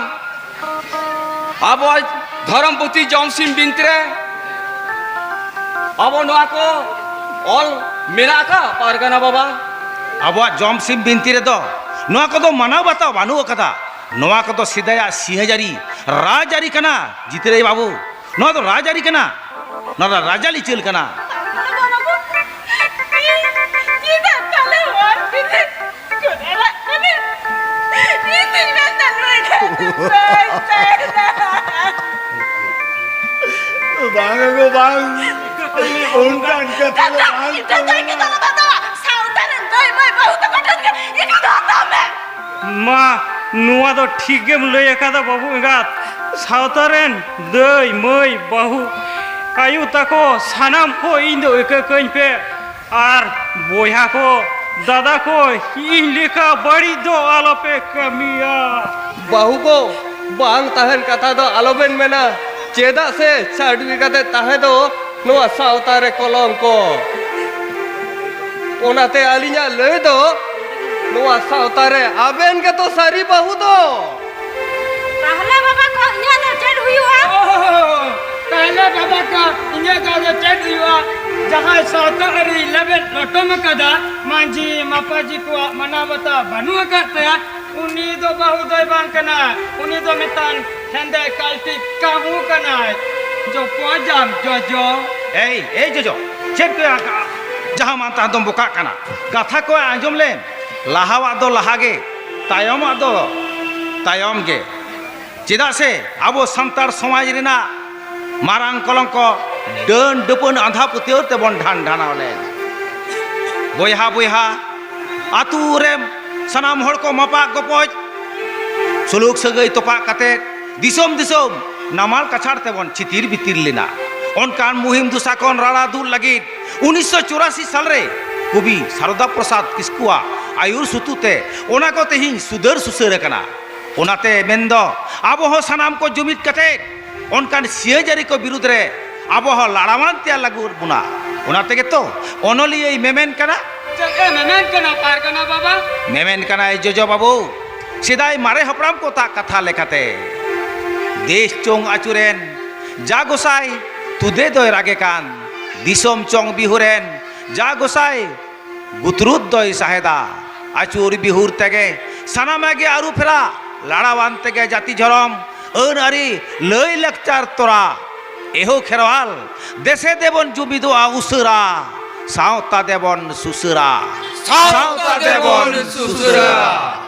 ᱟᱵᱚᱣᱟᱜ ᱫᱷᱚᱨᱚᱢ ᱯᱩᱛᱷᱤ ᱡᱚᱢᱥᱤᱢ ᱵᱤᱱᱛᱤ ᱨᱮ ᱟᱵᱚ ᱱᱚᱣᱟ ᱠᱚ ᱚᱞ ᱢᱮᱱᱟᱜ ᱟᱠᱟᱫ ᱯᱟᱨᱜᱟᱱᱟ ᱵᱟᱵᱟ? ᱟᱵᱚᱣᱟᱜ ᱡᱚᱢᱥᱤᱢ ᱵᱤᱱᱛᱤ ᱨᱮᱫᱚ ᱱᱚᱣᱟ ᱠᱚᱫᱚ ᱢᱟᱱᱟᱣ ᱵᱟᱛᱟᱣ ᱵᱟᱹᱱᱩᱜ ᱟᱠᱟᱫᱟ᱾ ᱱᱚᱣᱟ ᱠᱚᱫᱚ ᱥᱮᱫᱟᱭᱟᱜ ᱥᱤᱸᱦᱟᱹᱡᱟᱹᱨᱤ, ᱨᱟᱡᱽᱟᱹᱨᱤ ᱠᱟᱱᱟ ᱡᱤᱛᱨᱟᱹᱭ ᱵᱟᱹᱵᱩ᱾ ᱱᱚᱣᱟ ᱫᱚ ᱨᱟᱡᱽᱟᱹᱨᱤ ᱠᱟᱱᱟ, ᱱᱚᱣᱟ ᱫᱚ ᱨᱟᱡᱽᱟᱹᱨᱤ ᱪᱟᱹᱞ ᱠᱟᱱᱟ᱾ ᱪᱮᱫᱟᱜ ᱛᱟᱞᱮ ᱦᱚᱲ ᱯᱤᱨᱤᱛ ᱠᱚ ᱮᱲᱟᱜ ᱠᱟᱱᱟ? ᱤᱧ ᱫᱩᱧ ᱢᱮᱱᱫᱟ ᱱᱩᱭ ᱴᱷᱮᱱ ᱫᱚ ᱵᱟᱹᱧ ᱛᱟᱦᱮᱱᱟ᱾ ᱵᱟᱝ ᱜᱚ, ᱵᱟᱝ᱾ ᱚᱱᱠᱟᱱ ᱠᱟᱛᱷᱟ ᱫᱚ ᱵᱟᱝ ᱠᱟᱱᱟ᱾ ᱥᱟᱶᱛᱟ ᱨᱮᱱ ᱫᱟᱹᱭ ᱢᱟᱹᱭ ᱵᱟᱹᱦᱩ ᱛᱟᱠᱚ ᱴᱷᱮᱱ ᱜᱮ ᱤᱧ ᱫᱚ ᱦᱟᱛᱟᱣ ᱢᱮ᱾ ᱢᱟ, ᱱᱚᱣᱟ ᱫᱚ ᱴᱷᱤᱠ ᱜᱮᱢ ᱞᱟᱹᱭ ᱟᱠᱟᱫᱟ ᱵᱟᱹᱵᱩ ᱮᱸᱜᱟᱛ᱾ ᱥᱟᱶᱛᱟ ᱨᱮᱱ ᱫᱟᱹᱭ, ᱢᱟᱹᱭ, ᱵᱟᱹᱦᱩ, ᱟᱭᱳ ᱛᱟᱠᱚ ᱥᱟᱱᱟᱢ ᱠᱚ ᱤᱧ ᱫᱚ ᱤᱠᱟᱹ ᱠᱟᱹᱧ ᱯᱮ᱾ ᱟᱨ ᱵᱚᱭᱦᱟ ᱠᱚ, ᱫᱟᱫᱟ ᱠᱚ, ᱤᱧ ᱞᱮᱠᱟ ᱵᱟᱹᱲᱤᱡ ᱫᱚ ᱟᱞᱚᱯᱮ ᱠᱟᱹᱢᱤᱭᱟ᱾ ᱵᱟᱹᱦᱩ ᱠᱚ, ᱵᱟᱝ ᱛᱟᱦᱮᱱ ᱠᱟᱛᱷᱟ ᱫᱚ ᱟᱞᱚᱵᱮᱱ ᱢᱮᱱᱟ, ᱪᱮᱫᱟᱜ ᱥᱮ ᱪᱷᱟᱹᱰᱣᱤ ᱠᱟᱛᱮ ᱛᱟᱦᱮᱸ ᱫᱚ ᱱᱚᱣᱟ ᱥᱟᱶᱛᱟ ᱨᱮ ᱠᱚᱞᱚᱝᱠᱚ᱾ ᱚᱱᱟᱛᱮ ᱟᱹᱞᱤᱧᱟᱜ ᱞᱟᱹᱭ ᱫᱚ, ᱱᱚᱣᱟ ᱥᱟᱶᱛᱟ ᱨᱮ ᱟᱵᱮᱱ ᱜᱮᱛᱚ ᱥᱟᱹᱨᱤ ᱵᱟᱹᱦᱩ ᱫᱚ᱾ ᱛᱟᱦᱞᱮ ᱵᱟᱵᱟ ᱠᱚ, ᱤᱧᱟᱹᱜ ᱫᱚ ᱪᱮᱫ ᱦᱩᱭᱩᱜᱼᱟ? ᱳᱦᱳ, ᱛᱟᱦᱞᱮ ᱵᱟᱵᱟ ᱠᱚ, ᱤᱧᱟᱹᱜ ᱫᱚ ᱟᱫᱚ ᱪᱮᱫ ᱦᱩᱭᱩᱜᱼᱟ? ᱡᱟᱦᱟᱸᱭ ᱥᱟᱶᱛᱟ ᱟᱹᱨᱤ ᱞᱮᱵᱮᱫ ᱞᱚᱴᱚᱢ ᱟᱠᱟᱫᱟ, ᱢᱟᱹᱡᱷᱤ ᱢᱟᱯᱟᱡᱷᱤ ᱠᱚᱣᱟᱜ ᱢᱟᱱᱟᱣ ᱵᱟᱛᱟᱣ ᱵᱟᱹᱱᱩᱜ ᱟᱠᱟᱫ ᱛᱟᱭᱟ, ᱩᱱᱤ ᱫᱚ ᱵᱟᱹᱦᱩ ᱫᱚᱭ ᱵᱟᱝ ᱠᱟᱱᱟ, ᱩᱱᱤ ᱫᱚ ᱢᱤᱫᱴᱟᱝ ᱦᱮᱸᱫᱮ ᱠᱟᱞᱴᱤ ᱠᱟᱹᱦᱩ ᱠᱟᱱᱟᱭ᱾ ᱡᱚᱯᱚᱡᱟᱢ ᱡᱚᱡᱚ᱾ ᱮᱭ, ᱮᱭ ᱡᱚᱡᱚ, ᱪᱮᱫ ᱠᱚ ᱡᱟᱦᱟᱸ ᱢᱟᱱ ᱛᱟᱦᱟᱸ ᱫᱚᱢ ᱵᱚᱠᱟᱜ ᱠᱟᱱᱟ? ᱠᱟᱛᱷᱟ ᱠᱚ ᱟᱸᱡᱚᱢ ᱞᱮᱢ, ᱞᱟᱦᱟᱣᱟᱜ ᱫᱚ ᱞᱟᱦᱟ ᱜᱮ, ᱛᱟᱭᱚᱢᱟᱜ ᱫᱚ ᱛᱟᱭᱚᱢ ᱜᱮ᱾ ᱪᱮᱫᱟᱜ ᱥᱮ ᱟᱵᱚ ᱥᱟᱱᱛᱟᱲ ᱥᱚᱢᱟᱡᱽ ᱨᱮᱱᱟᱜ ᱢᱟᱨᱟᱝ ᱠᱚᱞᱚᱝᱠᱚ ᱰᱟᱹᱱ ᱰᱟᱹᱯᱟᱹᱱ ᱟᱸᱫᱷᱟ ᱯᱟᱹᱛᱭᱟᱹᱣ ᱛᱮᱵᱚᱱ ᱰᱷᱟᱱ ᱰᱷᱟᱱᱟᱣ ᱞᱮᱱ᱾ ᱵᱚᱭᱦᱟ ᱵᱚᱭᱦᱟ, ᱟᱛᱩ ᱨᱮ ᱥᱟᱱᱟᱢ ᱦᱚᱲ ᱠᱚ ᱢᱟᱯᱟᱜ ᱜᱚᱯᱚᱡ, ᱥᱩᱞᱩᱠ ᱥᱟᱹᱜᱟᱹᱭ ᱛᱚᱯᱟᱜ ᱠᱟᱛᱮ ᱫᱤᱥᱚᱢ ᱫᱤᱥᱚᱢ ᱱᱟᱢᱟᱞ ᱠᱟᱪᱷᱟᱲ ᱛᱮᱵᱚᱱ ᱪᱷᱤᱛᱤᱨ ᱵᱤᱛᱤᱨ ᱞᱮᱱᱟ᱾ ᱚᱱᱠᱟᱱ ᱢᱩᱦᱤᱢ ᱫᱩᱥᱟ ᱠᱷᱚᱱ ᱨᱟᱲᱟ ᱫᱩᱜ ᱞᱟᱹᱜᱤᱫ ᱩᱱᱤᱥᱥᱚ ᱪᱩᱨᱟᱥᱤ ᱥᱟᱞᱨᱮ ᱠᱚᱵᱤ ᱥᱟᱨᱚᱫᱟ ᱯᱨᱚᱥᱟᱫᱽ ᱠᱤᱥᱠᱩᱣᱟᱜ ᱟᱹᱭᱩᱨ ᱥᱩᱛᱩᱜ ᱛᱮ ᱚᱱᱟ ᱠᱚ ᱛᱮᱦᱮᱧ ᱥᱩᱫᱟᱹᱨ ᱥᱩᱥᱟᱹᱨ ᱟᱠᱟᱱᱟ᱾ ᱚᱱᱟᱛᱮ ᱢᱮᱱᱫᱚ, ᱟᱵᱚ ᱦᱚᱸ ᱥᱟᱱᱟᱢ ᱠᱚ ᱡᱩᱢᱤᱫ ᱠᱟᱛᱮ ᱚᱱᱠᱟᱱ ᱥᱤᱭᱟᱹᱡᱟᱹᱨᱤ ᱠᱚ ᱵᱤᱨᱩᱫᱽ ᱨᱮ ᱟᱵᱚ ᱦᱚᱸ ᱞᱟᱲᱟᱣᱟᱱ ᱛᱮᱭᱟᱨ ᱞᱟᱹᱜᱩ ᱵᱚᱱᱟ᱾ ᱚᱱᱟ ᱛᱮᱜᱮ ᱛᱚ ᱚᱱᱚᱞᱤᱭᱟᱹᱭ ᱢᱮᱢᱮᱱ ᱠᱟᱱᱟ᱾ ᱪᱮᱫ ᱮ ᱢᱮᱢᱮᱱ ᱠᱟᱱᱟ ᱯᱟᱨᱜᱟᱱᱟ ᱵᱟᱵᱟ? ᱢᱮᱢᱮᱱ ᱠᱟᱱᱟᱭ ᱡᱚᱡᱚ ᱵᱟᱹᱵᱩ, ᱥᱮᱫᱟᱭ ᱢᱟᱨᱮ ᱦᱟᱯᱲᱟᱢ ᱠᱚ ᱛᱟᱜ ᱠᱟᱛᱷᱟ ᱞᱮᱠᱟᱛᱮ, ᱫᱮᱥ ᱪᱚᱝ ᱟᱹᱪᱩᱨᱮᱱ ᱡᱟ ᱜᱚᱸᱥᱟᱭ ᱛᱩᱫᱮ ᱫᱚᱭ ᱨᱟᱜᱮ ᱠᱟᱱ, ᱫᱤᱥᱚᱢ ᱪᱚᱝ ᱵᱤᱦᱩᱨᱮᱱ ᱡᱟ ᱜᱚᱸᱥᱟᱭ ᱜᱩᱛᱨᱩᱫ ᱫᱚᱭ ᱥᱟᱦᱮᱫᱟ᱾ ᱟᱹᱪᱩᱨ ᱵᱤᱦᱩᱨ ᱛᱮᱜᱮ ᱥᱟᱱᱟᱢᱟᱜ ᱜᱮ ᱟᱹᱨᱩ ᱯᱷᱮᱨᱟ, ᱞᱟᱲᱟᱣᱟᱱ ᱛᱮᱜᱮ ᱡᱟᱹᱛᱤ ᱫᱷᱚᱨᱚᱢ, ᱟᱹᱱ ᱟᱹᱨᱤ, ᱞᱟᱹᱭ ᱞᱟᱠᱪᱟᱨ ᱛᱚᱨᱟ᱾ ᱮᱦᱳ ᱠᱷᱮᱨᱣᱟᱞ, ᱫᱮᱥᱮ ᱫᱮᱵᱚᱱ ᱡᱩᱢᱤᱫᱚᱜᱼᱟ ᱩᱥᱟᱹᱨᱟ, ᱥᱟᱶᱛᱟ ᱫᱮᱵᱚᱱ ᱥᱩᱥᱟᱹᱨᱟ᱾ ᱥᱟᱶᱛᱟ ᱫᱮᱵᱚᱱ ᱥᱩᱥᱟᱹᱨᱟ᱾